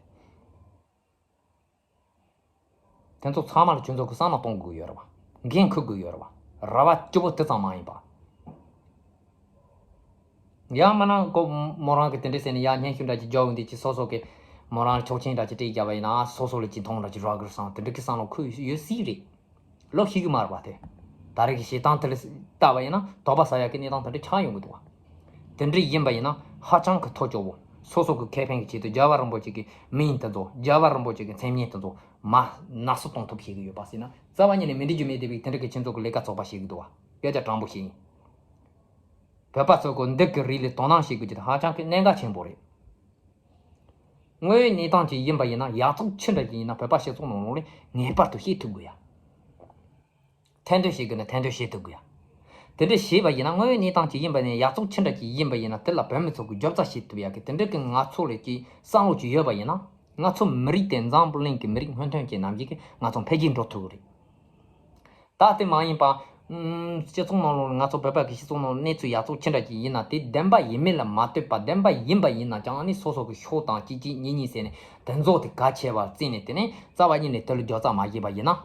དེ་ཚོ་ཚང་མ་ལ་ཁྱོད་ཚོ་གི་བསམ་བློ་གཏོང་དགོས་ཡོད་རེད་བ། འགན་འཁུར་དགོས་ཡོད་རེད་བ། ར་བ་སྐྱིད་པོ་དེ་ཙམ་མ་ཡིན་པ། ཡང་མིན་ན་ཁོ་མོ་རང་གི་དེ་འདྲས་ཟེར་ནས་ཡ་སྙན་ཞུ་འདྲ་ཅིག་རྒྱག་འོང་དུས་ཀྱི་སོ་སོ་གི་མོ་རང་ལ་ཆོག་མཆན་འདྲ་ཅིག་སྤྲད་རྒྱབ་པ་ཡིན་ན་སོ་སོ་ལ་ཅིག་མཐོང་འདྲ་ཅིག་རག་གི་རེད་བསམ་དེ་འདྲ་གི་བསམ་བློ་ཁོ་ཡོད་སྲིད་རེད། ལོ་ཤེས་གི་མ་རེད་བ་དེ། ད་རེས་ཀྱི་བྱེད་སྟངས་དེ་ལ་ལྟ་བ་ཡིན་ན་དོགས་པ་ཟ་ཡག་གི་གནས་སྟངས་དེ་འདྲ་ཆགས་ཡོང་གི་འདུག་བ། དེ་འདྲ་ཡིན་པ་ཡིན་ན་ཧ་ཅང་གི་ཐོ་ཅོག་པོ། སོ་སོ་གི་ཁེ་ཕན་གྱི་ཆེད་དུ་རྒྱལ་བ་རིན་པོ་ཆེ་གི་མིང་དེ་ཚོ་རྒྱལ་བ་རིན་པོ་ཆེ་གི་མཚན་སྙན་དེ་ཚོ་མ་ནག་སུ་གཏོང་ཐབས་བྱེད་གི་ཡོད་པ་ཟེར་ན་རྩ་བ་ཉིད་ནས་མི་འགྲིག་རྒྱུ་མེད་བསྡད་པའི་དེ་འདྲ་གི་ཁྱེད་ཚོ་གི་ལས་ཀ་ཚོགས་པ་ཞིག་འདུག་བ། སྐད་ཆ་དྲང་པོ་བཤད་ཡིན། བོད་པ་ཚོ་གི་འདི་གི་རིགས་ལ་དོ་སྣང་བྱེད་དགོས་ཀྱི་དེ་ཧ་ཅང་གི་གནད་འགག་ཆེན་པོ་རེད། དངོས་ཡོད་གནས་སྟངས་ཅིག་ཡིན་པ་ཡིན་ན་ཡག་ཚོགས་ཆི་འདྲ་ཅིག་ཡིན་ན་བོད་པ་སྤྱི་ཚོགས་ནང་ལོགས་ལ་ངེས་པར་དུ་བཤད་ཐུབ་དགོས་ཡ། ཐེར་འདོན་བྱེད་དགོས་ན་ཐེར་འདོན་བྱེད་ཐུབ་དགོས་ཡ། དེ་འདྲ་བྱས་པ་ཡིན་ན་དངོས་ཡོད་གནས་སྟངས་ཅིག་ཡིན་པ་ནས་ཡག་ཚོགས་ཆི་འདྲ་ཅིག་ཡིན་པ་ཡིན་ན་དེ་ལ་བོད་མི་ཚོ་གི་རྒྱབ་རྩ་བྱེད་ཐུབ་ཡ་གི་དེ་འདྲ་གི་ང་ཚོ་ལ་ཅིག་བསམ་བློ་ཅིག་ཡོད་པ་ཡིན་ན་ང་ཚོ་མི་རིགས་དེ་འཛམ་བུ་གླིང་གི་མི་རིགས་སྔོན་ཐོན་ཅན་ནམ་ཞིག་གི་ང་ཚོ་འཕེལ་རྒྱས་འགྲོ་ཐུབ་གི་རེད། ད་དེ་མ་ཡིན་པ། ཨུམ། སྤྱི་ཚོགས་ནང་ལོགས་ང་ཚོ་བོད་པ་གི་སྤྱི་ཚོགས་ནང་གནས་ཚུལ་ཡག་ཚོགས་ཅི་འདྲ་ཅིག་ཡིན་ན་དེ་བདེན་པ་ཡིན་མིན་ལ་མ་ལྟོས་པ་བདེན་པ་ཡིན་པ་ཡིན་ན་ཀྱང་ཨ་ནི་སོ་སོ་གི་ཤོག་དང་གཅིག་གཅིག་གཉིས་གཉིས་ཟེར་ནས་དེ་ཚོ་དེ་གལ་ཆེ་བར་བརྩིས་ནས་དེ་ནས་རྩ་བ་ཉིད་ནས་དེ་ལ་རྒྱབ་རྩ་མ་བྱས་པ་ཡིན་ན།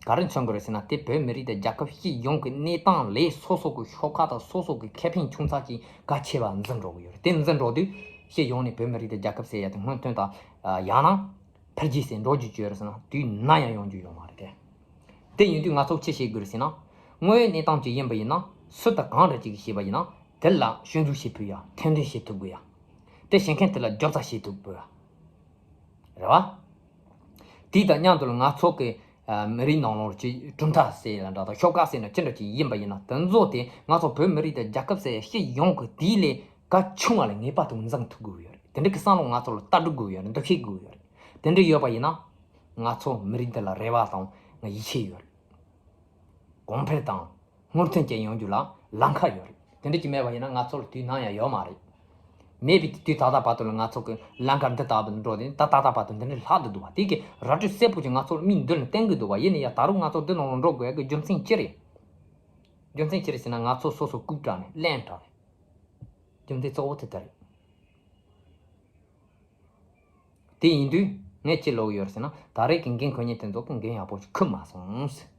ག་རེ་མཚོན་གི་རེད་ཟེར་ན་དེ་བོད་མི་རིགས་དང་རྒྱལ་ཁབ་སྤྱི་ཡོངས་ཀྱི་གནས་སྟངས་ལས་སོ་སོ་གི་ཤོག་ཁག་དང་སོ་སོ་གི་ཁེ་ཕན་ཆུང་ཙག་ཅིག་གལ་ཆེ་བ་འཛིན་འགྲོ་གི་ཡོད་རེད། དེ་འཛིན་འགྲོ་དུས་སྤྱི་ཡོངས་ནས་བོད་མི་རིགས་དང་རྒྱལ་ཁབ་ཟེར་ཡ་དེ་སྔོན་ཐོན་དང་ཡང་ན་འཕེལ་རྒྱས་ཟེར་འགྲོ་རྒྱུ་ཅིག་ཡོད་རེད་ཟེར་ན་དུས་ནམ་ཡང་ཡོང་རྒྱུ་ཡོད་མ་རེད་དེ། དེ་ཡིན་དུས་ང་ཚོ་ཅི་བྱེད་དགོས་རེད་ཟེར་ན། དངོས་ཡོད་གནས་སྟངས་ཅིག་ཡིན་པ་ཡིན་ན་སུ་དང་གང་འདྲ་ཅིག་གིས་བྱས་པ་ཡིན་ན་དེ་ལ་སྐྱོན་འཛུགས་བྱེད་ཕོད་ཡ་ཐེར་འདོན་བྱེད་ཐུབ་དགོས་ཡ། དེ་བྱེད་མཁན་དེ་ལ་རྒྱབ་རྩ་བྱེད་ཐུབ་དགོས་ཡ། རེད་བ། དེ་དང་མཉམ་དུ་ལ་ང་ཚོ་གི་ཨ། མི་རིགས་ནང་ལོགས་ཀྱི་གྲུབ་མཐའ་ཟེར་ཡ་འདྲ་དང་ཤོག་ཁག་ཟེར་ན་ཅི་འདྲ་ཅིག་ཡིན་པ་ཡིན་ན་དེ་ཚོ་དེ་ང་ཚོ་བོད་མི་རིགས་དང་རྒྱལ་ཁབ་ཟེར་ཡ་སྤྱི་ཡོངས་ཀྱི་དེའི་ལས་ཀ་ཆུང་བ་ལ་ངེས་པར་དུ་འཛིན་ཐུབ་དགོས་ཡོད་རེད། དེ་འདྲ་གི་བསམ་བློ་ང་ཚོ་ལ་ལྟ་སྒྲུབ་དགོས་ཡོད་རེད། འདུ་ཤེས་དགོས་ཡོད་རེད། དེ་འདྲ་ཡོད་པ་ཡིན་ན། ང་ཚོ་མི་རིགས་འདི་ལ་རེ་བ་དང་ཡིད་ཆེས་ཡོད་རེད། གོང་འཕེལ་དང་སྔོན་ཐོན་ཅན་ཡོང་རྒྱུ་ལ་ལམ་ཁ་ཡོད་རེད། དེ་འདྲ་ཅིག་མེད་པ་ཡིན་ན་ང་ཚོ་ལ་དུས་ནམ་ཡང་ཡོད་མ་རེད། མེད་པའི་དུས་ད་ལྟ་བར་དུ་ལ་ང་ཚོ་གི་ལམ་ཁ་འདི་ལྟ་བུ་འགྲོ་དེ་ད་ད་ལྟ་བར་དུ་འདི་འདྲ་ལྷག་ཏུ་འདུག་བ། དེ་གི་ར་སྤྲོད་གསལ་པོ་ཅིག་ང་ཚོ་ལ་མིག་མདུན་ལ་བསྟན་གི་འདུག་བ། ཡིན་ན་ཡང་ད་རུང་ང་ཚོ་འདི་ནང་ལ་འགྲོ་དགོས་ཡ་གི་རྒྱུ་མཚན་ཅི་རེད། རྒྱུ་མཚན་ཅི་རེད་ཟེར་ན་ང་ཚོ་སོ་སོ་ལྐུགས་དྲགས་ནས་ལན་དྲགས་ནས། རྒྱུ་མཚན་གཙོ་བོ་དེ་ལྟ་རེད། དེ་ཡིན་དུས་ངས་ཅི་ལབ་ཡོད་ཟེར་ན་ད་རེས་ཀྱི་འགན་ཁུར་མཁན་དེ་ཚོ་གི་འགན་ཡག་པོ་ཞིག་ཁུར་མ་སོང་།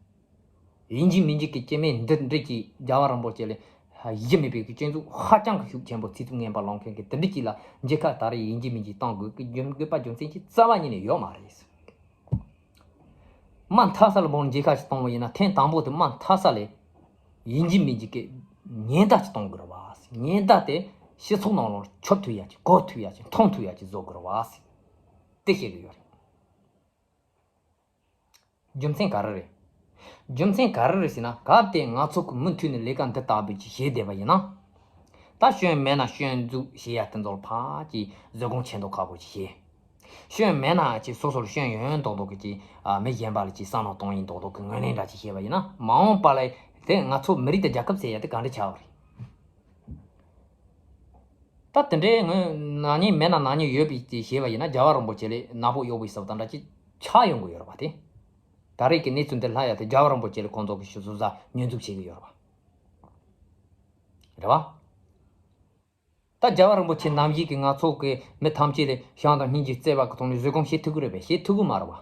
ཡིན་གཅིག་མིན་གཅིག་གི་སྐྱེ་དམན་འདི་འདྲ་གི་རྒྱལ་བ་རིན་པོ་ཆེ་ལས་གཞི་མེད་པའི་གི་སྐྱོན་འཛུགས་ཧ་ཅང་གི་ཤུགས་ཆེན་པོ་ཚིག་རྩུབ་ངན་པ་ལབ་མཁན་གི་དེ་འདྲ་གཅིག་ལ་མཇལ་ཁ་ད་རེས་ཡིན་གཅིག་མིན་གཅིག་བཏང་དགོས་གི་རྒྱུ་དགོས་པ་རྒྱུ་མཚན་གྱི་རྩ་བ་ཉིད་ནས་ཡོད་མ་རེད། མ་མཐའ་ས་ལ་བོང་མཇལ་ཁ་ཞིག་གཏོང་བ་ཡིན་ན་ཐེངས་དང་པོ་དེ་མ་མཐའ་ས་ལས་ཡིན་གཅིག་མིན་གཅིག་གི་ཉེན་བརྡ་ཞིག་གཏོང་དགོས་རེད་བ། ཉེན་བརྡ་དེ་སྤྱི་ཚོགས་ནང་ལ་འཁྱོལ་ཐུབ་ཡ་ཅིག་གོ་ཐུབ་ཡ་ཅིག་མཐོང་ཐུབ་ཡ་ཅིག་བཟོ་དགོས་རེད་བ། དེ་བཤད་གི་ཡོད་རེད། རྒྱུ་མཚན་ག་རེ་རེད། རྒྱུ་མཚན་ག་རེ་རེད་ཟེར་ན་གལ་ཏེ་ང་ཚོ་གི་མུ་མཐུད་ནས་ལས་ཀ་འདི་ལྟ་བུ་ཅིག་བྱེད་བསྡད་པ་ཡིན་ན། ད་སྐྱོན་མེད་ན་སྐྱོན་འཛུགས་བྱེད་ཡ་དེ་ཚོར་ཕར་ཅིག་བཟོད་སྒོམ་ཆེ་མདོག་ཁ་པོ་ཅིག་བྱེད། སྐྱོན་མེད་ན་ཅིག་སོ་སོར་སྐྱོན་ཡོད་མདོག་མདོག་གི་ཅིག་ཨ་མི་གཞན་པ་ལ་ཅིག་བསམ་བློ་གཏོང་ཡིན་མདོག་མདོག་གི་ངོས་ལེན་འདྲ་ཅིག་བྱས་པ་ཡིན་ན། མ་འོངས་པ་ལ་དེ་ང་ཚོ་མི་རིགས་དང་རྒྱལ་ཁབ་ཟེར་ཡ་དེ་ག་འདྲ་ཆགས་པ་རེད། ད་དེ་འདྲའི་ངོས་ནག་ཉེས་མེད་ན་ནག་ཉེས་ཡོད་པའི་ཅིག་བྱས་པ་ཡིན་ན། རྒྱལ་བ་རིན་པོ་ཆེ་ལས་ནག་པོ་གཡོག་པོའི་ཟབ་དང་འདྲ་ཅིག་ཆགས་ཡོང་གི་ཡོད་རེད་པ། དེ་ད་རེས་ཀྱི་གནས་ཚུལ་འདི་ལྷག་ཡ་དེ་རྒྱལ་བ་རིན་པོ་ཆེ་ལས་ཁོང་ཚོ་གི་ཞུ་སོ་ས་ཉོན་འཛུགས་བྱེད་ཀྱི་ཡོད་རེད་པ། རེད་བ། ད་རྒྱལ་བ་རིན་པོ་ཆེ་ནམ་ཞིག་གི་ང་ཚོ་གི་མི་ཐམས་ཅད་ལ་ཞང་དང་སྙིང་རྗེ་བརྩེ་བ་གི་ཐོག་ནས་བཟོད་སྒོམ་བྱེད་ཐུབ་ཀྱི་རེད་པས། བྱེད་ཐུབ་ཀྱི་མ་རེད་བ།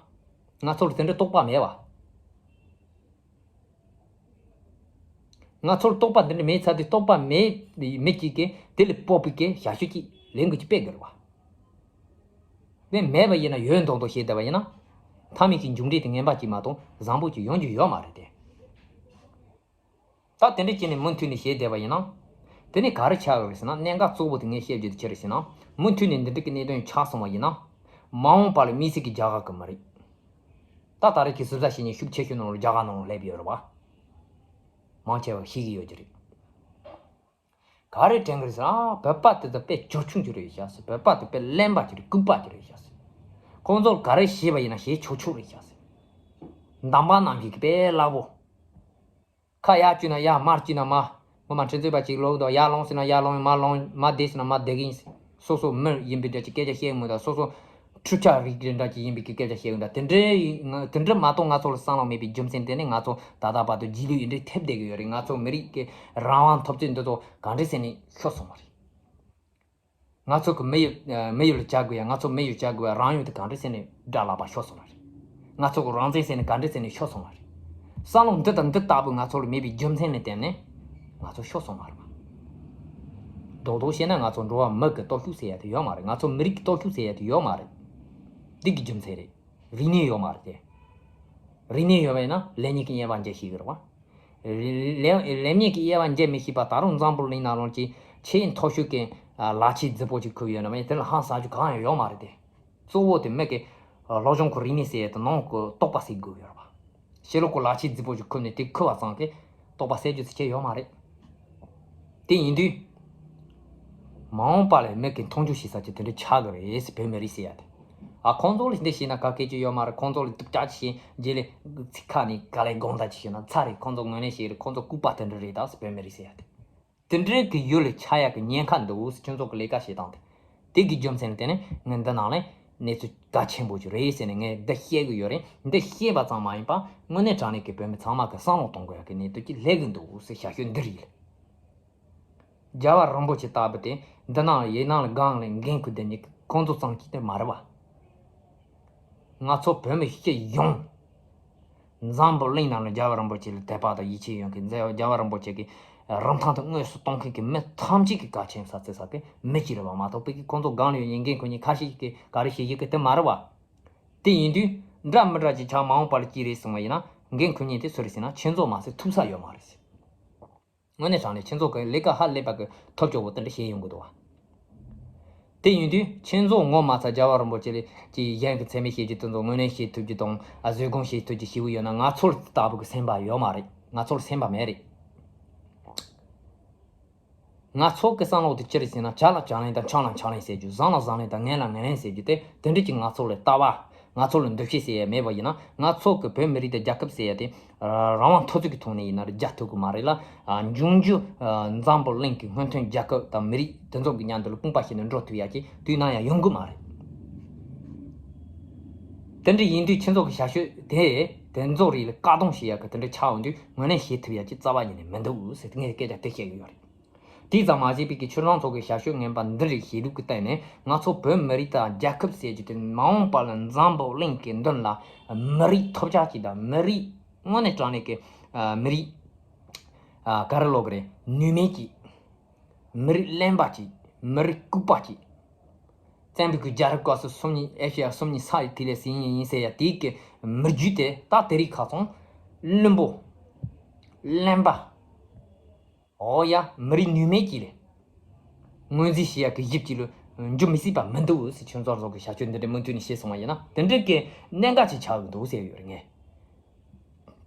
ང་ཚོ་ལ་དེ་འདྲའི་རྟོགས་པ་མེད་བ། ང་ཚོར་རྟོགས་པ་འདི་འདྲ་མེད་ཚར་དུས། རྟོགས་པ་མེད་མི་གཅིག་གིས་དེ་ལས་སྤོབས་པའི་གི་ཞབས་ཞུ་གཅིག་ལས་འགུལ་གཅིག་སྤེལ་དགོས་རེད་བ། དེ་མེད་པ་ཡིན་ན། ཡོད་མདོག་མདོག་བྱས་བསྡད་པ་ཡིན་ན། མཐའ་མའི་གི་མཇུག་འབྲས་དེ་ངན་པ་གཅིག་མ་གཏོགས་བཟང་པོ་གཅིག་ཡོང་རྒྱུ་ཡོད་མ་རེད་དེ། ད་དེ་འདྲ་བྱས་ནས་མུ་མཐུད་ནས་བྱས་བསྡད་པ་ཡིན་ན། དེ་ནས་ག་རེ་ཆགས་ཡོད་རེད་ཟེར་ན། གནད་འགག་གཙོ་བོ་དེ་ངས་བཤད་རྒྱུ་དེ་ཅི་རེད་ཟེར་ན། མུ་མཐུད་ནས་འདི་འདྲ་གི་གནད་དོན་ཆགས་སོང་བ་ཡིན་ན། མ་འོངས་པ་ལ་དམིགས་བསལ་གྱི་རྒྱ་གར་གི་མི་རིགས། ད་ད་རེས་ཀྱི་གཟི་བརྗིད་བྱེད་མཁན་ཤུགས་ཆེ་ཤོས་ནང་ལ་རྒྱ་གར་ནང་ལ་སླེབས་ཡོད་རེད་བ། མང་ཆེ་བ་ཤེས་ཀྱི་ཡོད་ཀྱི་རེད། ག་རེ་དྲན་གྱི་རེད་ཟེར་ན། བོད་པ་དེ་ཚོ་དཔེ་ཇོ་ཆུང་ཅིག་རེད་ཤག་ཟེར། བོད་པ་དེ་དཔེ་གླེན་པ་ཅིག་རེད། ལྐུགས་པ་ཅིག་རེད་ཤག་ཟེར། ཁོང་ཚོར་ག་རེ་བྱས་པ་ཡིན་ན་བྱེད་ཆོག་ཆོག་རེད་ཤག་ཟེར། འདམ་པ་ནང་གི་དཔེ་སླ་པོ། ཁ་ཡར་བསྐྱུར་ན་ཡར། མར་བསྐྱུར་ན་མར། ངོ་མ་ཁྲིམས་རྩོད་པ་ཅིག་ལོག་འདུག་ཡར་ལོངས་ཟེར་ན་ཡར་ལོངས་ཡིན། མར་ལོངས། མར་བསྡད་ཟེར་ན་མར་བསྡད་ཀྱི་ཡིན་ཟེར། སོ་སོ་མི་ཡིན་པའི་འདྲ་ཅིག་སྐད་ཆ་བཤད་ཡོང་གི་འདུག་སོ་སོ་འཕྲུལ་ཆས་རིགས་འདྲ་ཅིག་ཡིན་པའི་སྐད་ཆ་བཤད་ཡོང་གི་འདུག་དེ་འདྲའི་དེ་འདྲ་མ་གཏོགས་ང་ཚོ་ལ་བསམ་བློ་མེད་པའི་རྒྱུ་མཚན་དེ་ནི། ང་ཚོ་ད་ལྟ་བར་དུ་རྗེས་ལུས་ཡིན་འདྲའི་ཐེབས་བསྡད་ཀྱི་ཡོད་རེད། ང་ཚོ་མི་རིགས་ཀྱི་རང་དབང་འཐབ་རྩོད་འདི་ཚོ་ག་འདྲ་ཟེར་ནས་ཤོར་སོང་བ་རེད། ང་ཚོ་གི་མི་ཡུལ་མི་ཡུལ་ལ་བཅའ་དགོས་ཡ། ང་ཚོ་མི་ཡུལ་བཅའ་དགོས་ཡ། རང་ཡུལ་དེ་ག་འདྲ་ཟེར་ནས་དགྲ་ལག་པ་ཤོར་སོང་བ་རེད། ང་ཚོ་གི་རང་བཙན་ཟེར་ནས་ག་འདྲ་ཟེར་ནས་ཤོར་སོང་བ་རེད། བསམ་བློ་འདི་དང་འདི་ལྟ་བུ་ང་ཚོ་ལ་མེད་པའི་རྒྱུ་མཚན་ལ་བརྟེན་ནས་ང་ཚོ་ཤོར་སོང་བ་རེད་བ། རྡོག་རྡོག་བཤད་ན་ང་ཚོ་འགྲོ་བ་མི་གི་སྟོབས་ཤུགས་ཟེར་ཡ་དེ་ཡོད་མ་རེད། ང་ཚོ་མི་རིགས་ཀྱི་སྟོབས་ཤུགས་ཟེར་ཡ་དེ་ཡོད་མ་རེད། འདི་གི་རྒྱུ་མཚན་རེད། རིག་གནས་ཡོད་མ་རེད་དེ། རིག་གནས་ཡོད་པ་ཡིན་ན་ལེགས་ཉེས་ཀྱི་དབྱེ་བ་འབྱེད་ཤེས་ཀྱི་རེད་བ། ལེགས་ལེགས་ཉེས་ཀྱི་དབྱེ་བ་འབྱེད་མི་ཤེས་པ། ད་རུང་འཛམ་བུ་གླིང་ནང་ལོགས་ཀྱི་ཆེས་མཐོ་ཤོས་ཀྱི་ལག་ཆས་རྫིག་པོ་ཅིག་གོན་ཡོད་ན་མ་ཡིན། དེ་ལ་ཧང་སང་རྒྱུ་གང་ཡང་ཡོད་མ་རེད་དེ། གཙོ་བོ་དེ་མི་གི་སློབ་སྦྱོང་གི་རིག་གནས་ཟེར་ཡ་དེ་ནང་གི་རྟོགས་པ་ཟེར་དགོས་ཡོད་རེད་བ། ཕྱི་ལོགས་ཀྱི་ལག་ཆས་རྫིག་པོ་ཅིག་གོན་ནས་དེ་འཁུར་བ་ཙམ་གྱིས་རྟོགས་པ་ཟེར་རྒྱུ་ཟེར་ཆེ་ཡོད་མ་རེད། དེ་ཡིན་དུས། མ་འོངས་པ་ལ་མི་གི་མཐོང་ཆུང་བྱེད་ས་ཅིག་དེ་འདྲ་ཆགས་ཀྱི་རེད་ཟེར། བོད་མི་རིགས་ཟེར་ཡ་དེ། ཨ། ཁོང་ཚོ་ལ་འདི་བྱས་ན་ག་གེ་ཅིག་ཡོད་མ་རེད། ཁོང་ཚོ་ལ་སྡུག་ཅག་ཅིག་བྱས། རྗེས་ལ་ཚིག་ཁ་ནས་ག་ལེ་དགོངས་དག་ཅིག་ཞུས་ན་ཚར་རེད། ཁོང་ཚོ་དངོས་གནས་ཤིག་རེད། ཁོང་ཚོ་ལྐུགས་པ་དེ་འདྲ་རེད་ད་ཟེར། བོད་མི་རིགས་ཟེར་ཡ་དེ། དེ་འདྲའི་གི་ཡུལ་ལ་ཆགས་ཡག་གི་ཉེན་ཁ་འདུག་ཟེར། ཁྱོད་ཚོ་གི་ལས་ཀ་བྱེད་སྟངས་དེ། དེ་གི་རྒྱུ་མཚན་ལ་བརྟེན་ནས་ངས་འདི་ནང་ལ་གནས་ཚུལ་གལ་ཆེན་པོ་ཅིག་རེད་ཟེར་ནས་ངས་འདི་བཤད་གི་ཡོད་རེད། འདི་བཤད་པ་ཙམ་མ་ཡིན་པ་དངོས་གནས་དྲང་གནས་ཀྱི་བོད་མི་ཚང་མ་གི་བསམ་བློ་གཏོང་དགོས་ཡག་གི་གནས་ཚུལ་ཅིག་སླེབས་གི་འདུག་ཟེར། ཞབས་ཞུ་འདི་རེད། རྒྱལ་བ་རིན་པོ་ཆེ་ལྟ་བུ་དེ་འདི་ནང་ཡིན་ནང་ལ་སྒང་ལ་འགན་ཁུར་བསྡད་མཁན་ཁོང་ཚོ་ཙམ་གྱིས་དེ་མ་རེད་བ། ང་ཚོ་བོད་མི་སྤྱི་ཡོངས། འཛམ་བུ་གླིང་ནང་ལ་རྒྱལ་བ་རིན་པོ་ཆེ་ལ་དད་པ་དང་ཡིད་ཆེས་ཡོད་མཁན། རྒྱལ་བ་རིན་པོ་ཆེ་གི་རིན་ཐང་དེ་དངོས་སུ་གཏོང་མཁན་གྱི་མི་ཐམས་ཅད་ཀྱི་གལ་ཆེན་ས་ཚིགས་ས་གི་མི་གཅིག་རེད་བ། མ་གཏོགས་པའི་གི་ཁོང་ཚོ་སྒང་ལ་ཡོད་མཁན་ཁོ་གཉིས་ཁ་ཤས་ཀྱིས་ག་རེ་བྱེད་ཀྱི་གི་དེ་མ་རེད་བ། དེ་ཡིན་དུས་འདྲ་མི་འདྲ་ཅིག་ཆགས། མ་འོངས་པར་ཅི་རེད་གསུངས་པ་ཡིན་ན། འགན་ཁུར་མཁན་དེ་སུ་རེད་ཟེར་ན། ཁྱེད་ཚོ་མ་ཟད་ཐུབ་ས་ཡོད་མ་རེད་ཟེར། དངོས་གནས་དྲང་གནས་ཁྱེད་ཚོ་གི་ལས་ཀ་ཧ་ལས་པ་གི་ཐོབ་སྐྱོ་བོ་དེ་འདྲ་བྱས་ཡོང་གི་འདུག་བ། དེ་ཡིན་དུས་ཁྱེད་ཚོ་ངོ་མ་ཚ་རྒྱལ་བ་རིན་པོ་ཆེ་ལས་ཀྱི་གཞན་གྱི་མཚན་སྨད་བྱེད་རྒྱུ་དེ་ཚོ་ངོས་ལེན་བྱེད་ཐུབ་རྒྱུ་དང་། ཨ། བཟོད་སྒོམ་བྱེད་ཐུབ་རྒྱུ་ཞེ་པོ་ཡོད་ན། ང་ཚོ་ལྟ་བུ་གི་སེམས་པ་ཡོད་མ་རེད། ང་ཚོར་སེམས་པ་མེད་རེད། ང་ཚོ་གི་བསམ་བློ་དེ་ཅི་རེད་ཟེར་ན། ཇ་ལ་ཇ་ལེན་དང་ཆང་ལ་ཆང་ལེན་ཟེར་རྒྱུ། ཟངས་ལ་ཟངས་ལེན་དང་ངན་ལ་ངན་ལེན་ཟེར་རྒྱུ་དེ། དེ་འདྲ་ཅིག་ང་ཚོ་ལ་ལྟ་བ། ང་ཚོ་ལ་འདུ་ཤེས་ཟེར་ཡ་མེད་པ་ཡིན་ན། ང་ཚོ་གི་བོད་མི་རིགས་དང་རྒྱལ་ཁབ་ཟེར་ཡ་དེ། ཨ། རང་དབང་འཐབ་རྩོད་ཀྱི་ཐོག་ནས་ཡིན་ན་རེད། རྒྱ་ཐུབ་གི་མ་རེད་ལ། ཨ། འབྱུང་འགྱུར། ཨ། འཛམ་བུ་གླིང་གི་སྔོན་ཐོན་རྒྱལ་ཁབ་དང་མི་རིགས་དེ་ཚོ་གི་མཉམ་དུ་ལ་དཔུང་པ་བྱས་ནས་འགྲོ་ཐུབ་ཡ་ཅིག་དུས་ནམ་ཡང་ཡོང་གི་མ་རེད། དེ་འདྲ་ཡིན་དུས་ཁྱེད་ཚོ་གི་ཞབས་ཞུ་དེ། དེ་ཚོ་རིགས་ལ་བཀག་སྡོམ་བྱེད་ཡ་གི་དེ་འདྲ་ཆགས་ཡོང་དུས་ངོས་ལེན་བྱེད་ཐུབ་ཡ་ཅིག་རྩ་བ་ཉིད་ནས་མི་འདུག་ཟེར་ངས་སྐད་ཆ་དེ་བཤད་གི་ཡོད་རེད། དེ་ཙམ་མ་ཟད་པའི་གི་ཁྱོད་རང་ཚོ་གི་ཞབས་ཞུ་ངན་པ་འདི་རིགས་བྱེད་ལུགས་ཀྱི་སྟེང་ནས། ང་ཚོ་བོད་མི་རིགས་དང་རྒྱལ་ཁབ་ཟེར་རྒྱུ་དེ་མ་འོངས་པ་ལ་འཛམ་བུ་གླིང་གི་མདུན་ལ་མི་རིགས་ཐོབ་རྒྱ་ཅིག་དང་། མི་རིགས་དངོས་གནས་དྲང་གནས་ཀྱི། ཨ། མི་རིགས། ཨ། ག་རེ་ལབ་དགོས་རེད། ནུས་མེད་ཀྱི། མི་རིགས་གླེན་པ་ཅིག། མི་རིགས་ལྐུགས་པ་ཅིག། བཙན་པོའི་གི་རྒྱལ་རབས་སྐབས་སུ་སུམ་གཉིས། ཨེ་ཤེ་ཡ་སུམ་གཉིས་ས་ཡི་ཐིག་ལེ་ཟེར་ཡིན་ཡིན་ཟེར་ཡ་དེའི་གི་མི་རྒྱུད་དེ། ད་དེ་རིགས་ཁ་ཚང་བླུན་པོ། གླེན་པ། འོ་ཡ། མི་རིགས་ནུས་མེད་ཅིག་ལ་ངོས་འཛིན་བྱེད་ཡ་གི་ཞིབ་ཅིག་ལ་འགྱུར་མི་སྲིད་པ་མི་འདུག་ཟེར། ཁྱོད་ཚོ་ཚོ་གི་ཞབས་ཞུ་འདི་འདྲ་མུ་མཐུད་ནས་བྱས་སོང་བ་ཡིན་ན། དེ་འདྲ་གི་གནད་འགག་ཅིག་ཆགས་ཀྱི་འདུག་ཟེར་ཡོད་རེད་ངས།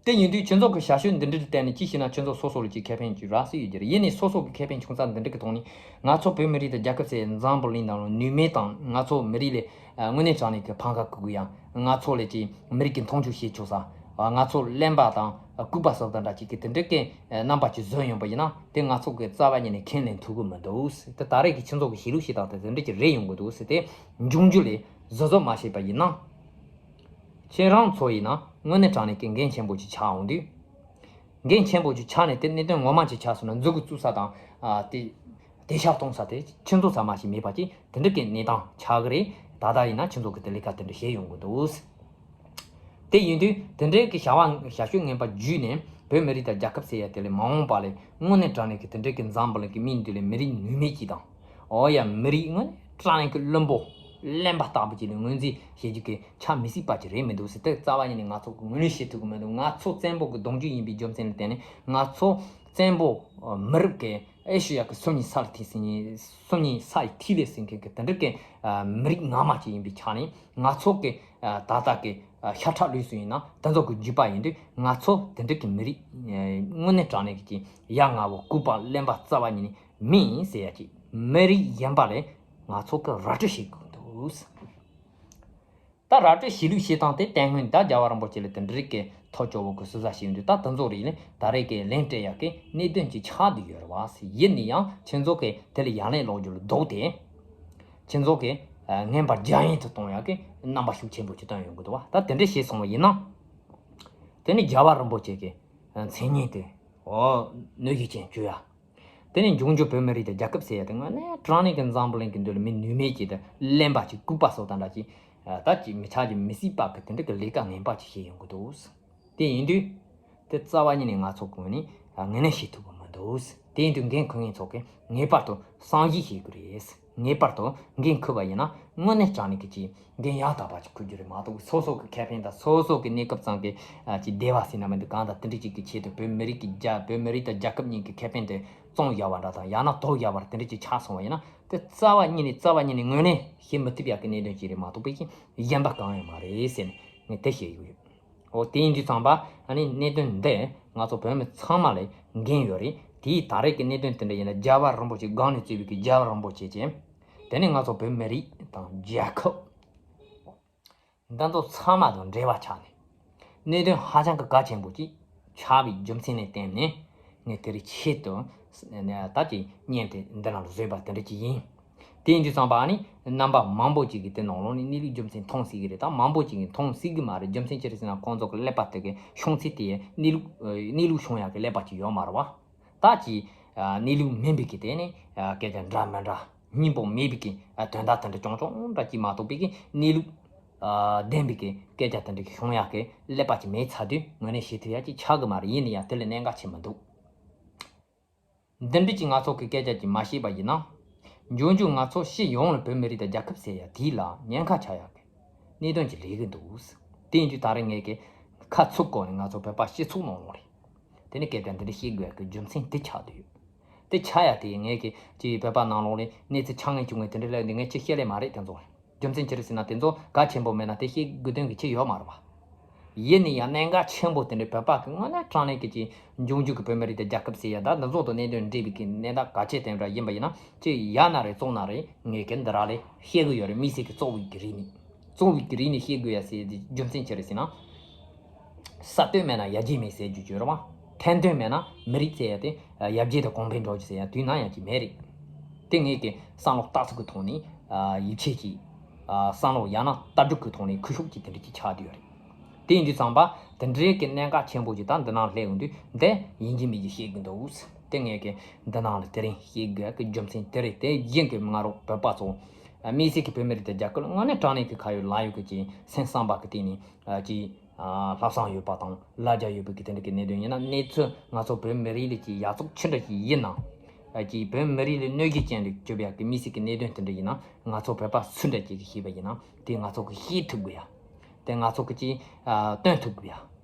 དེ་ཡིན་དུས་ཁྱེད་ཚོ་གི་ཞབས་ཞུ་འདི་འདྲ་ལ་བརྟེན་ནས་ཅི་ཞིག་ན་ཁྱེད་ཚོ་སོ་སོ་ལ་ཅིག་ཁེ་ཕན་ཅིག་རག་སྲིད་ཡོད་ཀྱི་རེད། ཡིན་ནའི་སོ་སོ་གི་ཁེ་ཕན་བྱུང་ས་འདི་འདྲ་གི་ཐོག་ནས་ང་ཚོ་བོད་མི་རིགས་དང་རྒྱལ་ཁབ་ཟེར་འཛམ་བུ་གླིང་ནང་ལ་ནུས་མེད་དང་ང་ཚོ་མི་རིགས་ལ་དངོས་གནས་དྲང་གནས་ཀྱི་ཕམ་ཁ་བསྐུལ་གི་ཡང་ང་ཚོ་ལ་ཅིག་མི་རིགས་ཀྱི་མཐོང་ཆུང་བྱེད་ཆོག་ས། ང་ཚོ་གླེན་པ་དང་ལྐུགས་པ་སོགས་དང་འདྲ་ཅིག་གི་དེ་འདྲ་གི་རྣམ་པ་ཅིག་བཟོས་ཡོང་པ་ཡིན་ན་དེ་ང་ཚོ་གི་རྩ་བ་ཉིད་ནས་ཁས་ལེན་ཐུབ་གི་མི་འདུག་ཟེར། དེ་ད་རེས་ཀྱི་ཁྱེད་ཚོ་གི་བྱེད་ལུགས་ཤིག་དང་དེ་དེ་འདྲ་ཅིག་རེད་ཡོང་གི་འདུག་ཟེར། དེ་འབྱུང་འགྱུར་ལ་བཟོ་བཟོ་མ་བྱས་པ་ཡིན་ན། ཁྱེད་རང་ཚོ་ཡིན་ན་དངོས་གནས་དྲང་གནས་ཀྱི་འགན་ཆེན་པོ་ཅིག་ཆགས་འོང་དུས། འགན་ཆེན་པོ་ཅིག་ཆགས་ནས་དེ་གནད་དོན་ངོ་མ་ཅིག་ཆགས་སོང་ན་མཛུབ་གུ་བཙུགས་ས་དང་ཨ་དེ་དེ་ཤ་གཏོང་ས་དེ་ཁྱེད་ཚོ་ཚང་མ་ཞིག་མེད་པ་ཅིག་དེ་འདྲ་གི་གནས་སྟངས་ཆགས་གི་རེད། ད་ལྟ་ཡིན་ན་ཁྱེད་ཚོ་གི་དེ་ལས་ཀ་དེ་འདྲ་བྱས་ཡོང་གི་འདུག། དེ་ཡིན་དུས་དེ་འདྲའི་གི་བྱ་བ་བྱ་སྤྱོད་ངན་པ་བརྒྱུད་ནས་བོད་མི་རིགས་དང་རྒྱལ་ཁབ་ཟེར་ཡ་དེ་ལས་མ་འོངས་པ་ལས་དངོས་གནས་དྲང་གནས་ཀྱི་དེ་འདྲའི་གི་འཛམ་བུ་གླིང་གི་མི་འདི་ལས་མི་རིགས་ནུས་མེད་ཅིག་དང་། འོ་ཡ་མི་རིགས་དངོས་གནས་དྲང་གནས་ཀྱི་བླུན་པོ་གླེན་པ་ལྟ་བུ་ཅིག་ལ་ངོས་འཛིན་བྱེད་རྒྱུ་གི་ཆ་མི་སྲིད་པ་ཅིག་རེད་མི་འདུག་ཟེར། དེ་རྩ་བ་ཉིད་ནས་ང་ཚོ་གི་ངོས་ལེན་བྱེད་ཐུབ་ཀྱི་མི་འདུག། ང་ཚོ་བཙན་པོ་གི་གདུང་རྒྱུད་ཡིན་པའི་རྒྱུ་མཚན་ལ་བརྟེན་ནས་ང་ཚོ་བཙན་པོ་མི་རིགས་ཀྱི་ཨེ་ཤེ་ཡ་གི་སུམ་གཉིས་ས་ལ་ཐིག་ཟིན་ནས་སུམ་གཉིས་ས་ཡི་ཐིག་ལེ་ཟིན་མཁན་གྱི་དེ་འདྲ་གི་མི་རིགས་ངོ་མ་ཅིག་ཡིན་པའི་ཆ་ནས་ང་ཚོ་གི་ད་ལྟ་གི་ཤ་ཁྲག་ལུས་སུ་ཡིན་ན་དེ་ཚོ་གི་རྒྱུད་པ་ཡིན་དུས་ང་ཚོ་དེ་འདྲ་གི་མི་རིགས་དངོས་གནས་དྲང་གནས་ཀྱི་ཡ་ང་བོ་ལྐུགས་པ་གླེན་པ་རྩ་བ་ཉིད་ནས་མིན་ཟེར་ཡ་ཅིག་མི་རིགས་གཞན་པ་ལས་ང་ཚོ་གི་ར་སྤྲོད་བྱེད་དགོས་འདུག། ད་ར་སྤྲོད་བྱེད་ལུགས་བྱེད་སྟངས་དེ་བསྟན་སྔོན་ད་རྒྱལ་བ་རིན་པོ་ཆེ་ལ་དེ་འདྲ་གི་ཐོ་ཅོག་བོ་གི་ཟུར་ཟ་བྱས་འདུག། ད་དེ་ཚོ་རིགས་ལས་ད་རེས་ཀྱི་ལན་སྤྲད་ཡག་གི་གནད་དོན་ཅིག་ཆགས་བསྡད་ཡོད་རེད་བ། ཡིན་ན་ཡང་ཁྱེད་ཚོ་གི་དེ་ལ་ཡ་ལན་སློག་རྒྱུ་ལ་ལྡོག་སྟེ། ཁྱེད་ཚོ་གི་ངན་པ་རྒྱ་ཡན་དུ་གཏོང་ཡག་གི་རྣམ་པ་ཤུགས་ཆེན་པོ་ཅིག་བཏོན་ཡོང་གི་འདུག་བ། ད་དེ་འདྲ་བྱས་སོང་བ་ཡིན་ན། དེ་ནི་རྒྱལ་བ་རིན་པོ་ཆེ་གི་མཚན་སྙན་དེ་འོ་གནོད་གཞི་ཅན་བཅོས་ཡ། དེ་ནས་འབྱུང་འགྱུར་བོད་མི་རིགས་དང་རྒྱལ་ཁབ་ཟེར་ཡ་དེ་དངོས་གནས་དྲང་གནས་ཀྱི་འཛམ་བུ་གླིང་གི་མདུན་ལ་མི་ནུས་མེད་ཅིག་དང་གླེན་པ་ཅིག་ལྐུགས་པ་སོགས་དང་འདྲ་ཅིག་ད་ཅིག་མི་ཆགས་ཀྱི་མི་སྲིད་པ་གི་དེ་འདྲ་གི་ལས་ཀ་ངན་པ་ཅིག་བྱེད་ཡོང་གི་འདུག། དེ་ཡིན་དུས་དེ་རྩ་བ་ཉིད་ནས་ང་ཚོ་ཀུན་ནས་ངོས་ལེན་བྱེད་ཐུབ་ཀྱི་མི་འདུག། དེ་ཡིན་དུས་འགན་འཁུར་མཁན་ཚོ་གིས་ངེས་པར་དུ་བསམ་གཞིག་བྱེད་དགོས་རེད། ངེས་པར་དུ་འགན་འཁུར་བ་ཡིན་ན་དངོས་གནས་དྲང་གནས་ཀྱི་ཅིག་འགན་ཡང་དག་པ་ཅིག་འཁུར་རྒྱུ་རེད་མ་གཏོགས། སོ་སོ་གི་ཁེ་ཕན་དང་སོ་སོ་གི་གནས་སྐབས་ཙམ་གྱི་ཨ་ཅིག་བདེ་བ་ཟེར་ན་མི་འདུག། གང་དང་དེ་འདྲ་ཅིག་གི་ཆེད་དུ་བོད་མི་རིགས་ཀྱི་རྒྱ་བོད་མི་རིགས་དང་རྒྱལ་ཁབ་གཉིས་ཀྱི་ཁེ་ཕན་དེ་བཙོང་བཞག་པ་འདྲ་དང་ཡང་ན་དོགས་བཞག་པ་དེ་འདྲ་ཅིག་ཆགས་སོང་བ་ཡིན་ན་དེ་རྩ་བ་ཉིད་ནས་རྩ་བ་ཉིད་ནས་ངོས་ལེན་བྱེད་མི་ཐུབ་ཡག་གི་གནད་དོན་ཅིག་རེད་མ་གཏོགས་པའི་གཞན་པ་གང་ཡང་མ་རེད་ཟེར་ནས་ངས་དེ་བཤད་ཡོད། འོ་དེ་ཡིན་དུས་ཙམ་པ་ཨ་ནི་གནད་དོན་འདི་ང་ཚོ་བོད་མི་ཚང་མ་ལ་འགན་ཡོད་རེད། དེའི་ད་རེས་ཀྱི་གནད་དོན་དེ་འདྲ་ཡིན་ན་རྒྱལ་བ་རིན་པོ་ཆེ་སྒང་ནས་གཙོས་པའི་གི་རྒྱལ་བ་རིན་པོ་ཆེ་བྱས། དེ་ནས་ང་ཚོ་བོད་མི་རིགས་དང་རྒྱལ་ཁབ། འདི་ཚོ་ཚང་མ་དང་འབྲེལ་བ་ཆགས་ནས། གནད་དོན་ཧ་ཅང་གི་གལ་ཆེན་པོ་ཅིག་ཆགས་པའི་རྒྱུ་མཚན་ལ་བརྟེན་ནས། ངས་དེ་རིང་ཆེད་དུ་ད་ཀྱི་བརྙན་དེ་འདི་ནང་ལ་བཟོས་པ་དེ་འདྲ་ཅིག་ཡིན། དེ་ཡིན་དུས་ཙམ་པ་ཨ་ནི་རྣམ་པ་མང་པོ་ཅིག་གིས་དེ་ནང་ལོགས་ནས་གནས་ལུགས་རྒྱུ་མཚན་མཐོང་སྲིད་ཀྱི་རེད། ད་མང་པོ་ཅིག་གིས་མཐོང་སྲིད་ཀྱི་མ་རེད། རྒྱུ་མཚན་ཅི་རེད་ཟེར་ན་ཁོང་ཚོ་གི་ཀླད་པ་དེ་གི་ཤོང་ཚད་དེ་གནས་ལུགས་གནས་ལུགས་ཤོང་ཡག་གི་ཀླད་པ་ཅིག་ཡོད་མ་རེད་བ། ད་ཀྱི་གནས་ལུགས་མིན་པའི་གི་དེ་ནི་སྐད་ཆ་འདྲ་མི་འདྲ་སྙིང་པོ་མེད་པའི་གི་དོན་དག་དེ་འདྲ་རྐྱང་རྐྱང་འདྲ་ཅིག་མ་གཏོགས་པའི་གི་གནས་ལུགས་ལྡན་པའི་གི་སྐད་ཆ་དེ་འདྲ་གི་ཤོང་ཡག་གི་ཀླད་པ་ཅིག་མེད་ཚར་དུས་ངོས་ལེན་བྱེད་ཐུབ་ཡག་ཅིག་ཆགས་གི་མ་རེད། ཡིན་ན་ཡང་དེ་ལ་གནད་འགག་ཆེ་མི་འདུག། འདི་འདྲ་ཅིག་ང་ཚོ་གི་སྐད་ཆ་ཅིག་མ་བཤད་པ་ཡིན་ན། འབྱུང་འགྱུར་ང་ཚོ་སྤྱི་ཡོངས་ལ་བོད་མི་རིགས་དང་རྒྱལ་ཁབ་ཟེར་ཡ་དེ་ལ་ཉེན་ཁ་ཆགས་ཡག་གི་གནད་དོན་ཅིག་སླེབས་གི་འདུག། དེ་ཡིན་དུས་ད་རེས་ངས་གི་ཁ་ཚུགས་སྒོ་ནས་ང་ཚོ་བོད་པ་སྤྱི་ཚོགས་ནང་ལོགས་ལ། དེ་ནི་སྐད་ཆ་འདི་འདྲ་བཤད་དགོས་ཡག་གི་རྒྱུ་མཚན་དེ་ཆགས་བསྡད་ཡོད། དེ་ཆགས་ཡག་དེ་ངས་གི་ཅིག་བོད་པ་ནང་ལོགས་ལ་གནས་ཚུལ་ཆགས་ངེས་བྱུང་ངེས་དེ་འདྲ་ལབ་ནས་ངས་ཅིག་བཤད་ལེ་མ་རེད། དེ་ཚོ་རྒྱུ་མཚན་ཅི་རེད་ཟེར་ན་དེ་ཚོ་གལ་ཆེན་པོ་མེད་ན་དེ་བཤད་དགོས་དོན་གི་ཅི་ཡོད་མ་རེད་བ། ཡིན་ན་ཡང་གནད་འགག་ཆེན་པོ་དེ་འདྲ་བོད་པ་གི་དངོས་གནས་དྲང་གནས་ཀྱི་ཅིག་འབྱུང་འགྱུར་གི་བོད་མི་རིགས་དང་རྒྱལ་ཁབ་ཟེར་ཡ་ད་འདི་ཚོ་དང་གནད་དོན་འདྲེས་པའི་གི་གནད་འགག་གལ་ཆེ་དེ་འདྲ་ཡིན་པ་ཡིན་ན་ཅིག་ཡག་ན་རེད་བཙོག་ན་རེད་ངས་གི་འདི་ར་ལས་བཤད་གི་ཡོད་རེད། དམིགས་བསལ་གི་གཙོ་བོ་གི་རིག་གནས། གཙོ་བོ་གི་རིག་གནས་བཤད་དགོས་ཡ་ཟེར་དེ་རྒྱུ་མཚན་ཅི་རེད་ཟེར་ན། གསར་གཏོད་མེད་ན་ཡར་རྒྱས་མེད་ཟེར་རྒྱུ་བརྗོད་རེད་བ། ཐེར་འདོན་མེད་ན་མི་རིགས་ཟེར་ཡ་དེ་ཡར་རྒྱས་དང་གོང་འཕེལ་འགྲོ་རྒྱུ་ཟེར་ཡ་དུས་ནམ་ཡང་ཅིག་མེད་རེད། དེ་ངས་ཀྱི་བསམ་བློ་ལྟ་ཚུལ་གི་ཐོག་ནས་ཡིད་ཆེས་ཀྱིས་བསམ་བློ་ཡང་ན་ལྟ་གྲུབ་ཀྱི་ཐོག་ནས་ཁུ་ཤུགས་ཀྱིས་དེ་འདྲ་ཅིག་ཆགས་བསྡད་ཡོད་རེད། དེ་ཡིན་དུས་ཙམ་པ་དེ་འདྲའི་གི་གནད་འགག་ཆེན་པོ་ཅིག་ད་འདི་ནང་སླེབས་ཡོང་དུས་འདི་ཡིན་གཅིག་མིན་གཅིག་བཤད་དགོས་འདུག། དེ་ངས་ཀྱི་འདི་ནང་ལ་དེ་རིང་བཤད་དགོས་ཀྱི་རྒྱུ་མཚན་དེ་རེད། དེ་བཞིན་གྱི་ང་རང་བོད་པ་ཚོ་དམིགས་བསལ་གྱི་བོད་མི་རིགས་དང་རྒྱ་སྐད་དངོས་གནས་དྲང་གནས་ཀྱི་ཁ་ཡོད་ལག་ཡོད་ཀྱི་ཅིག་སེམས་བསམ་པ་གི་སྟེང་ནས་ཅིག་ལྷག་བསམ་ཡོད་པ་དང་ལ་རྒྱ་ཡོད་པའི་གི་དེ་འདྲ་གི་གནད་དོན་ཡིན་ན་གནས་ཚུལ་ང་ཚོ་བོད་མི་རིགས་ལ་ཅིག་ཡག་བཙོག་ཅི་འདྲ་ཞིག་ཡིན་ན། ཅིག་བོད་མི་རིགས་ལ་གནོད་གཞི་ཅན་དུ་གྱུར་པའི་གི་དམིགས་བསལ་གི་གནད་དོན་དེ་འདྲ་ཡིན་ན་ང་ཚོ་བོད་པ་སུ་འདྲ་ཅིག་གིས་ཤེས་པ་ཡིན་ན་དེ་ང་ཚོ་གིས་ཤེས་ཐུབ་དགོས་ཡ། དེ་ང་ཚོ་གིས་ཅིག་སྟོན་ཐུབ་དགོས་ཡ།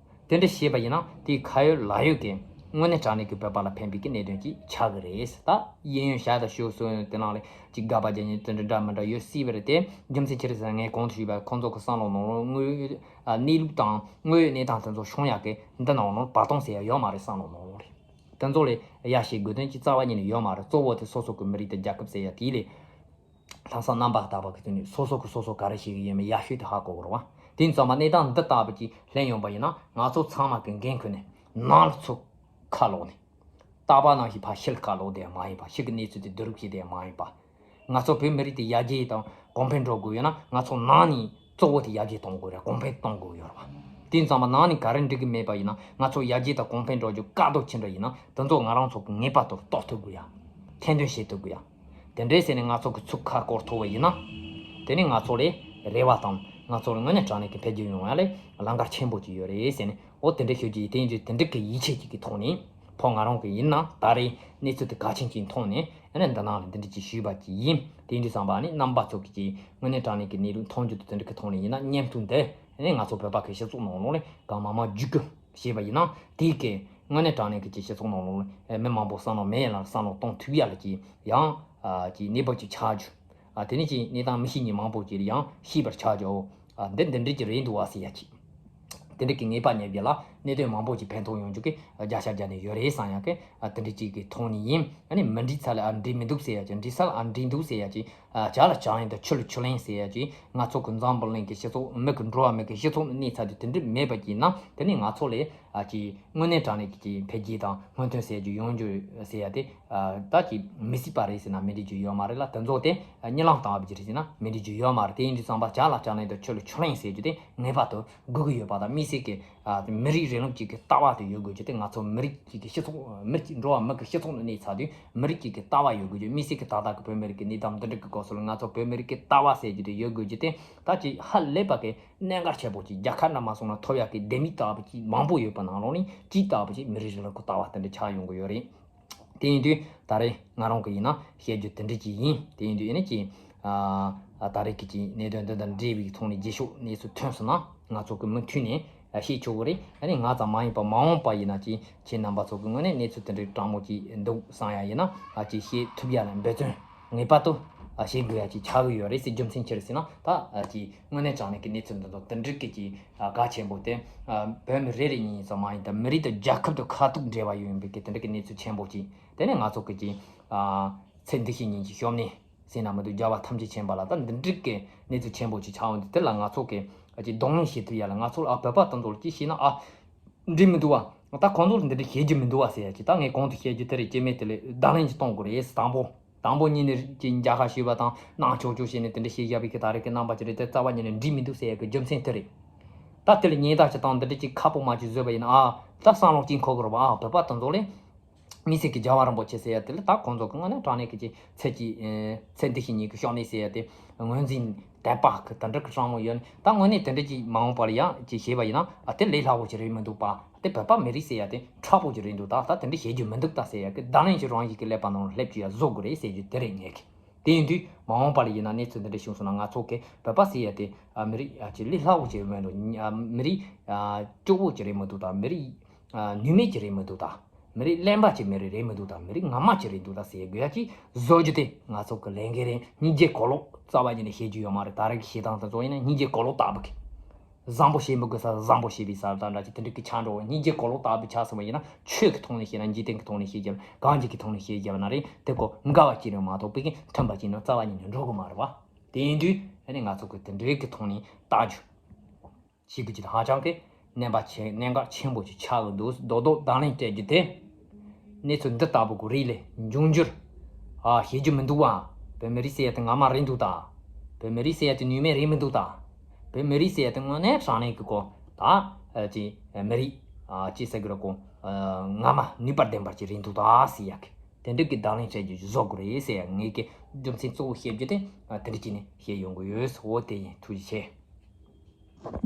དེ་འདྲ་ཤེས་པ་ཡིན་ན་དེ་ཁ་ཡོད་ལག་ཡོད་གི་ དངོས་གནས་དྲང་གནས་ཀྱི་བོད་པ་ལ་ཕན་པའི་གི་གནད་དོན་ཅིག་ཆགས་ཀྱི་རེད། ད་གཡས་གཡོན་ཞལ་དང་ཤོག་སོགས་དེ་ནང་ལ་ཅིག་དགག་པ་རྒྱག་མཁན་དེ་འདྲ་འདྲ་མི་འདྲ་ཡོད་སྲིད་པ་རེད་དེ། རྒྱུ་མཚན་ཅི་རེད་ཟེར་ན། ངས་གོང་དུ་ཞུས་པ་ཁོང་ཚོ་གི་བསམ་བློ་ནང་ལོགས་དངོས་ཡོད་ཨ་གནས་ལུགས་དང་དངོས་ཡོད་གནས་སྟངས་དེ་ཚོ་བྱུང་ཡག་གི་འདི་ནང་ལོགས་བར་སྟོང་ཟེར་ཡ་ཡོད་མ་རེད། བསམ་བློ་ནང་ལོགས་རེད། དེ་ཚོ་ལ་ཡ་བཤད་དགོས་དོན་ཅིག་རྩ་བ་ཉིད་ནས་ཡོད་མ་རེད། གཙོ་བོ་དེ་སོ་སོ་གི་མི་རིགས་དང་རྒྱལ་ཁབ་ཟེར་ཡ་དེ་ལས། ལྷག་བསམ་རྣམ་པར་དག་པ་གི་ཐོག་ནས་སོ་སོ་གི་སོ་སོ་ག་རེ་བྱེད་ཀྱི་ཡོད་མེད་ཡག་ཤོས་དེ་ཧ་གོ་དགོས་རེད་བ། དེ་ཙམ་པ་གནས་སྟངས་འདི་ལྟ་བུ་ཅིག་ལྷན་ཡོང་པ་ཡིན་ན། ང་ཚོ་ཚང་མ་གི་འགན་ཁུར་ནས་ནང་ལ་ཚུར་ཁ་ལོག་ནས། རྟག་པར་ནང་བཞིན་ཕར་ཕྱི་ལ་ཁ་ལོག་བསྡད་ཡ་མ་ཡིན་པ། ཕྱི་གི་གནས་ཚུལ་དེ་བསྡུ་རུབ་བྱེད་བསྡད་ཡ་མ་ཡིན་པ། ང་ཚོ་བོད་མི་རིགས་དེ་ཡར་རྒྱས་དང་གོང་འཕེལ་འགྲོ་དགོས་ཡོད་ན། ང་ཚོ་ནང་ནས་གཙོ་བོ་དེ་ཡར་རྒྱས་གཏོང་དགོས་རེད། གོང་འཕེལ་གཏོང་དགོས་ཡོད་རེད་བ། དེ་ཙམ་པ་ནང་ནས་ག་རེ་འགྲིག་གི་མེད་པ་ཡིན་ན། ང་ཚོ་ཡར་རྒྱས་དང་གོང་འཕེལ་འགྲོ་རྒྱུ་དཀའ་སྡུག་ཅི་འདྲ་ཡིན་ན། དེ་ཚོ་ང་རང་ཚོ་གི་ངེས་པར་དུ་རྟོགས་ཐུབ་དགོས་ཡ། ཐེར་འདོན་བྱེད་ཐུབ་དགོས་ཡ། དེ་འདྲས་ཟེར་ནས་ང་ཚོ་གི་ཚུགས་ཁ་སྐོར་ཐུབ་པ་ཡིན་ན། དེ་ནི་ང་ཚོ་ལ་རེ་བ་དང་ང་ཚོ་ལ་དངོས་གནས་དྲང་གནས་ཀྱི་འཕེལ་རྒྱས་ཡོང་ཡ་ལ་ལམ་ཁ་ཆེན་པོ་ཅིག་ཡོད་རེད་ཟེར་ནས། འོ་དེ་འདྲས་ཤོད་ཀྱི་ཡིན། དེ་ཡིན་དུས་དེ་འདྲས་ཀྱི་ཡིད་ཆེས་ཅིག་གི་ཐོག་ནས། ཕོ་ང་རང་གི་ཡིན་ན་ད་རེས་གནས་ཚུལ་དེ་གལ་ཆེན་ཅིག་མཐོང་ནས། ཨ་ནི་འདི་ནང་ལ་འདི་འདྲས་ཅིག་ཞུས་པ་ཅིག་ཡིན། དེ་ཡིན་དུས་ཙམ་པ་ནི་རྣམ་པ་ཚོ་གི་ཅིག་དངོས་གནས་དྲང་གནས་ཀྱི་གནས་ལུགས་མཐོང་རྒྱུ་དང་དེ་འདྲས་ཀྱི་ཐོག་ནས་ཡིན་ན། སྙན་ཐོ་འདི་ཨ་ནི་ང་ཚོ་བོད་པ་གི་སྤྱི་ཚོགས་ནང་ལོགས་ལ་གང་མང་མང་བརྒྱུད་སྐུར་བྱས་པ་ཡིན་ན། དེ་གི་དངོས་གནས་དྲང་གནས་ཀྱི་ཅིག་སྤྱི་ཚོགས་ནང་ལོགས་ལ་མི་མང་པོ་བསམ་བློ་མེད་ལ་བསམ་བློ་གཏོང་ཐུབ་ཡ་ལ་ཅིག་ཡང་ཨ་ཅིག་གནས་བབ་ཅིག་ཆགས་རྒྱུ། ཨ་དེ་ནས་ཅིག་གནས་སྟངས་མི་ཤེས་མཁན་མང་པོ་ཅིག་ཡང་ཤེས་པར་ཆགས་རྒྱུ། ཨ་འདི་འདི་འདྲས་ཅིག་རེད་འདུག་བ་ཟེར་ཡ་ཅིག་དེ་འདྲས་ཀྱི་ངེས་པ་རྙེད་རྒྱུ་ལ་གནད་དོན་མང་པོ་ཅིག་ཕན་ཐོགས་ཡོང་རྒྱུ་གི་རྒྱ་ཆ་རྒྱ་ནས་ཡོད་རེད་བསམ་ཡ་གི། ཨ་དེ་འདྲས་ཅིག་གི་ཐོག་ནས་ཡིན། ཨ་ནི་མི་འགྲིག་ས་ལ་ཨ་འགྲིག་མི་འདུག་ཟེར་ཡ་ཅིག་འགྲིག་ས་ལ་ཨ་འགྲིག་འདུག་ཟེར་ཡ་ཅིག་ཨ་ཇ་ལ་ཇ་ཡིན་དང་ཆུ་ལ་ཆུ་ལེན་ཟེར་ཡ་ཅིག་ང་ཚོ་གི་འཛམ་བུ་གླིང་གི་སྤྱི་ཚོགས་མི་གི་འགྲོ་བ་མི་གི་སྤྱི་ཚོགས་ནས་གནས་ཚར་དུས་དེ་འདྲས་མེད་པ་ཅིག་ན། དེ་ནས་ང་ཚོ་ལ་ཨ་ཅིག་དངོས་གནས་དྲང་གནས་ཀྱི་ཅིག་འཕེལ་རྒྱས་དང་སྔོན་ཐོན་ཟེར་རྒྱུ་ཡོང་རྒྱུ་ཟེར་ཡ་དེ་ཨ་ད་ཅིག་མི་སྲིད་པ་རེད་ཟེར་ན་མི་འགྲིག་རྒྱུ་ཡོད་མ་རེད་ལ། དེ་ཚོ་དེ་གཉིད་ལམ་བཏང་བ་ཅིག་རེད་ཟེར་ན་མི་འགྲིག་རྒྱུ་ཡོད་མ་རེད། དེ་ཡིན་དུས་ཙམ་པ་ཇ་ལ་ཇ་ལེན་དང་ཆུ་ལ་ཆུ་ལེན་ཟེར་རྒྱུ་དེ་ངེས་པར་དུ་དགོས་ཀྱི་ཡོད་པ་དང་། མི་སེར་གྱི་ཨ་མི་རིགས་རིང་ལུགས་ཅིག་གི་ལྟ་བ་དེ་ཡོད་དགོས་རྒྱུ་དེ། ང་ཚོ་མི་རིགས་ཅིག་གི་སྤྱི་ཚོགས་མི་གཅིག་འགྲོ་བ་མི་གི་སྤྱི་ཚོགས་ནང་གནས་ཚར་དུས་མི་རིགས་ཅིག་གི་ལྟ་བ་ཡོད་དགོས་རྒྱུ། མི་སེར་གྱི་ད་ལྟ་གི་བོད་མི་རིགས་ཀྱི་གནས་སྟངས་འདི་འདྲ་གི་སྐབས་སུ་ལ་ང་ཚོ་བོད་མི་རིགས་ཀྱི་ལྟ་བ་ཟེར་རྒྱུ་དེ་ཡོད་དགོས་རྒྱུ་དེ། ད་ཅིག་ཧ་ལས་པ་གི་གནད་འགག་ཆེན་པོ་ཅིག་རྒྱལ་ཁབ་འདྲ་མ་སོང་ན་ཐོབ་ཡག་གི་ལྡེ་མིག་ལྟ་བུ་ཅིག་མང་པོ་ཡོད་པ་ནང་ལོགས་ནས་གཅིག་ལྟ་བུ་ཅིག་མི་རིགས་རིང་ལུགས་ཀྱི་ལྟ་བ་དེ་འདྲ་ཆགས་ཡོང་གི་ཡོད་རེད། དེ་ཡིན་དུས་ད་རེས་ང་རང་གི་ཡིན་ན་བཤད་རྒྱུ་དེ་འདྲ་ཅིག་ཡིན། དེ་ཡིན་དུས་ཨ་ནི་ཅིག་ཨ་ད་རེས་ཀྱི་ཅིག་གནད་དོན་འདི་དང་འབྲེལ་བའི་ཐོག་ནས་རྗེས་ཕྱོགས་གནས་ཚུལ་ཐོན་སོང་ན་ང་ཚོ་གི་མུ་མཐུད་ནས་བཤད་ཆོག་གི་རེད། ཨ་ནི་ང་ཙམ་མ་ཡིན་པ་མ་འོངས་པ་ཡིན་ན་ཅིག་ཁྱེད་རྣམ་པ་ཚོ་གི་ངོས་ནས་གནས་ཚུལ་དེ་འདྲའི་དྲང་མོ་ཅིག་འདུག་བསམ་ཡ་ཡིན་ན། ཨ་ཅིག་བཤད་ཐུབ་ཡ་ལ་འབད་བརྩོན་ངེས་པར་དུ་ཨ་བྱེད་དགོས་ཡ་ཅིག་ཆགས་ཀྱི་ཡོད་རེད་ཟེར། རྒྱུ་མཚན་ཅི་རེད་ཟེར་ན། ད་ཨ་ཅིག་དངོས་གནས་དྲང་གནས་ཀྱི་གནས་ཚུལ་འདི་ཚོ་དེ་འདྲའི་གི་ཅིག་ཨ་གལ་ཆེན་པོ་དེ། ཨ་བོད་མི་རེ་རེ་གཉིས་ཙམ་མ་ཡིན་ད་མི་རིགས་དང་རྒྱལ་ཁབ་དང་ཁ་ཐུག་འབྲེལ་བ་ཡོད་ཡིན་པའི་གི་དེ་འདྲའི་གི་གནས་ཚུལ་ཆེན་པོ་ཅིག་དེ་ནས་ང་ཚོ་གི་ཅིག་ཨ་ཚེ་འདི་ཕྱི་གཉིས་ཀྱི་སྐྱོབ་གནས་ཟེར་ན་མི་འདུག་རྒྱལ་བ་ཐམས་ཅད་མཁྱེན་པ་ལ་ད་འདི་འདྲའི་གི་གནས་ཚུལ་ཆེན་པོ་ཅིག་ཆགས་ཡོང་དུས། དེ་ལ་ང་ཚོ་གི་ཨ་ཅིག་གདོང་ལེན་བྱེད་ཐུབ་ཡ་ལ། ང་ཚོ་ལ་ཨ་བོད་པ་དེ་ཚོ་ལ་ཅིག་བྱས་ན་ཨ་འགྲིག་མི་འདུག་བ། ད་ཁོང་ཚོ་ལ་འདི་འདྲ་བྱེད་རྒྱུ་མི་འདུག་བ་ཟེར་ཡ་ཅིག་ད་ངས་གོང་དུ་བཤད་རྒྱུ་དེ་རེད། སྐྱེ་དམན་དེ་ལ་བརྡ་ལན་ཅིག་གཏོང་དགོས་རེད། དང་པོ་དང་པོ་ཉིད་ནས་ཅིག་མཇལ་ཁ་ཞུས་པ་དང་གནང་ཆོག་ཆོག་བྱས་ནས་དེ་འདྲ་བཤད་བཞག་པའི་གི་ད་རེས་ཀྱི་རྣམ་པ་ཅིག་རེད། དེ་རྩ་བ་ཉིད་ནས་འགྲིག་མི་འདུག་ཟེར་ཡ་གི་རྒྱུ་མཚན་དེ་རེད། ད་དེ་ལ་ཉེས་རྡུང་ཅིག་དང་འདི་འདྲ་ཅིག་ཁ་སྤོ་མ་ཅིག་བཟོས་པ་ཡིན་ན། ཨ་ད་བསམ་བློ་ཅིག་འཁོར་དགོས་རེད་བ། ཨ་བོད་པ་དེ་ཚོ་ལ་དམིགས་བསལ་གྱི་རྒྱལ་བ་རིན་པོ་ཆེ་ཟེར་ཡ་དེ་ལ་ད་ཁོང་ཚོ་གི་དངོས་གནས་དྲང་གནས་ཀྱི་ཅིག་ཚེ་གཅིག་ཚེ་འདི་ཕྱི་གཉིས་ཀྱི་སྐྱོབ་གནས་ཟེར་ཡ་དེ་ངོས་འཛིན་དད་པ་གི་དེ་འདྲ་གི་སྤྲང་མོ་ཡོད་ནི། ད་དངོས་གནས་དེ་འདྲ་ཅིག་མ་འོངས་པ་ལ་ཡང་ཅིག་བྱས་པ་ཡིན་ན། ཨ་དེ་ལས་སླ་པོ་ཅིག་རེད་མི་འདུག་པ། དེ་བོད་པ་མི་རིགས་ཟེར་ཡ་དེ་མཁྲེགས་པོ་ཅིག་རེད་འདུག་ད་ད་དེ་འདྲ་བྱེད་རྒྱུ་མི་འདུག་ད་ཟེར་ཡ་གི་བརྡ་ལན་ཅིག་རང་ཡིན་གྱི་ཀླད་པ་ནང་ལ་སླེབས་རྒྱུ་ཡ་བཟོ་དགོས་རེད་ཟེར་རྒྱུ་དེ་རེད་ངས་གི། དེ་ཡིན་དུས་མ་འོངས་པ་ལ་ཡིན་ན་གནས་ཚུལ་འདི་འདྲ་བྱུང་སོང་ན་ང་ཚོ་གི་བོད་པ་ཟེར་ཡ་དེ་ཨ་མི་རིགས་ཨ་ཅིག་ལས་སླ་པོ་ཅིག་རེད་མི་འདུག་ཨ་མི་རིགས་ཨ་སྐྱོ་པོ་ཅིག་རེད་མི་འདུག་ད་མི་རིགས་ཨ་ནུས་མེད་ཅིག་རེད་མི་འདུག་ད་མི་རིགས་གླེན་པ་ཅིག་མི་རེད་རེད་མི་འདུག་ད་མི་རིགས་ངར་མ་ཅིག་རེད་འདུག་ད་ཟེར་དགོས་ཡ་ཅིག་བཟོ་རྒྱུ་དེ་ང་ཚོ་གི་ལས་འགན་རེད། སྙིང་རྗེ་གོ་ལོག་རྩ་བ་ཉིད་ནས་བྱེད་རྒྱུ་ཡོད་མ་རེད། ད་རེས་ཀྱི་བྱེད་སྟངས་དེ་ཚོ་ཡིན་ན་སྙིང་རྗེ་གོ་ལོག་ལྟ་བུ་གི། བཟང་པོ་བྱེད་མི་དགོས་ས་བཟང་པོ་བྱེད་པའི་ས་དང་འདྲ་ཅིག་དེ་འདྲ་གི་ཆགས་འགྲོ་བ། སྙིང་རྗེ་གོ་ལོག་ལྟ་བུ་ཆགས་སོང་བ་ཡིན་ན་ཆོས་ཀྱི་ཐོག་ནས་བཤད་ན་འཇིག་རྟེན་གྱི་ཐོག་ནས་བཤད་རྒྱབ་གང་ཅིག་གི་ཐོག་ནས་བཤད་རྒྱབ་ན་རེད། དེ་ཀོ་འགལ་བ་ཅིག་རེད་མ་གཏོགས་པའི་གི་མཐུན་པ་ཅིག་ནི་རྩ་བ་ཉིད་ནས་འགྲོ་གི་མ་རེད་བ། དེ་ཡིན་དུས་ཨ་ནི་ང་ཚོ་གི་དེ་འདྲའི་གི་ཐོག་ནས་ལྟ་རྒྱུ། ཞིག་གི་ཅིག་ཧ་ཅང་གི་གནད་འགག་ཆེ་གནད་འགག་ཆེན་པོ་ཅིག་ཆགས་ཀྱི་འདུག་རྡོག་རྡོག་བརྡ་ལན་སྤྲད་རྒྱུ་དེ། གནས་ཚུལ་འདི་ལྟ་བུ་གི་རིགས་ལས་འབྱུང་འགྱུར་ཨ་བྱེད་རྒྱུ་མི་འདུག་བ། བོད་མི་རིགས་ཟེར་ཡ་དེ་ངར་མ་རེད་འདུག་ད། བོད་མི་རིགས་ཟེར་ཡ་དེ་ནུས་མེད་རེད་མི་འདུག་ད། བོད་མི་རིགས་ཟེར་ཡ་དེ་དངོས་གནས་དྲང་གནས་ཀྱི་ཀོ་ད་ཨ་ཅིག་མི་རིགས་ཨ་ཅིག་ཟེར་གི་རེད་ཀོ་ཨ་ངར་མ་ནུས་པ་ལྡན་པ་ཅིག་རེད་འདུག་ད་ཟེར་ཡ་གི་དེ་འདྲ་གི་བརྡ་ལན་སྤྲད་རྒྱུ་བཟོ་དགོས་རེད་ཟེར་ཡ། ངས་ཀྱི་རྒྱུ་མཚན་གཙོ་བོ་བཤད་རྒྱུ་དེ་ཨ་དེ་འདྲ་ཅིག་ནས་བཤད་ཡོང་གི་ཡོད། འོ་དེ་ཡིན། ཐུགས་རྗེ་ཆེ།